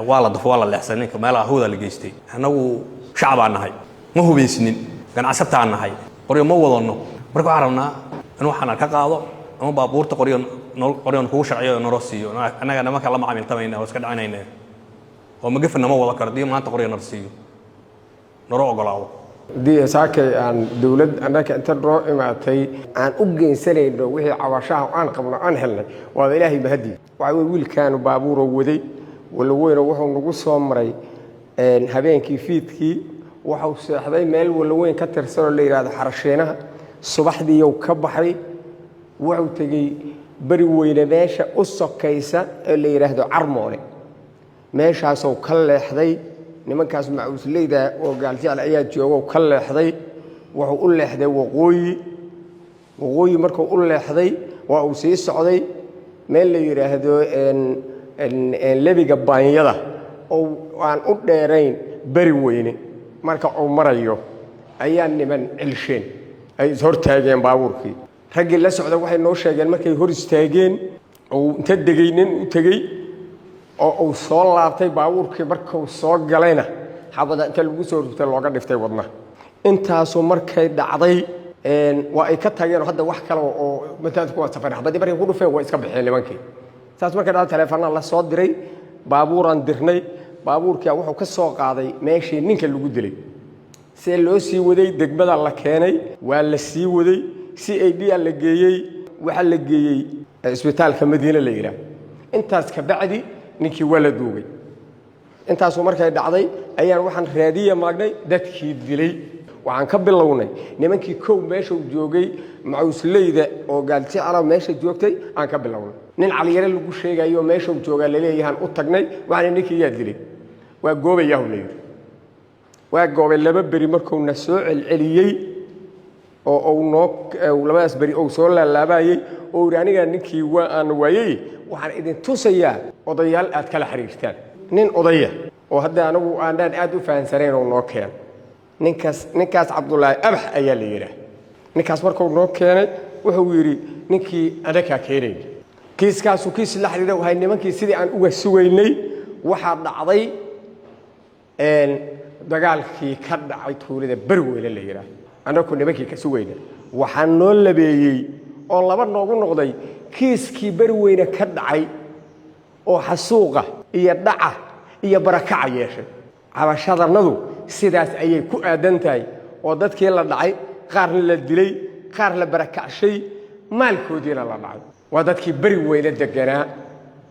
Waa la dafo, waa la leexsan, ninka meelaha hawda la geystay. Annagu shacabaan nahay, ma hubaysnin, ganacsataan nahay, qoryo ma wadanno. Marka waxaan rabnaa in waxaan ka qaado ama baabuurta qoryo qoryoon kugu sharciyo nolo siiyo. Annaga nimanka la macaamiltamayna oo iska dhicinayna oo magafa nama wada karo. Dii maanta qoryo nala siiyo, nolo ogolaado. Haddii saakay aan dowlad annaka inta noo imaatay aan u geysanayno wixii cabashaha aan qabno aan helnay, waaba Ilaahay mahadii. Waxaa weye wiilkaanu baabuuroo waday Walaweyno, wuxuu nagu soo maray habeenkii fiidkii. Wuxuu seexday meel Walaweyn ka tirsanoo la yidhaahdo Xarasheenaha. Subaxdiiyou ka baxay, wuxuu tegey Beri Weyne meesha u sokaysa ee la yidhaahdo Carmoole, meeshaasuu ka leexday. Nimankaas macuusleyda oo Gaaljecel ayaa joogo, ka leexday. Wuxuu u leexday waqooyi. Waqooyi markuu u leexday, waa uu sii socday meel la yidhaahdo Lebiga Baanyada oo aan u dheerayn Beri Weyne. Marka uu marayo ayaa niman celsheen, ay ishortaageen baabuurkii. Raggii la socda waxay noo sheegeen markay hor istaageen oo inta degay nin u tegey oo uu soo laabtay baabuurkii, markuu soo galayna xabada inta lagu soo rugtay looga dhiftay wadna. Intaasu markay dhacday waa ay ka tageen oo hadda wax kale oo mataad kuwa safar xabadii markay ku dhufeen waa iska baxeen nimankii. Saas markay dhacday, taleefanaa la soo diray, baabuuraan dirnay. Baabuurkii wuxuu ka soo qaaday meeshii ninka lagu dilay. See loo sii waday degmada la keenay, waa la sii waday, CID a la geeyey, waxaa la geeyey isbitaalka Madiine la yidhaah. Intaas ka bacdi ninkii waa la duugay. Intaasu markay dhacday ayaan waxaan raadiya maagnay dadkii dilay. Waxaan ka bilownay nimankii kow meesha joogay, macuusleyda oo Gaaljecla meesha joogtay aan ka bilownay. Nin Caliyare lagu sheegayo meesha joogaa laleeyahaan u tagnay. Waxaan ninkii yaa dilay? Waa goobayahu la yidhi. Waa goobay 2 beri. Markuuna soo celceliyey oo uu noo labadaas beri uu soo laalaabayey oo yidhi aniga ninkii waa aan waayey, waxaan idin tusayaa odayaal aad kala xiriirtaan. Nin odaya oo hadda anigu aanaan aad u fahansanayn oo noo keen ninkaas, ninkaas Cabdulaahi Abax ayaa la yidhaah. Ninkaas markuu noo keenay wuxuu yidhi ninkii anakaa keenayna, kiiskaasu kiis la xiriira wahay. Nimankii sidii aan uga sugaynay waxaa dhacday dagaalkii ka dhacay tuulada Berweyne la yidhaah. Annaku nimankii ka sugayna waxaa noo labeeyey oo laba noogu noqday kiiskii Berweyne ka dhacay oo xasuuqa iyo dhaca iyo barakaca yeeshay. Cabashadannadu sidaas ayay ku aadan tahay oo dadkii la dhacay, qaarna la dilay, qaar la barakacshay, maalkoodiina la dhacay. Waa dadkii Beri Weyne deganaa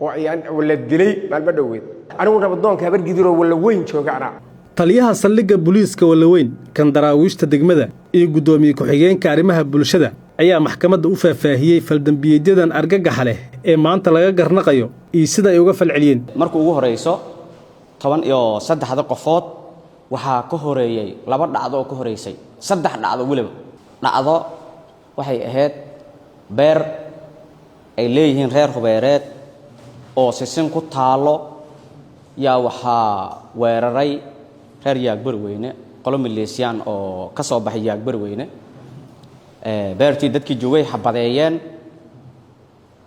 oo ayaan la dilay maalmo dhoweed. Anigu nabadoonka Habargidiroo Walla Weyn jooga anaa. Taliyaha saldhigga booliiska Wallaweyn, kan daraawiishta degmada iyo guddoomiye ku-xigeenka arrimaha bulshada ayaa maxkamadda u faahfaahiyey faldembiyeedyadan argagaxa leh ee maanta laga garnaqayo iyo sida ay uga falceliyeen. Marka ugu horeyso, 13-da qofood waxaa ka horeeyey 2 dhacdo oo ka horeysay, 3 dhacdo weliba. Dhacdo waxay ahayd beer ay leeyihiin reer Hubeereed oo sisin ku taallo yaa waxaa weeraray reer Yaagbarweyne, qolo maleesiyaan oo ka soo baxay Yaagbarweyne. Beertii dadkii joogay xabadeeyeen,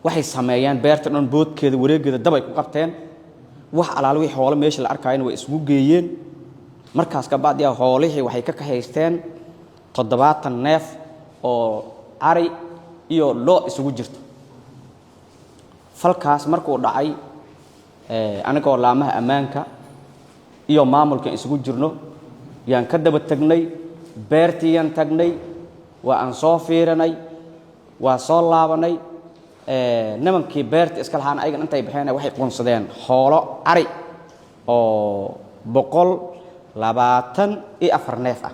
waxay sameeyeen beerta dhan boodkeeda wareegeeda dab ay ku qabteen. Wax alaale wixii hoole meesha la arkaayana way isugu geeyeen. Markaas ka bacdiya hoolihii waxay ka kaxaysteen 70 neef oo cari iyo loo isugu jirto. Falkaas markuu dhacay, anigoo laamaha ammaanka iyo maamulka isugu jirno yaan ka daba tagnay beertiiyaan tagnay, waa aan soo fiirinay, waa soo laabanay. Nimankii beerta iska lahaana ayagan intay baxeen waxay qoonsadeen xoolo cari oo 124 neef ah,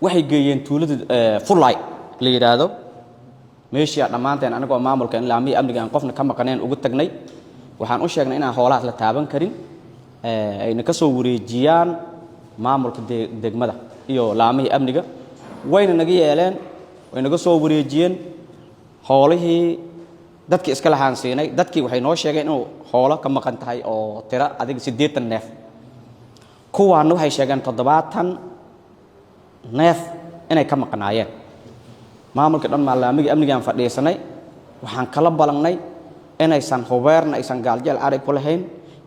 waxay geeyeen tuulada Fulay la yidhaahdo. Meeshii dhammaanteen anigoo maamulka in laamihii amniga aan qofna ka maqaneen ugu tagnay. Waxaan u sheegnay inaan hoolahaas la taaban karin, ayna ka soo wareejiyaan Maamulka degmada iyo laamihii amniga wayna naga yeeleen, way naga soo wareejiyeen hoolihii. Dadkii iska lahaan siinay. Dadkii waxay noo sheegeen inuu hoolo ka maqan tahay oo tiro adiga 80 neef, kuwaanna waxay sheegeen 70 neef inay ka maqnaayeen. Maamulka dhan maalaamigii amnigaan fadhiisanay, waxaan kala balannay inaysan Hubeerna aysan Gaaljeel ari ku lahayn,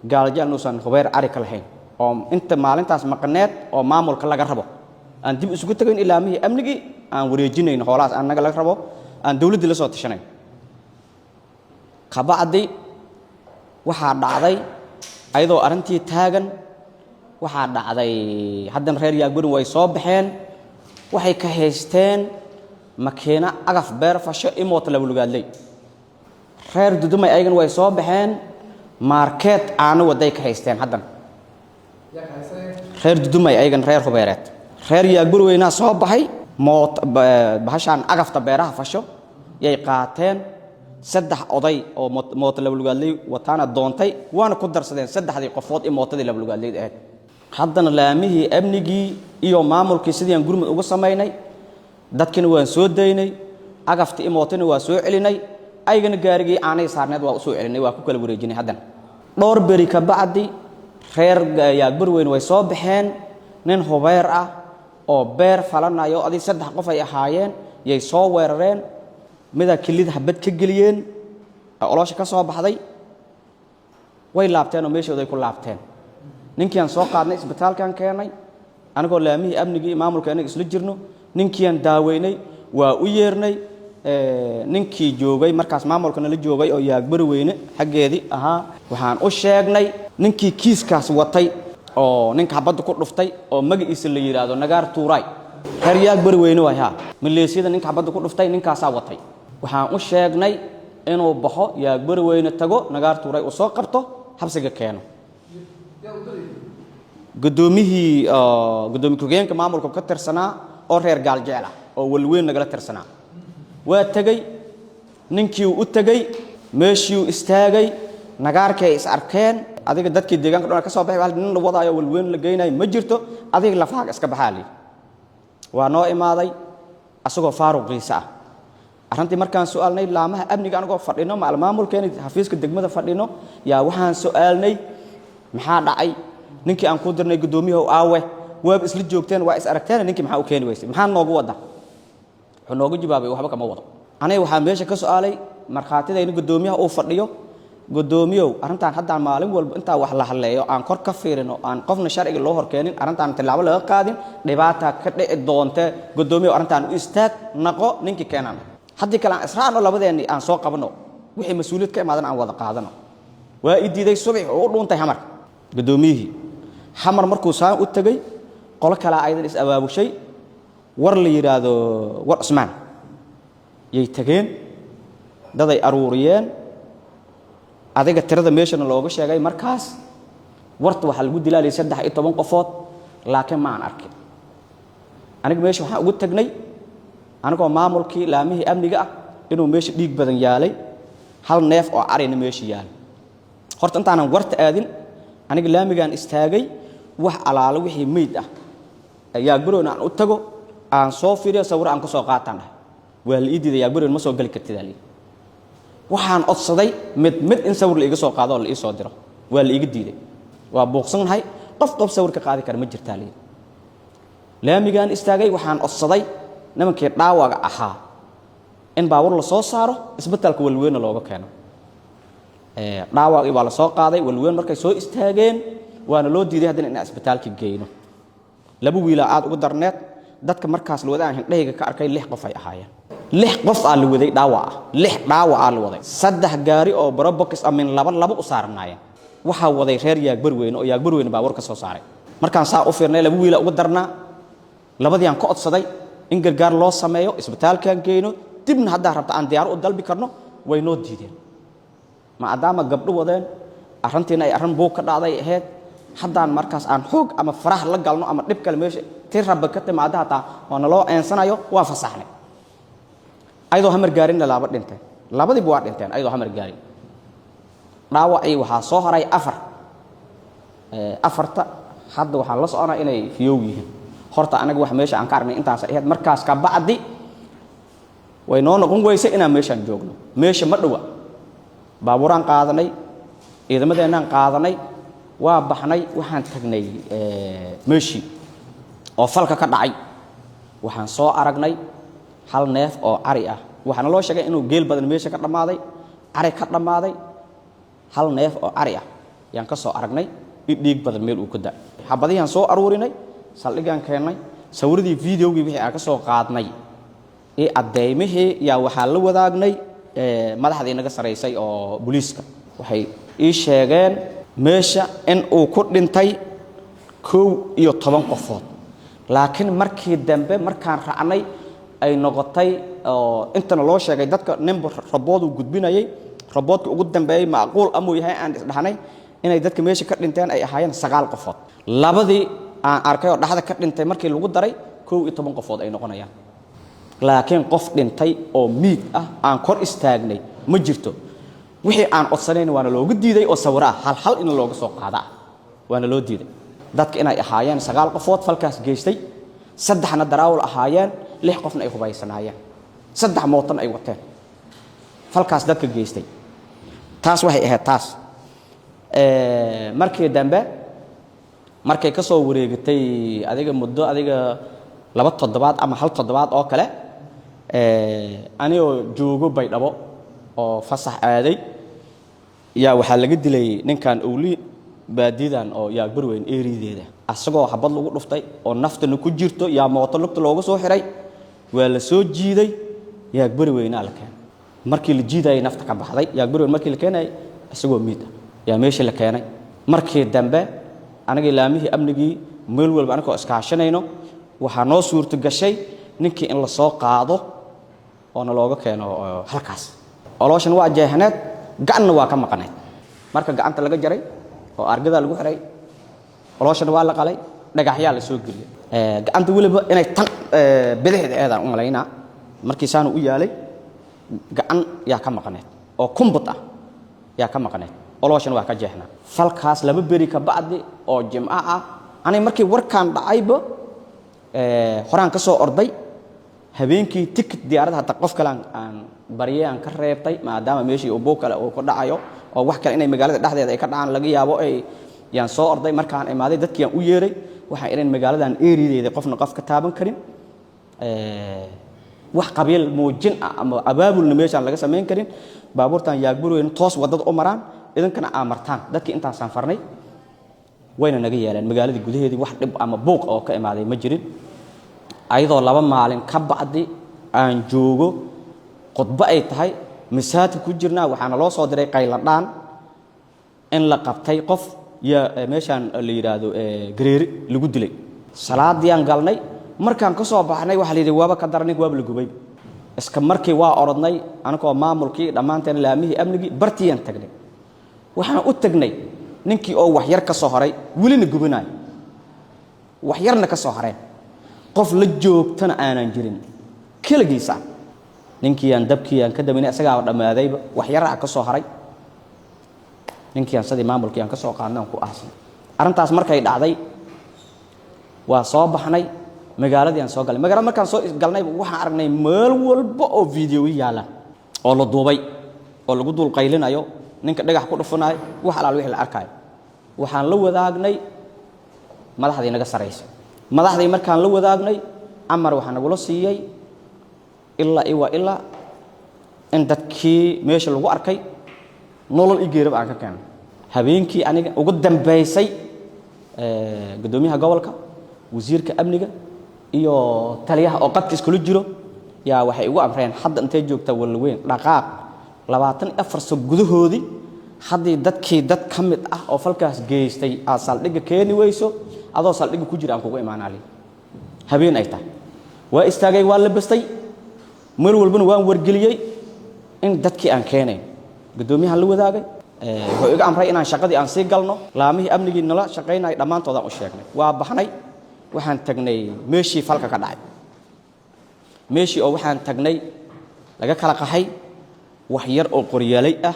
Gaaljeelna uusan Hubeer ari ka lahayn, oo inta maalintaas maqneed oo maamulka laga rabo aan dib isugu tegayn ilaamihii amnigii, aan wareejinayno hoolahaas annaga laga rabo, aan dowladdii la soo tashanayn. Kabacdi waxaa dhacday, ayadoo arrintii taagan, waxaa dhacday haddana reer Yaagburin way soo baxeen. Waxay ka haysteen makiino cagaf beer fasho imoota labulugaadley. Reer Dudumay ayagana way soo baxeen, maarkeed caano waday ka haysteen. Haddana reer Dudumay ayagana reer Hubeereed, reer Yaagbur weynaa soo baxay, moot bahashaan cagafta beeraha fasho yay qaateen. Saddex oday oo mooto labulugaadley wataana doontay, waana ku darsadeen saddexdii qofood in mootadii labulugaadleyd ahayd. Haddana laamihii amnigii iyo maamulkii sidii aan gurmud uga samaynay, dadkina waan soo daynay, cagafti imootina waa soo celinay, ayagana gaarigii aanay saarneed waa u soo celinay, waa ku kala wareejinay. Haddana dhowr beri ka bacdi reer Yaagbarweyn way soo baxeen. Nin Hubeer ah oo beer falanayo, adig saddex qof ay ahaayeen, yay soo weerareen. Midaa kilida habad ka geliyeen, olosha ka soo baxday. Way laabteen oo meeshooda ay ku laabteen. Ninkiiaan soo qaadnay, isbitaalkaan keenay, anigoo laamihii amnigii iyo maamulka anaga isla jirno. Ninkiiaan daaweynay, waa u yeernay ninkii joogay markaas maamulka nala joogay oo Yaagbari weyne xaggeedii ahaa. Waxaan u sheegnay ninkii kiiskaas watay oo ninka habadda ku dhuftay oo magaciisa la yidhaahdo Nagaar Tuuraay, reer Yaagbari weyne waay. Ha, maleesiyada ninka habadda ku dhuftay ninkaasaa watay. Waxaan u sheegnay inuu baxo, Yaagbari weyne tago, Nagaar Tuuraay uu soo qabto, xabsiga keeno. Guddoomihii, guddoomiye ku-xigeenka maamulka ka tirsanaa oo reer Gaaljecel ah oo Walweyn nagala tirsanaa waa tegey. Ninkii uu u tegey, meeshii uu istaagay, nagaarkii ay is arkeen. Adiga dadkii deegaanka dhan ka soo baxay, hal nin la wadaayo Walweyn la geynayo ma jirto, adiga lafahaaga iska baxaa lihi. Waa noo imaaday asagoo faaruqiisa ah. Arrintii markaan su'aalnay laamaha amniga, anagoo fadhino maal maamulkeeni xafiiska degmada fadhino, yaa waxaan su'aalnay: maxaa dhacay? Ninkii aan ku dirnay guddoomiyaha aawe? Waaba isla joogteen, waa is aragteen, ninkii maxaa u keeni weysay? Maxaa noogu wada? Wuxuu noogu jawaabay: waxba kama wado. Aniga waxaa meesha ka su'aalay markhaatidayna guddoomiyaha uu fadhiyo: guddoomiyow, arrintaan haddaan maalin walba intaa wax la hadleeyo, aan kor ka fiirino, aan qofna sharciga loo horkeenin, arrintaan tillaabo laga qaadin, dhibaata ka dhici doonte. Guddoomiyow, arrintaan u istaag, naqo ninkii keenaan. Haddii kale aan israacno labadeenni, aan soo qabanno, wixii mas-uuliyad ka imaadan aan wada qaadano. Waa i diiday. Subax oo u dhuuntay Xamar guddoomiyihii. Xamar markuu saan u tegey, qolo kalaa ayadan is abaabushay, war la yidhaahdo war Cusmaan yay tageen, daday aruuriyeen. Adiga tirada meeshana looga sheegay markaas warta waxaa lagu dilaaliyay 13 qofood, laakiin ma aan arkin. Aniga meesha waxaan ugu tagnay anigoo maamulkii laamihii amniga ah inuu meesha dhiig badan yaalay, hal neef oo arina meesha yaalay. Horta intaanan warta aadin, aniga laamigaan istaagay, wax alaalo wixii meyd ah Yaagbaroon aan u tago, aan soo fiiriyo, sawir aan ku soo qaataan dhahay. Waa la ii diiday: Yaagbaroon ma soo geli kartid aa la yidhi. Waxaan codsaday mid mid in sawir la iga soo qaado oo la ii soo diro, waa la iga diiday. Waa buuqsannahay, qof qof sawir ka qaadi kara ma jirtaa la yidhi. Laamigaan istaagay, waxaan codsaday nimankii dhaawaga ahaa in baabuur la soo saaro, isbitaalka Walweyne looga keeno. Dhaawacii waa la soo qaaday. Walweyn markay soo istaageen, waana loo diiday haddana inaan isbitaalka geyno. Laba wiilaa aad ugu darneed. Dadka markaas la waday aan hindhahayga ka arkay lix qof ay ahaayeen. Lix qof aa la waday dhaawac ah, lix dhaawac aa la waday. Saddex gaari oo Probox amin laba laba u saarnaayeen. Waxaa waday reer Yaagbarweyne oo Yaagbarweyne baabuur ka soo saaray. Markaan saa u fiirnay, laba wiilaa ugu darnaa. Labadii aan ka codsaday in gargaar loo sameeyo, isbitaalkaan geyno, dibna haddaa rabta aan diyaaro u dalbi karno, way noo diideen, maadaama gabdho wadeen, arrintiina ay arrin buug ka dhacday ahayd. Haddaan markaas aan xoog ama faraha la galno ama dhib kale meesha ti rabba ka timaada hataa waa naloo eensanayo. Waa fasaxnay ayadoo Hamar gaarinna. Laba dhinteen, labadiiba waa dhinteen ayadoo Hamar gaarin. Dhaawacii waxaa soo haray afar. Afarta Hadda waxaan la soconaa inay fiyow yihiin. Horta anaga wax meesha aan ka aragnay intaas ahayd. Markaas ka bacdi way noo noqon weysay inaan meeshaan joogno. Meesha ma dhowa, baabuuraan qaadanay, ciidamadeennaan qaadanay, waa baxnay. Waxaan tagnay meeshii oo falka ka dhacay. Waxaan soo aragnay hal neef oo cari ah. Waxaana loo sheegay inuu geel badan meesha ka dhammaaday, cari ka dhammaaday. Hal neef oo cari ah yaan ka soo aragnay in dhiig badan meel uu ka da. Xabadihii soo aruurinay, saldhigaan keennay. Sawiradii, videogii, wixii aan ka soo qaadnay ee caddeymihii yaa waxaa la wadaagnay madaxdii naga saraysay oo booliiska. Waxay ii sheegeen meesha in uu ku dhintay 11 qofood, laakiin markii dambe markaan raacnay ay noqotay oo intana loo sheegay dadka ninba rabood uu gudbinayay. Raboodka ugu dambeeyey macquul amuu yahay aan isdhahnay inay dadka meesha ka dhinteen ay ahaayeen 9 qofood. Labadii aan arkay oo dhaxda ka dhintay markii lagu daray, 11 qofood ay noqonayaan. Laakiin qof dhintay oo miid ah aan kor istaagnay ma jirto. Wixii aan codsanayn waana looga diiday oo sawiro ah hal hal in looga soo qaada ah waana loo diiday. Dadka inay ahaayeen 9 qofood falkaas geystay, saddexna daraawal ahaayeen, 6 qofna ay hubaysanaayeen, 3 mootan ay wateen falkaas dadka geystay. Taas waxay ahayd taas. Markii dambe markay ka soo wareegatay adiga muddo adiga 2 toddobaad ama 1 toddobaad oo kale, anigoo joogo Baydhabo oo fasax aaday, yaa waxaa laga dilay ninkan Owli baadidan oo Yaagbarweyn eerideeda, asagoo xabad lagu dhuftay oo naftana ku jirto yaa mooto lugta looga soo xiray. Waa la soo jiiday, Yaagbarweynaa la keenay. Markii la jiidayay nafta ka baxday. Yaagbarweyn markii la keenayay isagoo miid ah yaa meesha la keenay. Markii dambe anagii laamihii amnigii meel walba anagoo iskaashanayno waxaa noo suurto gashay ninkii in la soo qaado oona looga keeno halkaas. Olooshan waa jeexneed, gacanna waa ka maqaneed. Marka gacanta laga jaray oo argadaa lagu xiray, olooshan waa la qalay, dhagaxyaa la soo geliyay gacanta. Weliba inay tan bidixda eedaan u malaynaa. Markii saanu u yaalay gacan yaa ka maqaneed oo kumbud ah yaa ka maqaneed, olooshan waa ka jeexnaa. Falkaas 2 beri ka bacdi oo jimco ah, anay markii warkaan dhacayba horaan ka soo orday. Habeenkii tikit diyaaradda hataa qof kale aan baryay aan ka reebtay, maadaama meeshii uu kale uu ku dhacayo oo wax kale inay magaalada dhexdeeda ay ka dhacaan laga yaabo ay yaan soo orday. Markaan imaaday dadkii aan u yeeray, waxaan idhan magaaladan eerideeda qofna qof ka taaban karin, wax qabiil muujin ah ama abaabulna meeshaan laga samayn karin, baabuurtan Yaagburweyn toos waddada u maraan, idinkana aa martaan. Dadkii intaasaan farnay wayna naga yeeleen. Magaaladii gudaheedii wax dhib ama buuq oo ka imaaday ma jirin. Ayadoo 2 maalin ka bacdi aan joogo, khudbo ay tahay, masaajidka ku jirnaa, waxaana loo soo diray qayladhaan in la qabtay qof ya meeshaan la yidhaahdo Gareeri lagu dilay. Salaadii aan galnay, markaan ka soo baxnay waxaa la yidhi waaba ka daran, ninka waaba la gubay. Iska markii waa orodnay anagoo maamulkii dhammaanteen laamihii amnigii bartiiyaan tagnay. Waxaan u tagnay ninkii oo wax yar ka soo haray, welina gubinayo, wax yarna ka soo hareen, qof la joogtana aanan jirin, keligiisa. Ninkii aan dabkii aan ka daminay isagaaba dhammaadayba, wax yaraa ka soo haray. Ninkii aan sidii maamulkii aan ka soo qaadnay aan ku aasnay. Arrintaas markay dhacday waa soo baxnay, magaaladii aan soo galnay. Magaalada markaan soo galnay waxaan aragnay meel walba oo video yaala oo la duubay oo lagu dul qaylinayo, ninka dhagax ku dhufanayo, wax alaal wixii la arkayo. Waxaan la wadaagnay madaxdii naga saraysa. Madaxdii markaan la wadaagnay amar waxaa nagula siiyey ilaa iwa ilaa in dadkii meesha lagu arkay nolol i geeraba aan ka keenay. Habeenkii aniga ugu dambaysay guddoomiyaha gobolka, wasiirka amniga iyo taliyaha oo qadka iskula jiro yaa waxay igu amreen: hadda intay joogtaa Wallaweyn, dhaqaaq, 24 sano gudahoodii haddii dadkii dad ka mid ah oo falkaas geystay aad saldhigga keeni weyso, adoo saldhigga ku jira aan kugu imaanaali. Habeen ay tahay waa istaagay, waa labastay, meel walbana waan wargeliyey in dadkii aan keenayn. Guddoomiyahan la wadaagay, wuxuu iga amray inaan shaqadii aan sii galno. Laamihii amnigii nala shaqaynay dhammaantoodaan u sheegnay. Waa baxnay, waxaan tagnay meeshii falka ka dhacay, meeshii oo waxaan tagnay laga kala qaxay, wax yar oo qoryaalay ah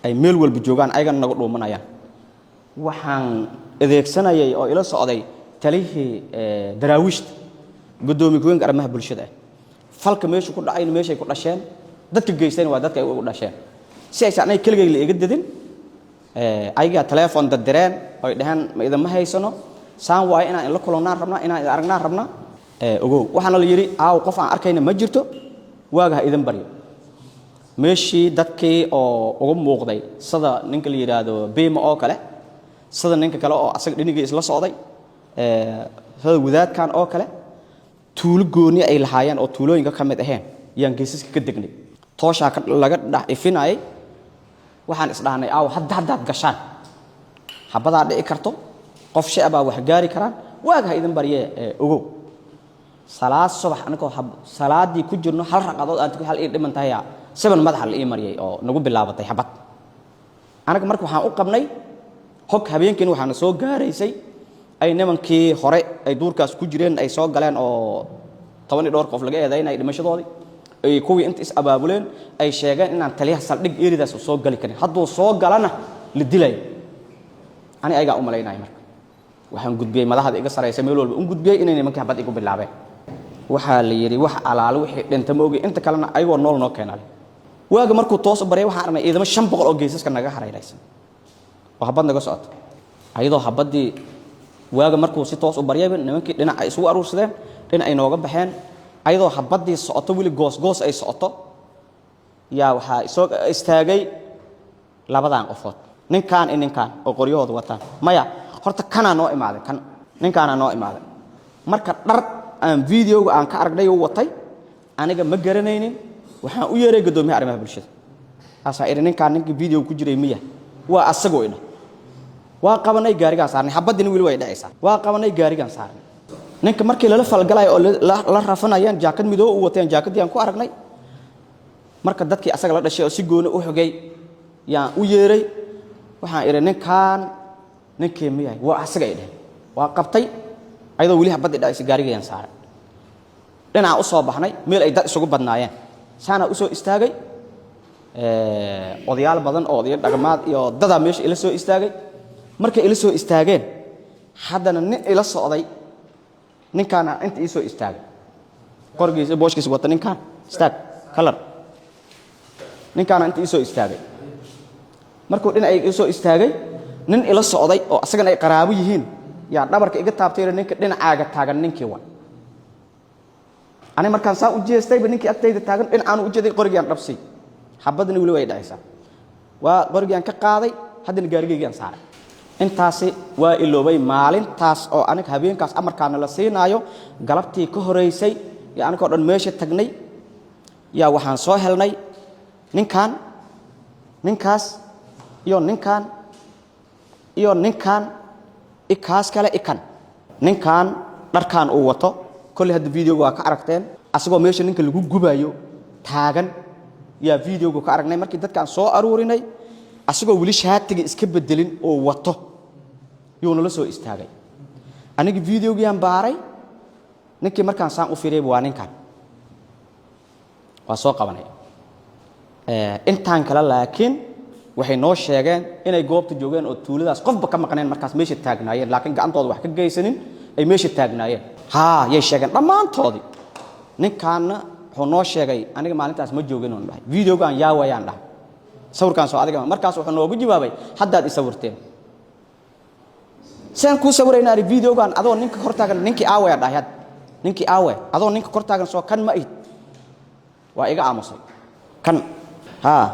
ay meel walba joogaan, ayagana naga dhuumanayaan. Waxaan adeegsanayay oo ila socday talihii daraawiishta, guddoomiye ku-xigeenka arrimaha bulshada ah. Falka meeshu ku dhacayna meeshay ku dhasheen, dadka geystayna waa dadka ay ugu dhasheen. Si aysan aniga keligay la iga didin, ayagaa telefoon dadireen oy dhaheen ma idinma haysano, saan waayo, inaan inla kulannaan rabnaa, inaan idin aragnaan rabnaa. Ogow, waxaana la yidhi aaw qof aan arkayna ma jirto, waaga ha idin baryo. Meeshii dadkii oo ugu muuqday, sida ninka la yidhaahdo Bima oo kale, sida ninka kale oo asaga dhinigii isla socday, sida wadaadkan oo kale, tuulo gooni ay lahaayeen oo tuulooyinka ka mid aheen yaan geesaska ka degnay. Tooshaa laga dhex ifinayay. Waxaan isdhahnay aaw hadda haddaad gashaan habadaa dhici karto, qof shacbaa wax gaari karaan, waaga ha idin baryee. Ogow, salaad subax anagoo salaadii ku jirno, hal raqadood aan tukan, hal ii dhiman tahay, seven madaxa la ii mariyay oo nagu bilaabatay xabad. Anaga marka waxaan u qabnay hog habeenkiina waxaana soo gaaraysay ay nimankii hore ay duurkaas ku jireen ay soo galeen oo 10 iyo dhowr qof laga eedaynay dhimashadoodii, ay kuwii inta is abaabuleen ay sheegeen inaan taliyaha saldhig eridaas uu soo gali karin, hadduu soo galana la dilayo. Ani ayagaa u malaynaya. Marka waxaan gudbiyey madaxda iga saraysa, meel walba un gudbiyey inay nimankii xabad igu bilaabeen. Waxaa la yidhi wax alaale wixii dhinta ma ogi, inta kalena ayagoo nool noo keenale. Waaga markuu toos u baryay waxaan aragnay ciidamo 500 oo geesaska naga hareeraysan oo habad naga socoto. Ayadoo habaddii waaga markuu si toos u baryayba nimankii dhinac ay isugu aruursadeen, dhinac ay nooga baxeen, ayadoo habaddii socoto, weli goos goos ay socoto, yaa waxaa isoo istaagay labadan qofood, ninkaan iyo ninkaan oo qoryahooda wataan. Maya, horta kanaa noo imaaday, kan ninkaanaa noo imaaday. Marka dhar aan videoga aan ka aragnay uu watay, aniga ma garanaynin. Waxaan u yeeray guddoomiyaha arrimaha bulshada, aasaa idhi ninkaan ninkii videoga ku jiray miya? Waa asagoo idha. Waa qabanay, gaarigaan saarnay. Xabaddina weli way dhacaysaa. Waa qabanay, gaarigaan saarnay. Ninka markii lala falgalayo oo la rafanayaan, jaakad midoo u wateen, jaakaddii aan ku aragnay. Marka dadkii asaga la dhashay oo si gooni u xogay yaan u yeeray. Waxaan idhi ninkaan ninkii miyahay? Waa asaga, ay dheheen. Waa qabtay, ayadoo weli xabaddii dhacaysa gaarigayaan saaray. Dhinacaan u soo baxnay meel ay dad isugu badnaayeen, saanaa u soo istaagay. Odayaal badan oo odayaal dhaqamaad iyo dadaa meesha ila soo istaagay. Markay ila soo istaageen, haddana nin ila socday, ninkaana inta ii soo istaagay, qorigiisa booshkiisa wata. Ninkaan istaag kalar, ninkaana inta ii soo istaagay. Markuu dhinac ii soo istaagay, nin ila socday oo asagana ay qaraabo yihiin yaa dhabarka iga taabtay, ninka dhinacaaga taagan ninkii wa. Ani markaan saa u jeestayba, ninkii agtayda taagan dhinacaan u jeeday, qorigiaan dhabsay. Xabadna weli way dhacaysaa. Waa qorigiaan ka qaaday, haddana gaarigaygaan saaray. Intaasi waa iloobay maalintaas oo aniga habeenkaas amarkaana la siinaayo. Galabtii ka horeysay iyo anigoo dhan meesha tagnay, yaa waxaan soo helnay ninkan, ninkaas iyo ninkan iyo ninkan ikaas kale ikan. Ninkan dharkan uu wato kolley hadda videoga waa ka aragteen, asagoo meesha ninka lagu gubayo taagan yaa videoga ka aragnay. Markii dadkaan soo aruurinay, asagoo weli shaatiga iska bedelin oo wato yuu nala soo istaagay. Aniga videogiyaan baaray, ninkii markaan saan u fiiriyay waa ninkan, waa soo qabanay. Intaan kale laakiin waxay noo sheegeen inay goobta joogeen oo tuuladaas qofba ka maqneen, markaas meesha taagnaayeen, laakiin gacantooda wax ka geysanin, ay meesha taagnaayeen. Haa, yay sheegeen dhammaantoodii. Ninkaanna wuxuu noo sheegay aniga maalintaas ma joogin oon dhahay. Videogaan yaa wayaan dhahay, sawirkaan soo adiga. Markaas wuxuu noogu jawaabay haddaad i sawirteen, saan kuu sawirayna ari videogaan adoo ninka kor taagan. Ninkii aawaya dhahay, had ninkii aawe adoo ninka kor taagan soo kan ma ihid? Waa iga aamusay. Kan haa,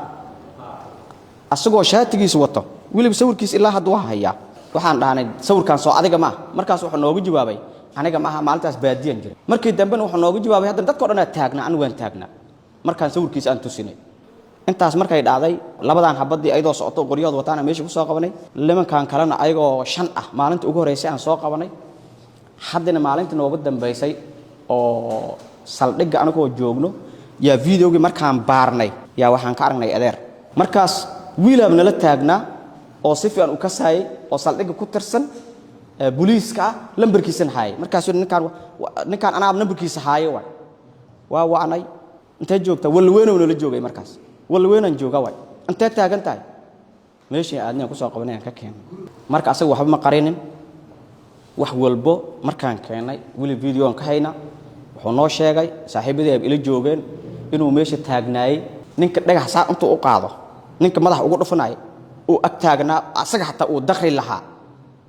asagoo shaatigiisa wato weliba, sawirkiisa ilaa hadda waa hayaa. Waxaan dhahnay sawirkaan soo adiga ma ah? Markaas wuxuu noogu jawaabay aniga ma aha, maalintaas baadiyan jiray. Markii dambena wuxuu noogu jawaabay haddana dadka o dhan aa taagnaa, anigu waan taagnaa markaan sawirkiisa aan tusinay. Intaas markay dhacday, labadan habadii ayadoo socoto qoryahood wataana meesha ku soo qabanay. Nimankan kalena ayagoo 5 ah maalinta ugu horreysay aan soo qabanay. Haddana maalinta noogu dambaysay oo saldhigga anagoo joogno yaa videogii markaan baarnay yaa waxaan ka aragnay adeer. Markaas wiilaab nala taagnaa oo si fiican u kasaayay oo saldhigga ku tirsan booliiska ah, lambarkiisana haayay. Markaasuu ninkaan anaa nambarkiisa haaye waay. Waa wacnay, intee joogtaa? Walweynow nala joogay markaas. Walweynaan jooga waay. Intee taagan tahay? Meeshii aadnaan kusoo qabanay aan ka keenay. Marka asaga waxba ma qarinin. Wax walbo markaan keennay, weli videoan ka hayna. Wuxuu noo sheegay saaxiibadii ay ila joogeen inuu meesha taagnaayey, ninka dhagax saa intuu u qaado ninka madaxa ugu dhufanaya uu ag taagnaa, asaga xataa uu dakri lahaa,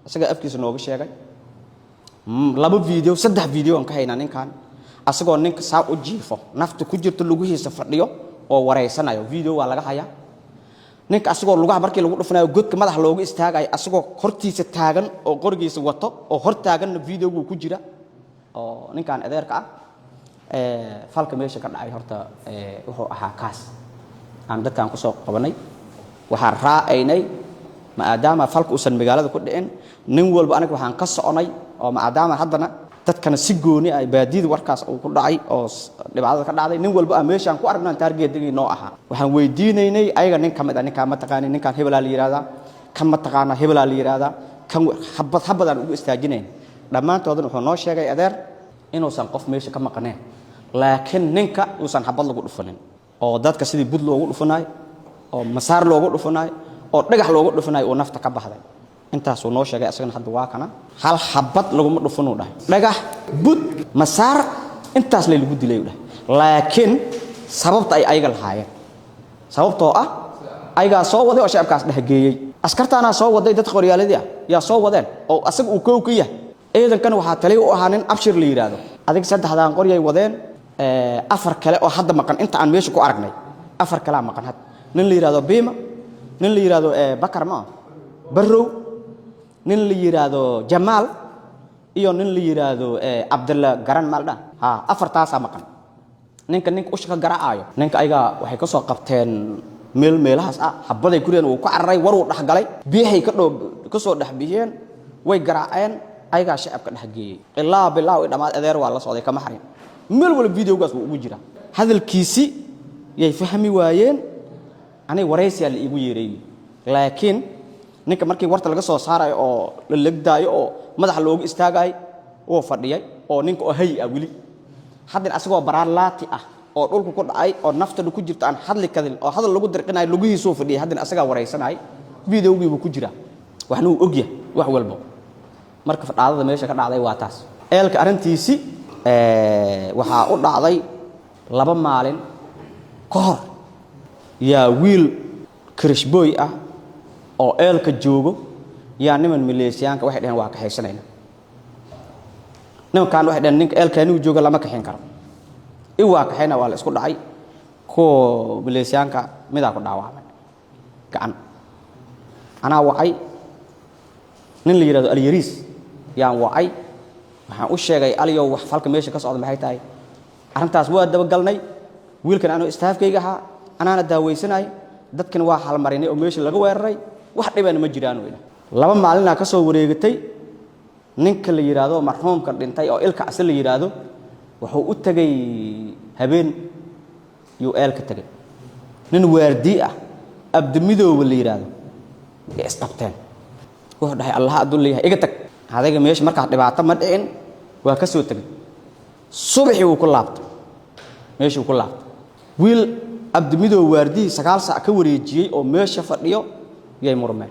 asaga afkiisa nooga sheegay. Laba video, saddex video aan ka haynaa ninkan asagoo ninka saa u jiifo, nafta ku jirto, lugihiisa fadhiyo oo wareysanayo. Video waa laga hayaa. Ninka asagoo lugaha markii lagu dhufanayo godka madaxa loogu istaagayo, asagoo hortiisa taagan oo qorigiisa wato oo hor taaganna videoguu ku jira oo ninkan adeerka ah. Falka meesha ka dhacay horta wuxuu ahaa kaas aan dadkan kusoo qabanay. Waxaan raacaynay maadaama falka uusan magaalada ku dhicin, nin walba aniga waxaan ka soconay oo maadaama haddana dadkana si gooni ah baadiyada warkaas uu ku dhacay oo dhibaatada ka dhacday, nin walba aan meeshaan ku aragnaan target-gii noo ahaa. Waxaan weydiinaynay ayaga nin ka mid ah: ninkaan ma taqaanin? Ninkaan hebelaa la yidhahdaa. Kan ma taqaanaa? Hebelaa la yidhahdaa. Kan habad habadaan ugu istaajinayn. Dhammaantoodana wuxuu noo sheegay adeer inuusan qof meesha ka maqaneen, laakiin ninka uusan xabad lagu dhufanin oo dadka sidii bud loogu dhufanayo oo masaar loogu dhufanayo oo dhagax loogu dhufanayo uu nafta ka baxday. Intaasuu noo sheegay asagana. Hadda waa kana, hal xabad laguma dhufanuu dhahay, dhagax, bud, masaar, intaas lay lagu dilay uu dhahay. Laakiin sababta ay ayaga lahaayeen, sababtoo ah ayagaa soo waday oo shacabkaas dhexgeeyey, askartaanaa soo waday, dadka qoryaaladii ah yaa soo wadeen oo asaga uu kow ka yahay. Ciidankan waxaa taliya u ahaa nin Abshir la yidhaahdo. Adiga saddexdaan qoryay wadeen, afar kale oo hadda maqan. Inta aan meesha ku aragnay afar kalea maqan hadda: nin la yidhahdo Biima, nin la yidhahdo Bakar ma Barrow, nin la yidhaahdo Jamaal iyo nin la yidhaahdo Cabdalla Garan maaldha. Ha, afartaasaa maqan. Ninka usha ka garaacayo, ninka ayaga waxay ka soo qabteen meel meelahaas ah. Xabaday guriyeen, wuu ka cararay, war uu dhexgalay, biyahay ka dhoo ka soo dhex bixiyeen, way garaaceen, ayagaa shacabka dhex geeyey. Ilaa bilaaw i dhammaad adeer waa la socday, kama xarin. Meel walba videogaas wuu ugu jiraa. Hadalkiisi yay fahmi waayeen. Aniga waraysiyaa la iigu yeeray, laakiin ninka markii warta laga soo saarayo oo la legdaayo oo madaxa loogu istaagayo wuu fadhiyay, oo ninka oo hay ah weli. Haddana asagoo baraar laati ah oo dhulka ku dhacay oo naftana ku jirto, aan hadli karin oo hadal lagu dirqinayo, lugihiisuu fadhiyay. Haddana asagaa waraysanay, videogiibuu ku jiraa, waxna wuu ogyahay wax walbo. Marka fadhaadada meesha ka dhacday waa taas. Eelka arrintiisi waxaa u dhacday 2 maalin ka hor yaa wiil kirishboy ah oo eelka joogo yaa niman maleesiyaanka waxay dhaheen waa kaxaysanayna. Nimankaan waxay dhaheen ninka eelkaanigu jooga lama kaxin karo, i waa kaxayna. Waa la isku dhacay, kuwa maleesiyaanka midaa ku dhaawacmay gacan. Anaa wacay nin la yidhahdo Alyariis yaan wacay. Waxaan u sheegay: "Aliyow, wax falka meesha ka socda maxay tahay?" Arrintaas waa dabagalnay. Wiilkan anuu istaafkayga ahaa, anaana daaweysanay, dadkana waa xalmarinay oo meesha laga weeraray, wax dhibana ma jiraan weyna. 2 maalinaa ka soo wareegatay, ninka la yidhaahdo marxuumka dhintay oo Ilka Case la yidhaahdo wuxuu u tegey habeen yuu eelka tegey. Nin waardii ah, Abdimidooba la yidhaahdo, yay isqabteen. Wuxuu dhahay: "Allaha aduu leeyahay, iga tag adiga meesha." Markaas dhibaato ma dhicin, waa ka soo tegey. Subaxii wuu ku laabtay, meeshuu ku laabtay. Wiil Abdimidoob waardihii 9 saac ka wareejiyey oo meesha fadhiyo yay murmeen,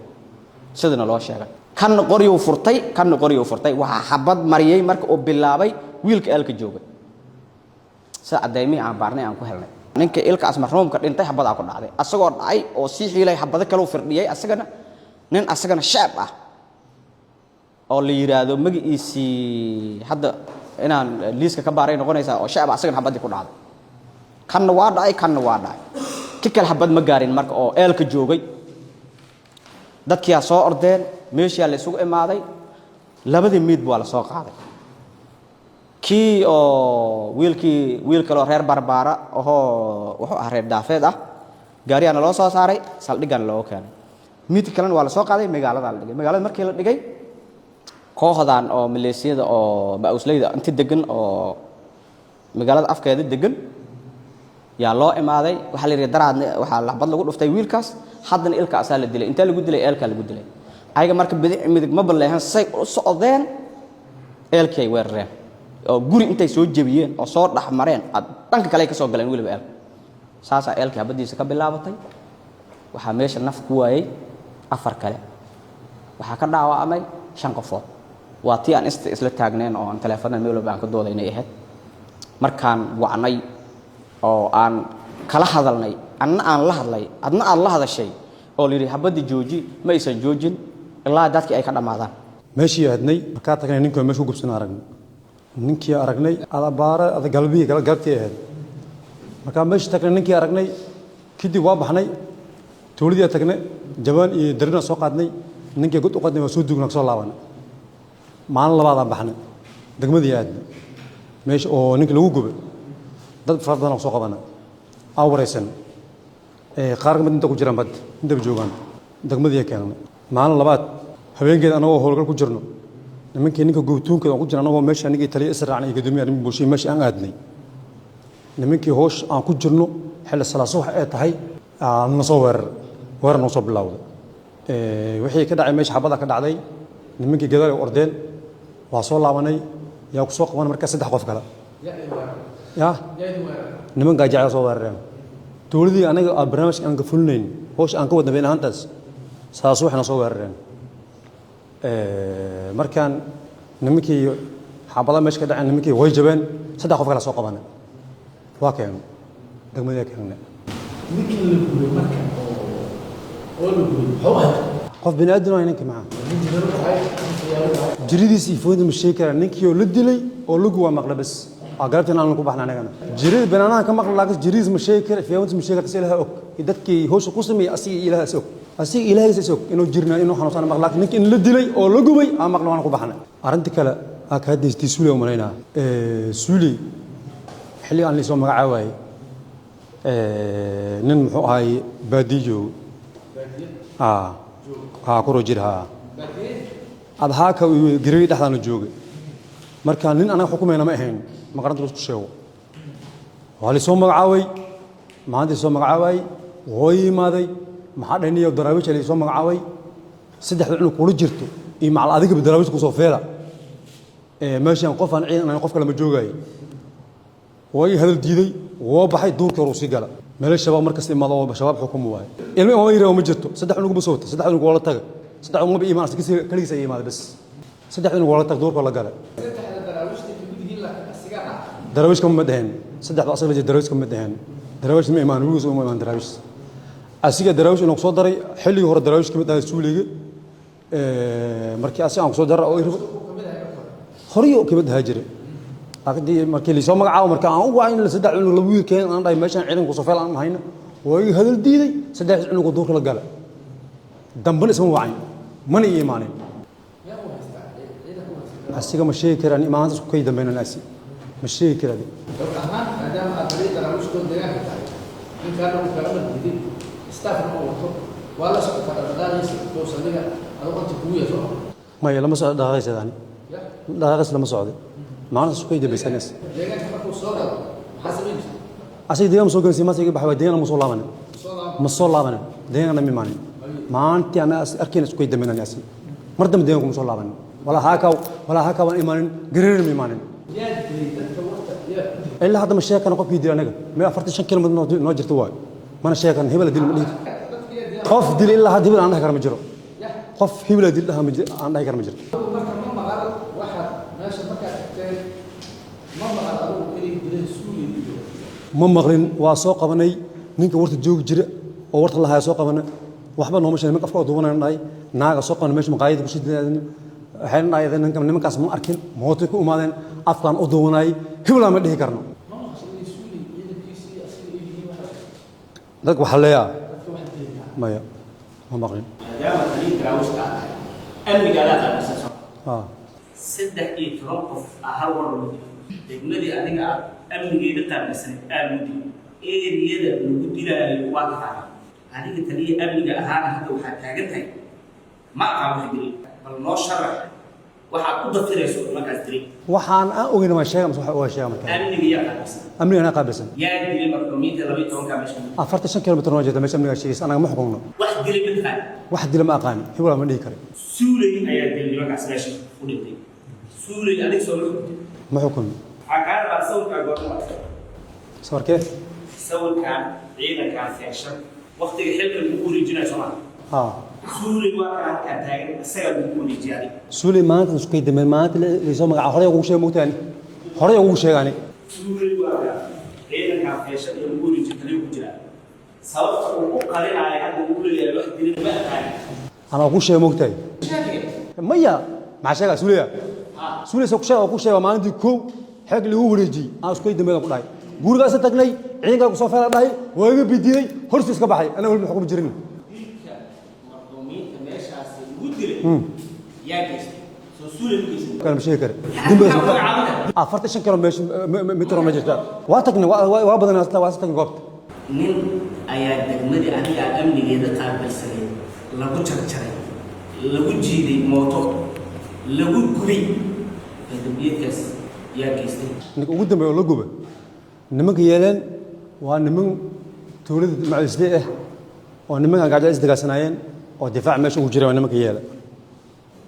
sidana loo sheegay. Kanna qoryuu furtay, kanna qoryuu furtay. Waxaa xabad mariyey marka uu bilaabay wiilka eelka joogay, sida caddaymihii aan baarnay aan ku helnay. Ninka Ilkaas marxuumka dhintay xabadaa ku dhacday asagoo dhacay oo sii xiilay, xabado kaleu firdhiyey. Asagana nin asagana shacab ah oo la yidhaahdo magaciisii hadda inaan liiska ka baaray noqonaysaa, oo shacab, asagana xabaddii ku dhacday. Kanna waa dhacay, kanna waa dhacay. Ki kale xabad ma gaarin marka oo eelka joogay. Dadkiyaa soo ordeen, meeshiyaa la isugu imaaday, labadii miid waa la soo qaaday. Kii oo wiilkii, wiil kaleoo reer Barbaara ahoo wuxuu ahaa reer Daafeed ah, gaariyaana loo soo saaray, saldhigana looga keenay. Miidka kalena waa la soo qaaday, magaaladaa la dhigay. Magaalada markii la dhigay, kooxdan oo maleesiyada oo ba'usleyda inta degan oo magaalada afkeeda degan yaa loo imaaday. Waxaa la yidhi daraadna waxaa laxbad lagu dhuftay wiilkaas, haddana ilkaasaa la dilay. Intee lagu dilay? Eelkaa lagu dilay. Ayaga marka bidic midig ma balleehan, say u socdeen eelkii ay weerareen oo guri intay soo jebiyeen oo soo dhex mareen dhanka kale ay ka soo galeen weliba eelka. Saasaa eelkii habadiisa ka bilaabatay. Waxaa meesha naf ku waayey afar kale, waxaa ka dhaawacmay shan qofood. Waa tii aan isla taagneen oo aan taleefanada meel walba aan ka doodaynay ahayd. Markaan wacnay oo aan kala hadalnay, anna aan la hadlay, adna aad la hadashay, oo la yidhi habadda jooji, ma aysan joojin ilaa dadkii ay ka dhammaadaan. Meeshii aadnay markaa tagnay, ninkii meesha ku gubsan aragnay, ninkii aragnay adabaara ada galbihii galabtii ahayd. Markaa meeshii tagnay, ninkii aragnay kadib, waa baxnay, tuuladii tagnay, jabaan iyo darina soo qaadnay, ninkii god u qadnay, waa soo duugnaa, soo laabanay. Maalin labaadaan baxnay, degmadii aadnay, meesha oo ninka lagu gubay dad fara badan oo soo qabanay aa waraysan, qaar kamid inta ku jiraan bad intaba joogaan, degmadii keennay. Maalin labaad habeenkeeda anagoo howlgal ku jirno, nimankii ninka gubtuunkeeda aan ku jirno, anagoo meesha anigii taliya israacnay iyo guddoomiye arrimaha bulshada, meesha aan aadnay, nimankii hoosh aan ku jirno, xilli salaa subax ee tahay na soo weerar, weerar noo soo bilowday. Wixii ka dhacay meesha, xabada ka dhacday, nimankii gadaal ay ordeen, waa soo laabanay, yaa ku soo qabanay markaa 3 qof kale ya nimankaa jecel soo weerareen dowladii anaga aan barnaamijka aan ka fulinayn, hoosh aan ka wadna been ahaantaas saas waxna soo weerareen. Markaan nimankii xabada meesha ka dhaceen, nimankii way jabeen, 3 qof kale soo qabanay, waa keenay degmadii keenay. Ninkii la gubay marka oo la gubay muxuu ahaa? Qof bini aadan waa ninka maxaa jiridiis iyo foodi ma sheegi karaa. Ninkii oo la dilay oo lagu waa maqla bas, waa galabtiin aan ku baxna anagana jirida banaanaha ka maqla, laakiin jiridiis ma sheegi kara, fiyawantis ma sheegi karta. Ilaaha og iyo dadkii hawsha ku sameeyey, asiga iyo ilaaha is og, asiga ilaahiisa is og inuu jirna inuu xanuunsan maqla, laakiin ninkii in la dilay oo la gubay aan maqla, waana ku baxnay. Arrinta kale aa ka haddaystii Suuli umalaynaa, Suuli xilli aan liisoo magacaawaayey nin muxuu ahay baadiyo joogo ha kuro jir ha adhaaka gareey dhexdaana joogay. Marka nin anaga xukumayna ma ahayn, maqaranta isku sheego waa lisoo magacaabay. Maalintii soo magacaabay woo yimaaday, maxaa dhaniyo daraawiisha lisoo magacaabay, saddexda cunug kula jirto iyo macal adigaba daraawiisha kusoo feela meeshaan, qof aan ciidan ahayn qof kale ma joogaayo. Waa ii hadal diiday, woo baxay, duurkii hore uu sii gala meelo shabaab markasta imaado oo shabaab xukumu waaye. Ilmo imaama yiraahdo ma jirto, 3 cunug ma soo wata, 3 cunug waa la taga, 3 cunug ma iimaan, kaligiis ay imaada bas, 3 cunug waa la taga, duurka la gala. Daraawiish kama dhaheen saddexda asaga la jira, daraawiish kama dhaheen, daraawiish ma imaan, weligiis uma imaan daraawiish. Asiga daraawiish inuu soo daray xilligii hore daraawiish kamid ahaa Suuliga, markii asiga aan kusoo daray oo horiyo kamid ahaa jiray. Laakiin markii la soo magacaabo, marka aan u wacay in 3 cunug laba wiil keen aan dhahay meeshaan ciidan ku soo feel aan hayno, waa ii hadal diiday, 3 cunug oo duurka la gala, dambana isma wacayn mana ii imaanin. Asiga ma sheegi karaan imaanta isku kay dambeynaan, asi ma sheegi karaa. Dowr ahaan maadaama aad taliya daraawiishtoo deegaanka tahay, ninkaana uu kala madidin staffna uu wato, waa la socotaa dhaqdhaqaaqiisa toos adiga adoo qonta kugu yeesho? Maya, lama socdo dhaqaaqaysa, dhaqaaqaysa lama socdo, maalinta isku kay dambaysanas. Deegaanka markuu soo galo maxaa samayn jirta? Asiga deegaan ma soo galansiin, maase iga baxay, waa deegaan ma soo laabanin, ma soo laabanin deegaanna ma imaanin. Maalintii ana arkayna isku kay dambeynaan, asi mar dambe deegaanku ma soo laabanin, walaa haakaw walaa haakaw waan imaanin, gareerin ma imaanin. Yaa dilay dadka warta? Yaa ku dilay? Ilaa hadda ma sheegi karno qofkii dilay anaga, meel 45 kilomitr noo jirta waayo, mana sheegi karno hebel dil ma dhihi qof dil, ilaa hadda hebel aan dhahi kara ma jiro, qof hebel dil dhaha ma jiro aan dhahi kara ma jirto. Marka ma maqal waxaad meesha markaad tagteen, ma maqal adigu inay dileen Suuli iyo? Ma maqlin. Waa soo qabanay ninka warta joogi jira oo warta lahaaya, soo qabanay, waxba nooma sheegin. Nimanka afka oo duubanayna dhahay naaga soo qabanay meesha maqaayada ku shidinaadeen, waxayna dhahay ninka nimankaas ma arkin, mootay ku imaadeen, afkaan u duubanayay, hebelaa ma dhihi karno. Ma maqashay inay Suuli ciidankiisii asiga ay yihiin waxa dadka waxaa leeyaa? Dadka wax dilay. Maya, ma maqlin. Maadaama taliya daraawiishta aad tahay, amniga adaa qaabilsan soo 13 qof aa hal war lagu dilay degmadii adiga aad amnigeeda qaabilsanayd aa lagu dilay, eriyada lagu dilaayo waa taqaanaa adiga taliya amniga ahaana, hadda waxaad taagan tahay ma aqaan wax dilay. Bal noo sharax waxaad u dafirayso nimankaas dilay. Waxaan aan ogeyn waan sheega mise waxa waa sheega marka. Amniga yaa qaabilsan? Amniga anaa qaabilsan. Yaa dilay marxuumiinta 12-ka meesha? 45 kilomitr noo jirta meesha amnigaa sheegaysa, anaga ma xukunno. Wax dilay ma taqaan? Wax dila ma aqaani, hebel ma dhihi kara. Suuley ayaa dilay nimankaas meesha u dhintay, Suuley adiga soo ma xukuntay? Ma xukunno. Waxaa kaa rabaa sawirkaa goorma waa? Sawirkee? Sawirkan ciidankaan feeshan waqtiga xilka lagu wareejinayo soo maha? Haa. Suuley waa kan halkaan taagan, isagaa lagu wareejiyay. Suuley maanta isku dambe maanta laysoo magaca horey ugu sheeg moogtaani, horey ugu sheegaani. Suuley waa kan ciidankaa feesha ee lagu wareejiyo taliyo ku jira. Sababta uu u qarinaayo hadda uu leeyahay wax dilin ma aqaan. Anaa ku sheeg moogtahay maya, maxaa sheegaa Suuleya? Suuley soo ku sheega, ku sheega maalintii kow xeeg lagu wareejiyey aan isku dambe ku dhahay gurigaas tagnay, ciidankaa ku soo feera dhahay, waa iga bidiiday, hortiis ka baxay, anaa weli xukumi jirin. Dilka marxuumiinta meeshaasi lagu dilay yaa geystay? Soo Suuley ma geysan? Kana ma sheegi kare, dembigaas 45 kilo meesha mitro ma jirta. Waa tagnay, waa badan, waa tagnay goobta. Nin ayaa degmadii aniga amnigeeda qaabilsaneyd lagu jarjaray, lagu jiiday mooto, lagu gubay. Dambiyeedkaas yaa geystay? Ninka ugu dambeeya oo la guba nimanka yeeleen waa niman tuulada macuisle ah oo nimankan gaajo is dagaalsanaayeen oo difaac meesha ugu jira. Waa nimanka yeela,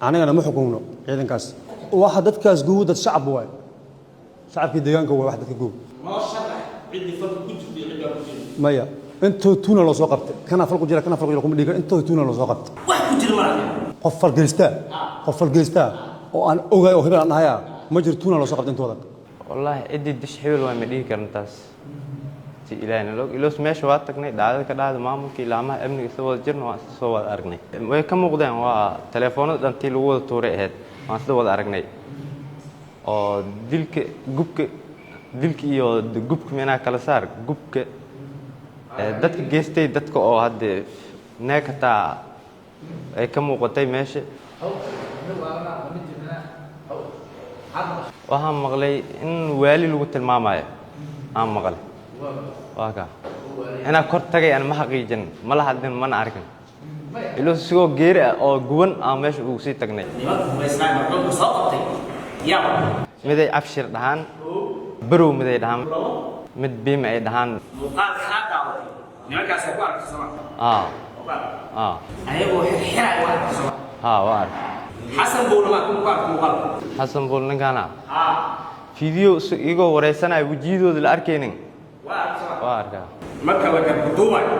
anigana ma xukumno ciidankaas. Waxa dadkaas gubo dad shacab waay, shacabkii deegaanka waay wax dadka gubo. Noo sharax ciddii falka ku jirtay iyo ciddaa ku jirtay. Maya, intoo tuuna loo soo qabtay, kana fal ku jira, kana fal ku jira kuma dhiga, intoo tuuna loo soo qabtay. Wax ku jira malaha. Qof falgeystaa, qof falgeystaa oo aan ogaay oo hebel aan dhahayaa ma jiro. Tuuna loo soo qabtay intooda. Wallaahi ciddii dish hebel waa ma dhihi karna taas, si ilaahina log iloos. Meesha waa tagnay, dhacdada ka dhacda, maamulka ilaamaha amniga isla wada jirna, waan isla soo wada aragnay. Way ka muuqdeen, waa telefoonada dhantii lagu wada tuuray ahayd, waan isla wada aragnay oo dilka gubka, dilka iyo gubka minaa kala saar. Gubka dadka geystay, dadka oo hadde neeg hataa ay ka muuqatay meesha. Waxaan maqlay in waali lagu tilmaamayo aan maqlay, waa kaa inaa kor tagay. Aan ma xaqiijin, mala hadlin, mana arkin ilo sigoo geeri ah oo guban aan meesha ugu sii tagnay. Nimanka hubaysnaa marxuumka soo qabtay yaa? Miday Cabshir dhahaan, Barow miday dhahaan, mid Biima ay dhahaan. Muuqaalka aad daawatay nimankaas waa ku aragtay sooma? Aa aa. Ayagoo xirxiraay waa aragtay sooma? Haa, waa arkay. Xasan Buulna maa ku aragtay muuqaalka? Xasan Buul ninkaana fiideo igoo wareysanaya, wejiyadooda la arkaynin. Waa aragtay sooma? Waa arkaa. Marka la garbaduubayo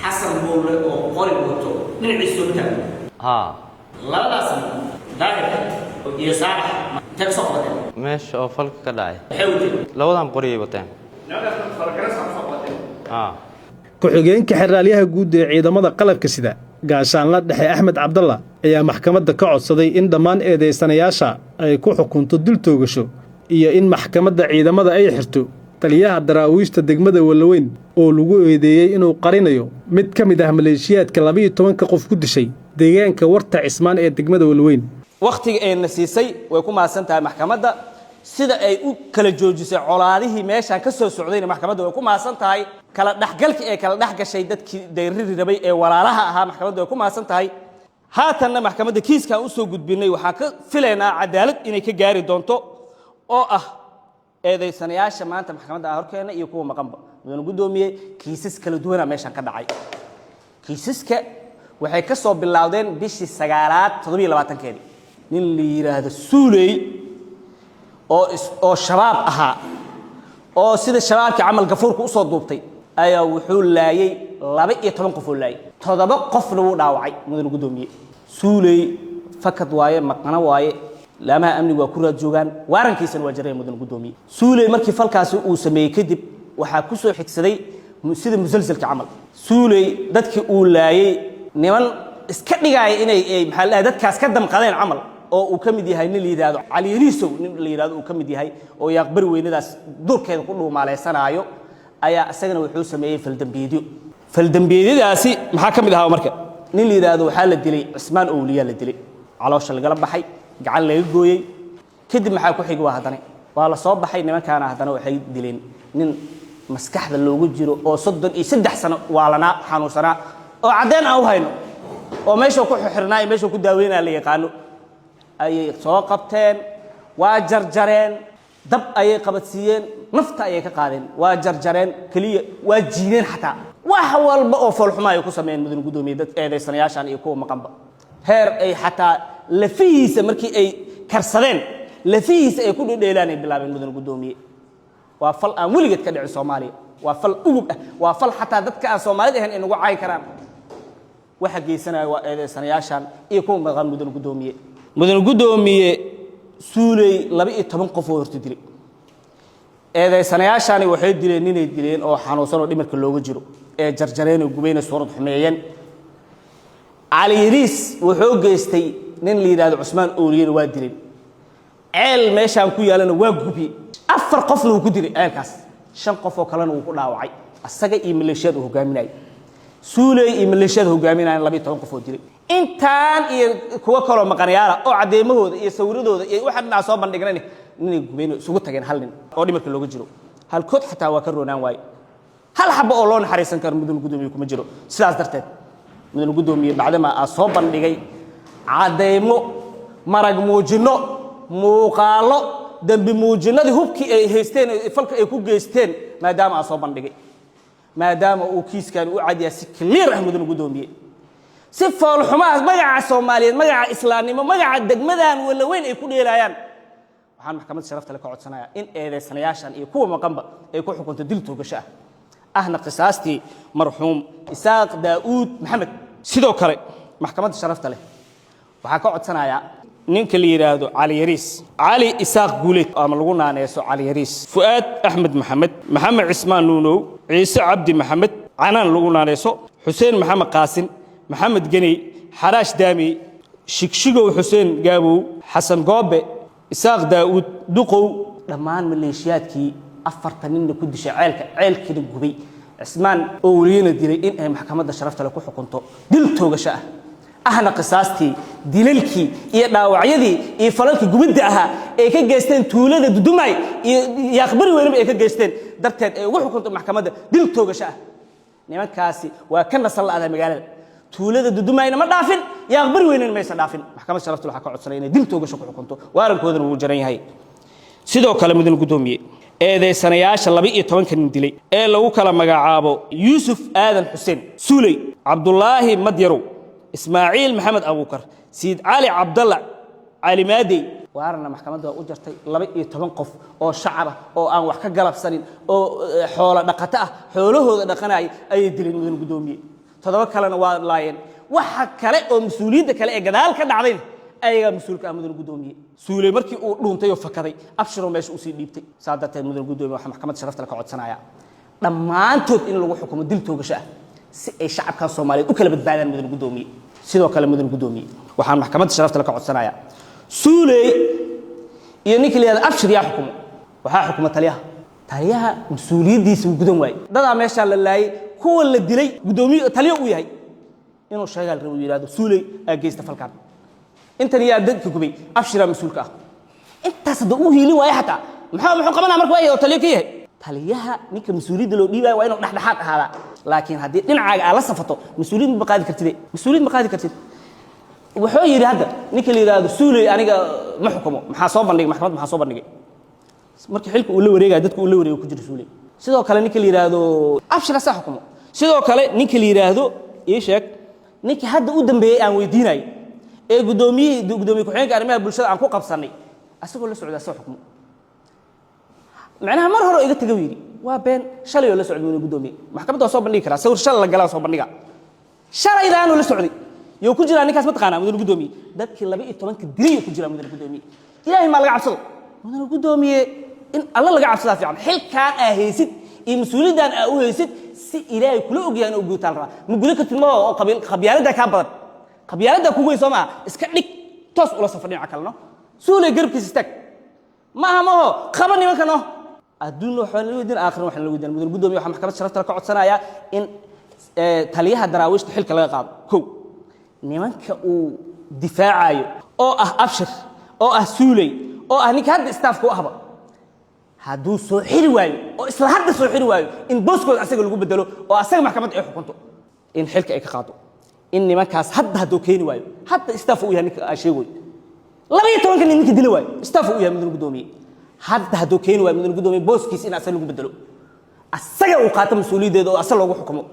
Xasan Buulle oo qori wato dhinaciisa soo taagan. Haa. Labadaas nin, Daahir iyo Saalax, intee ka soo qabateen? Meesha oo falka ka dhacay. Maxay wateen? Labadan qoriyay wateen. Nimankaas marka falgaras ku soo qabateen? Haa. Ku-xigeenka xeraalyaha guud ee ciidamada qalabka sida, gaashaanla dhexe Axmed Cabdalla, ayaa maxkamadda ka codsaday in dhammaan eedaysanayaasha ay ku xukunto dil toogasho iyo in maxkamadda ciidamada ay xirto taliyaha daraawiishta degmada Wallaweyn oo lagu eedeeyey inuu qarinayo mid ka mid ah maleeshiyaadka 12-ka qof ku dishay deegaanka Warta Cismaan ee degmada Wallaweyn. Wakhtiga ayna siisay way ku mahadsan tahay maxkamadda. Sida ay u kala joojisay colaadihii meeshaan ka soo socdayna maxkamadda way ku mahadsan tahay. Kala dhexgalkii ee kala dhex gashay dadkii dayriri rabay ee walaalaha ahaa maxkamadda way ku mahadsan tahay. Haatanna maxkamadda kiiskaan usoo gudbinay waxaan ka filaynaa cadaalad inay ka gaari doonto oo ah eedaysanayaasha maanta maxkamadda aan horkeena iyo kuwa maqanba. Mudane guddoomiye, kiisas kala duwana meeshaan ka dhacay. Kiisaska waxay ka soo bilowdeen bishii sagaalaad 27-keedii, nin la yidhaahdo Suuley oo shabaab ahaa oo sida shabaabkii camal gafuurka usoo duubtay ayaa wuxuu laayay 12 qof oo laayay, 7 qofna wuu dhaawacay. Mudane guddoomiye, Suuley fakad waaye, maqano waaye, laamaha amnigu waa ku raad joogaan, waarankiisana waa jaraya. Mudane guddoomiye, Suuley markii falkaasi uu sameeyey kadib waxaa ku soo xigsaday sida musalsalka camal Suuley dadkii uu laayay niman iska dhigaaya inay ay maxaa la dhahay dadkaas ka damqadeen camal oo uu ka mid yahay nin la yidhaahdo Cali Yariisow, nin la yidhahdo uu ka mid yahay oo Yaaqbari weynadaas duurkeeda ku dhuumaaleysanaayo ayaa isagana wuxuu sameeyey faldambiyeedyo. Faldambiyeedyadaasi maxaa ka mid ahaa? Marka nin la yidhaahdo waxaa la dilay Cismaan Owliyaa la dilay, caloosha lagala baxay, gacan laga gooyey. Kadib maxaa ku xigi? Waa haddana waa la soo baxay nimankaana, haddana waxay dileen nin maskaxda loogu jiro oo 33 sano waalanaa, xanuunsanaa oo caddeen aan u hayno oo meeshuu ku xirnaa iyo meeshuu ku daaweynaa la yaqaano ayay soo qabteen, waa jarjareen, dab ayay qabadsiiyeen, nafta ayay ka qaadeen, waa jarjareen keliya, waa jiideen, xataa wax walba oo foolxuma ay ku sameeyeen. Mudane guddoomiye, dad eedaysanayaashan iyo kuwa maqanba heer ay xataa lafihiisa markii ay karsadeen lafihiisa ay ku dhedheelaan ay bilaabeen. Mudane guddoomiye, waa fal aan weligeed ka dhicin Soomaaliya, waa fal ugub ah, waa fal xataa dadka aan Soomaalida ahayn ay nagu caayi karaan. Waxa geysanaya waa eedeysanayaashan iyo kuwa maqan. Mudane guddoomiye, mudane guddoomiye, Suuley 12 qof oo horta dilay. Eedeysanayaashani waxay dileen ninay dileen oo xanuunsan oo dhimirka looga jiro ee jarjareen oo gubayna suurad xumeeyeen. Cali Yariis wuxuu geystay nin la yidhaahdo Cusmaan Ooliyena waa dileen. Ceel meeshaan ku yaalana waa gubiyey, afar qofna wuu ku dilay ceelkaas, shan qof oo kalena wuu ku dhaawacay. Asaga iyo maleeshiyada uu hogaaminayay, Suuley iyo maleeshiyada hogaaminayan, 12 qof oo dilay. Intaan iyo kuwo kaloo maqanayaala oo caddeymahooda iyo sawiradooda iyo waxa dhinaca soo bandhignayna, ninay gubeen isugu tageen, hal nin oo dhimirka looga jiro, halkood xataa waa ka roonaan waaye. Hal xabo oo loo naxariisan karo, mudane guddoomiye, kuma jiro. Sidaas darteed, mudane guddoomiye, bacdama aa soo bandhigay caddeymo, marag muujinno, muuqaallo, dembi muujinnadii hubkii ay haysteen falka ay ku geysteen, maadaama aa soo bandhigay, maadaama uu kiiskan u cadyahay si clear ah, mudane guddoomiye, si foolxumahaas magaca Soomaaliyeed, magaca islaamnimo, magaca degmadan Walaweyn ay ku dheelaayaan, waxaan maxkamadda sharafta le ka codsanayaa in eedeysanayaashan iyo kuwa maqanba ay ku xukunto dil toogasho ah, ahna qisaastii marxuum Isaaq Daa'uud Maxamed. Sidoo kale maxkamadda sharafta leh waxaa ka codsanayaa ninka la yidhaahdo Cali Yariis, Cali Isaaq Guuleed ama lagu naaneeso Cali Yariis, Fu'aad Axmed Maxamed, Maxamed Cismaan Nuunow, Ciise Cabdi Maxamed Canaan lagu naaneyso, Xuseen Maxamed Qaasin, Maxamed Geney, Xaraash Daamey, Shigshigow Xuseen Gaabow, Xasan Goobe, Isaaq Daa'uud Duqow, dhammaan maleeshiyaadkii afartan ninna ku dishay ceelka, ceelkiina gubay, Cismaan Owliyana dilay, in ay maxkamadda sharafta leh ku xukunto dil toogasho ah, ahna qisaastii dilalkii iyo dhaawacyadii iyo falalkii gubidda ahaa ay ka geysteen tuulada Dudumay iyo Yaaqbari Weynaba ay ka geysteen darteed ay ugu xukunto maxkamadda dil toogasho ah. Nimankaasi waa ka nasan la'adaa magaalada tuulada Dudumayna ma dhaafin, Yaaqbari Weynena maysan dhaafin. Maxkamadda sharafta waxaa ka codsanay inay dil toogasho ku xukunto, waarankoodana wuu jaran yahay. Sidoo kale, mudane guddoomiye, eedeysanayaasha 12-ka nin dilay ee lagu kala magacaabo Yuusuf Aadan Xuseen Suuley, Cabdulaahi Madyarow, Ismaaciil Maxamed Abuukar, Siid Cali Cabdalla Cali Maadey, waarana maxkamadda waa u jartay. 12 qof oo shacab ah oo aan wax ka galabsanin oo xoolo dhaqato ah, xoolahooda dhaqanaya ayay dileen, mudane guddoomiye. Toddoba kalena waa laayeen. Waxa kale oo mas-uuliyadda kale ee gadaal ka dhacdayna ayagaa mas-uulka ah, mudane guddoomiye. Suuley markii uu dhuuntay oo fakaday, Abshiroo meesha usii dhiibtay. Saa darteed, mudane guddoomiye, waxaa maxkamadda sharafta le ka codsanaya dhammaantood in lagu xukumo dil toogasho ah si ay shacabkan Soomaaliyeed u kala badbaadaan, mudane guddoomiye. Sidoo kale, mudane guddoomiye, waxaan maxkamadda sharafta le ka codsanaya Suuley iyo ninkii la yihahdo Abshir yaa xukumo. Waxaa xukuma taliyaha. Taliyaha mas-uuliyaddiisa uu gudan waayey. Dadaa meeshaa la laayay, kuwa la dilay guddoomiye taliyo uu yahay inuu sheegaa la rabo, yidhahdo Suuley aa geysta falkan, intan yaa dadka gubay, Abshiraa mas-uulka ah. Intaas hadduu u hiilin waayo xataa muxuu qabanaa marka waa oo taliyo ka yahay? Taliyaha ninka mas-uuliyadda loo dhiibaya waa inuu dhexdhexaad ahaadaa, laakiin haddii dhinacaaga aad la safato, mas-uuliyad ma qaadi kartide, mas-uuliyad ma qaadi kartid. Wuxuu yidhi hadda ninka la yidhaahdo Suuley, aniga ma xukumo. Maxaa soo bandhigay maxkamad? Maxaa soo bandhigay markii xilka uu la wareegaya? Dadka uu la wareego ku jira Suuley. Sidoo kale ninka la yidhaahdo Abshir asaa xukumo. Sidoo kale ninka la yidhaahdo, ii sheeg, ninkii hadda u dambeeyey aan weydiinayay ee guddoomiyihii, guddoomiye ku-xigeenka arrimaha bulshada aan ku qabsannay asagoo la socda, asagoo xukumo. Macnaha mar hore iga taga yidhi, waa been. Shalay oo la socday, mudane guddoomiye, maxkamadda waa soo bandhigi karaa sawir shalay la galaa, soo bandhiga shalaydaanuu la socday. Yow ku jiraa ninkaas, mataqaanaa, mudane guddoomiye? Dadkii 12-ka dilay ku jiraa, mudane guddoomiye. Ilaahay maa laga cabsado, mudane guddoomiye? In Alla laga cabsadaa fiican. Xilkaan aa haysid iyo mas-uuliyaddan aa u haysid si Ilaahay kula ogyahay in u guutaa la rabaa. Ma gudan kartid ma oo qabiil, qabyaaladdaa kaa badan, qabyaaladdaa kugu weyn, soo maa? Iska dhig, toos ula safar dhinaca kaleno, Suuley garabkiisa istaag. Maaha maho qaba nimanka no adduunna waxaa la weydiin, aakhirna waxaa la weydiin. Mudane guddoomiye, waxaa maxkamadda sharafta ka codsanayaa in taliyaha daraawiishta xilka laga qaado. Kow, nimanka uu difaacayo oo ah Abshir, oo ah Suuley, oo ah ninka hadda staafka u ahba, hadduu soo xiri waayo oo isla hadda soo xiri waayo, in booskooda asaga lagu bedelo oo asaga maxkamadda ay xukunto in xilka ay ka qaado. In nimankaas hadda hadduu keeni waayo, hadda staff u yahay ninka aan sheegoy, 12-ka nin ninka dila waayo, staff u yahay, mudane guddoomiye, hadda hadduu keeni waayo, mudane guddoomiye, booskiisa in asaga lagu bedelo, asaga uu qaato mas-uuliyaddeeda oo asaga loogu xukumo.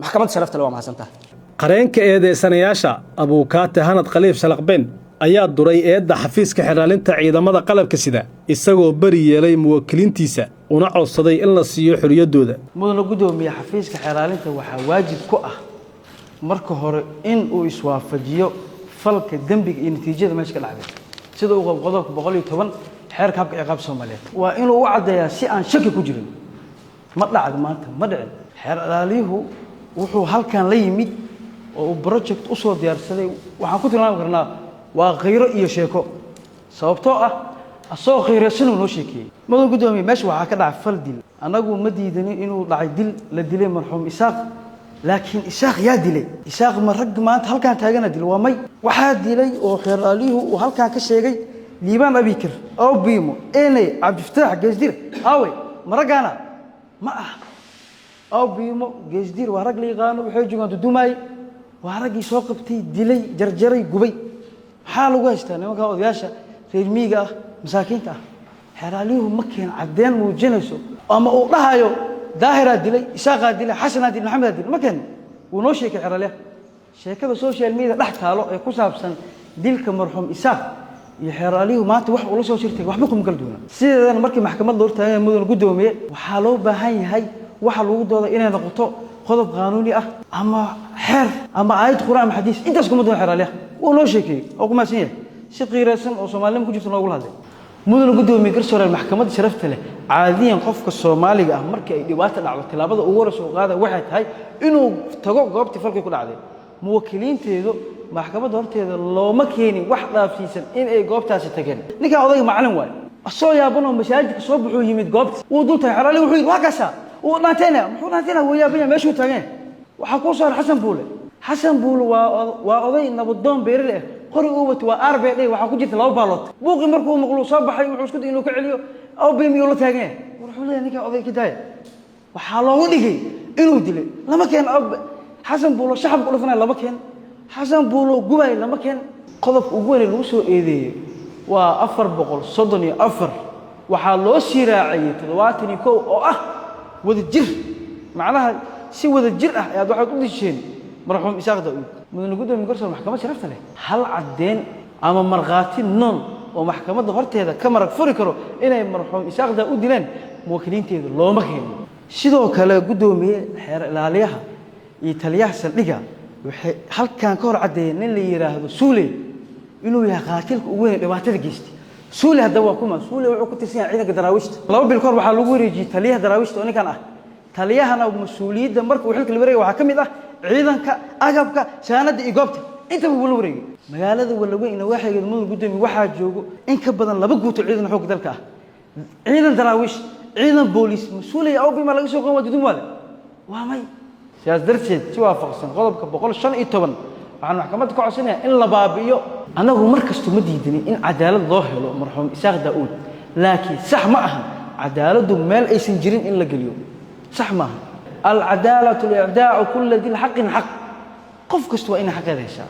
Maxkamadda sharafta le waa mahadsantahay. Qareenka eedeysanayaasha, abuukaate Hanad Khaliif Shalaqbeen, ayaa duray eedda xafiiska xeraalinta ciidamada qalabka sida, isagoo beri yeelay muwakkiliintiisa una codsaday in la siiyo xorriyaddooda. Mudana guddoomiye, xafiiska xeeraalinta waxaa waajib ku ah Marka hore in uu iswaafajiyo falka dembiga iyo natiijada meesha ka dhacday, sida uu qabo qodobka 110 xeerka habka ciqaabta Soomaaliyeed. Waa inuu u caddeeyaa si aan shaki ku jirin. Ma dhacdo maanta, ma dhicin. Xeer ilaaliyuhu wuxuu halkan la yimid oo uu project u soo diyaarsaday, waxaan ku tilmaami karnaa waa khayro iyo sheeko, sababtoo ah asagoo khayraysanuu noo sheekeeyey. Mudan guddoomiye, meesha waxaa ka dhacay fal dil. Annagu ma diidanin inuu dhacay dil la dilay marxuum Isaaq, laakiin Isaaq yaa dilay? Isaaq ma rag maanta halkaan taagana dil? Waa may. Waxaa dilay oo xeer-aaliyuhu uu halkaan ka sheegay Liibaan Abikir, Obiimo, Eney, Cabdifataax Geesdir. Aawey ma raggaana? Ma aha. Obiimo, Geesdir waa rag la yaqaano, waxay joogaan Dudumaay. Waa raggii soo qabtay, dilay, jarjaray, gubay. Maxaa lagu haystaa nimanka odayaasha reer miyiga ah, masaakiinta ah? Xeeraalyuhu ma keen caddeen muujinayso ama uu dhahayo Daahiraa dilay, Isaaqaa dilay, Xasanaa dilay, Maxamedaa dilay. Ma keeno. Wuu noo sheekay xeeraalyaha sheekada social media dhex taalo ee ku saabsan dilka marxuum Isaaq iyo xeeraalyuhu maanta wax ula soo shirtay waxba kuma kala duwana. Sideedana markii maxkamad loo hortaagay, mudan guddoomiye, waxaa loo baahan yahay waxa lagu dooda inay noqoto qodob qaanuuni ah ama xeer ama aayad quraan ama xadiis. Intaas kuma duwan. Xeeraalyaha wuu noo sheekeeyey oo ku mahadsan yahay, si qiiraysan oo Soomaalinimo ku jirto noogula hadlay. Mudana guddoomiye, garsooreel, maxkamadda sharafta leh, caadiyan qofka Soomaaliga ah markii ay dhibaata dhacdo, tillaabada ugu horreysa uu qaada waxay tahay inuu tago goobtii falkii ku dhacday. Muwakiliinteedu maxkamadda horteeda looma keenin wax dhaafsiisan in ay goobtaasi tageen. Ninkan odayga macalin waayo, asoo yaabanoo masaajidka soo baxuu yimid goobta, wuu dul tagay. Xeraali wuxuu yidhi waa kaasaa, wuu dhaanteynaya. Muxuu dhaanteynaya? Wuu yaabanya meeshuu taageen. Waxaa kuu soo haray Xasan Buule. Xasan Buule waa oday nabadoon beerle ah. Qori uu wato waa arbedhe, waxaa ku jirta laba baalood. Buuqii markuu maqluu soo baxay, wuxuu isku day inuu ka celiyo. Obim iyuu la taagan yahay. Wuxuu leeyahay ninkan oday ka daaya. Waxaa loogu dhigay inuu dilay. Lama keen Xasan Buulo shacabka u dhufanaya, lama keen Xasan Buulo gubay, lama keen. Qodobka ugu weyn ee lagu soo eedeeyey waa 434. Waxaa loo sii raaciyey 71 oo ah wada jir, macnaha si wada jir ah ayaad waxaad u disheen marxuum Isaaq Daa'uud. Mudane guddoomiye, garsoor, maxkamad sharafta leh, hal caddeen ama markhaati nool oo maxkamadda horteeda ka marag furi karo inay marxuum Isaaq Daa'uud dileen muwakkiliinteedu looma keenin. Sidoo kale guddoomiye, xeer ilaaliyaha iyo taliyaha saldhigga waxay halkan ka hor caddeeyeen nin la yidhaahdo Suuley inuu yahay qaatilka ugu weyn ee dhibaatada geystay. Suule haddaba waa kuma? Suule wuxuu ku tirsan yahay ciidanka daraawiishta. 2 bil kahor waxaa lagu wareejiyey taliyaha daraawiishta oo ninkan ah. Taliyahana mas-uuliyadda marka uu xilka la wareegay waxaa ka mid ah ciidanka, agabka, saanadda iyo goobta, intaba wuu la wareegay. Magaalada Walaweyn nawaaxigeeda, mudan guddoomiye, waxaa joogo in ka badan laba guuto ciidan xoogga dalka ah, ciidan daraawiish, ciidan booliis. Mas-uulaya awbima laga soo qaban waa dudum waale waa may. Sidaas darteed, si waafaqsan qodobka 115, waxaan maxkamadda ka codsanayaa in la baabi'iyo. Annagu mar kasto ma diidanin in cadaalad loo helo marxuum Isaaq Daa'uud, laakiin sax ma ahan cadaaladdu meel aysan jirin in la geliyo, sax ma aha. Alcadaalatu licdaacu kulla dil xaqin xaq, qof kasta waa inay xaqeeda heshaa.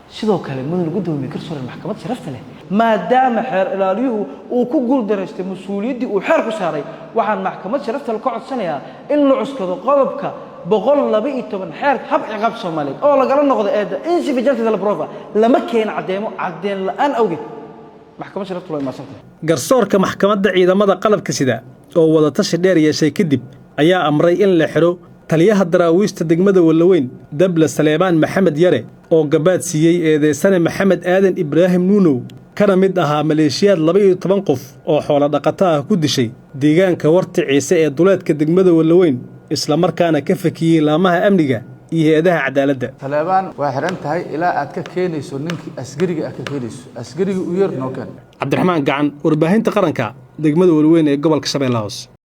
Sidoo kale mudan guddoomiye, garsoore, maxkamad sharafta leh, maadaama xeer ilaaliyuhu uu ku guuldaraystay mas-uuliyaddii uu xeer ku saaray, waxaan maxkamad sharafta leh ka codsanayaa in la cuskado qodobka 112 xeerka hab ciqaab Soomaaliyeed oo lagala noqdo eedda insufficiente la prova. Lama keeno caddeemo. Caddeen la'aan awgeed, maxkamad sharafta loo imaadsantahay. Garsoorka maxkamadda ciidamada qalabka sida oo wadatashi dheer yeeshay kadib ayaa amray in la xidho taliyaha daraawiishta degmada Wallaweyn, Dable Saleebaan Maxamed Yare, oo gabaad siiyey eedeysane Maxamed Aadan Ibraahim Nuunow, kana mid ahaa maleeshiyaad 12 qof oo xoolo dhaqato ah ku dishay deegaanka Warti Ciise ee duleedka degmada Wallaweyn, islamarkaana ka fakiyey laamaha amniga iyo hay-adaha cadaaladda. Taleebaan, waa xiran tahay ilaa aad ka keenayso ninkii asgariga aad ka keenayso. Asgarigii u yeer, noo keen. Cabdiraxmaan Gacan, warbaahinta qaranka, degmada Wallaweyn ee gobolka Shabeellaha Hoose.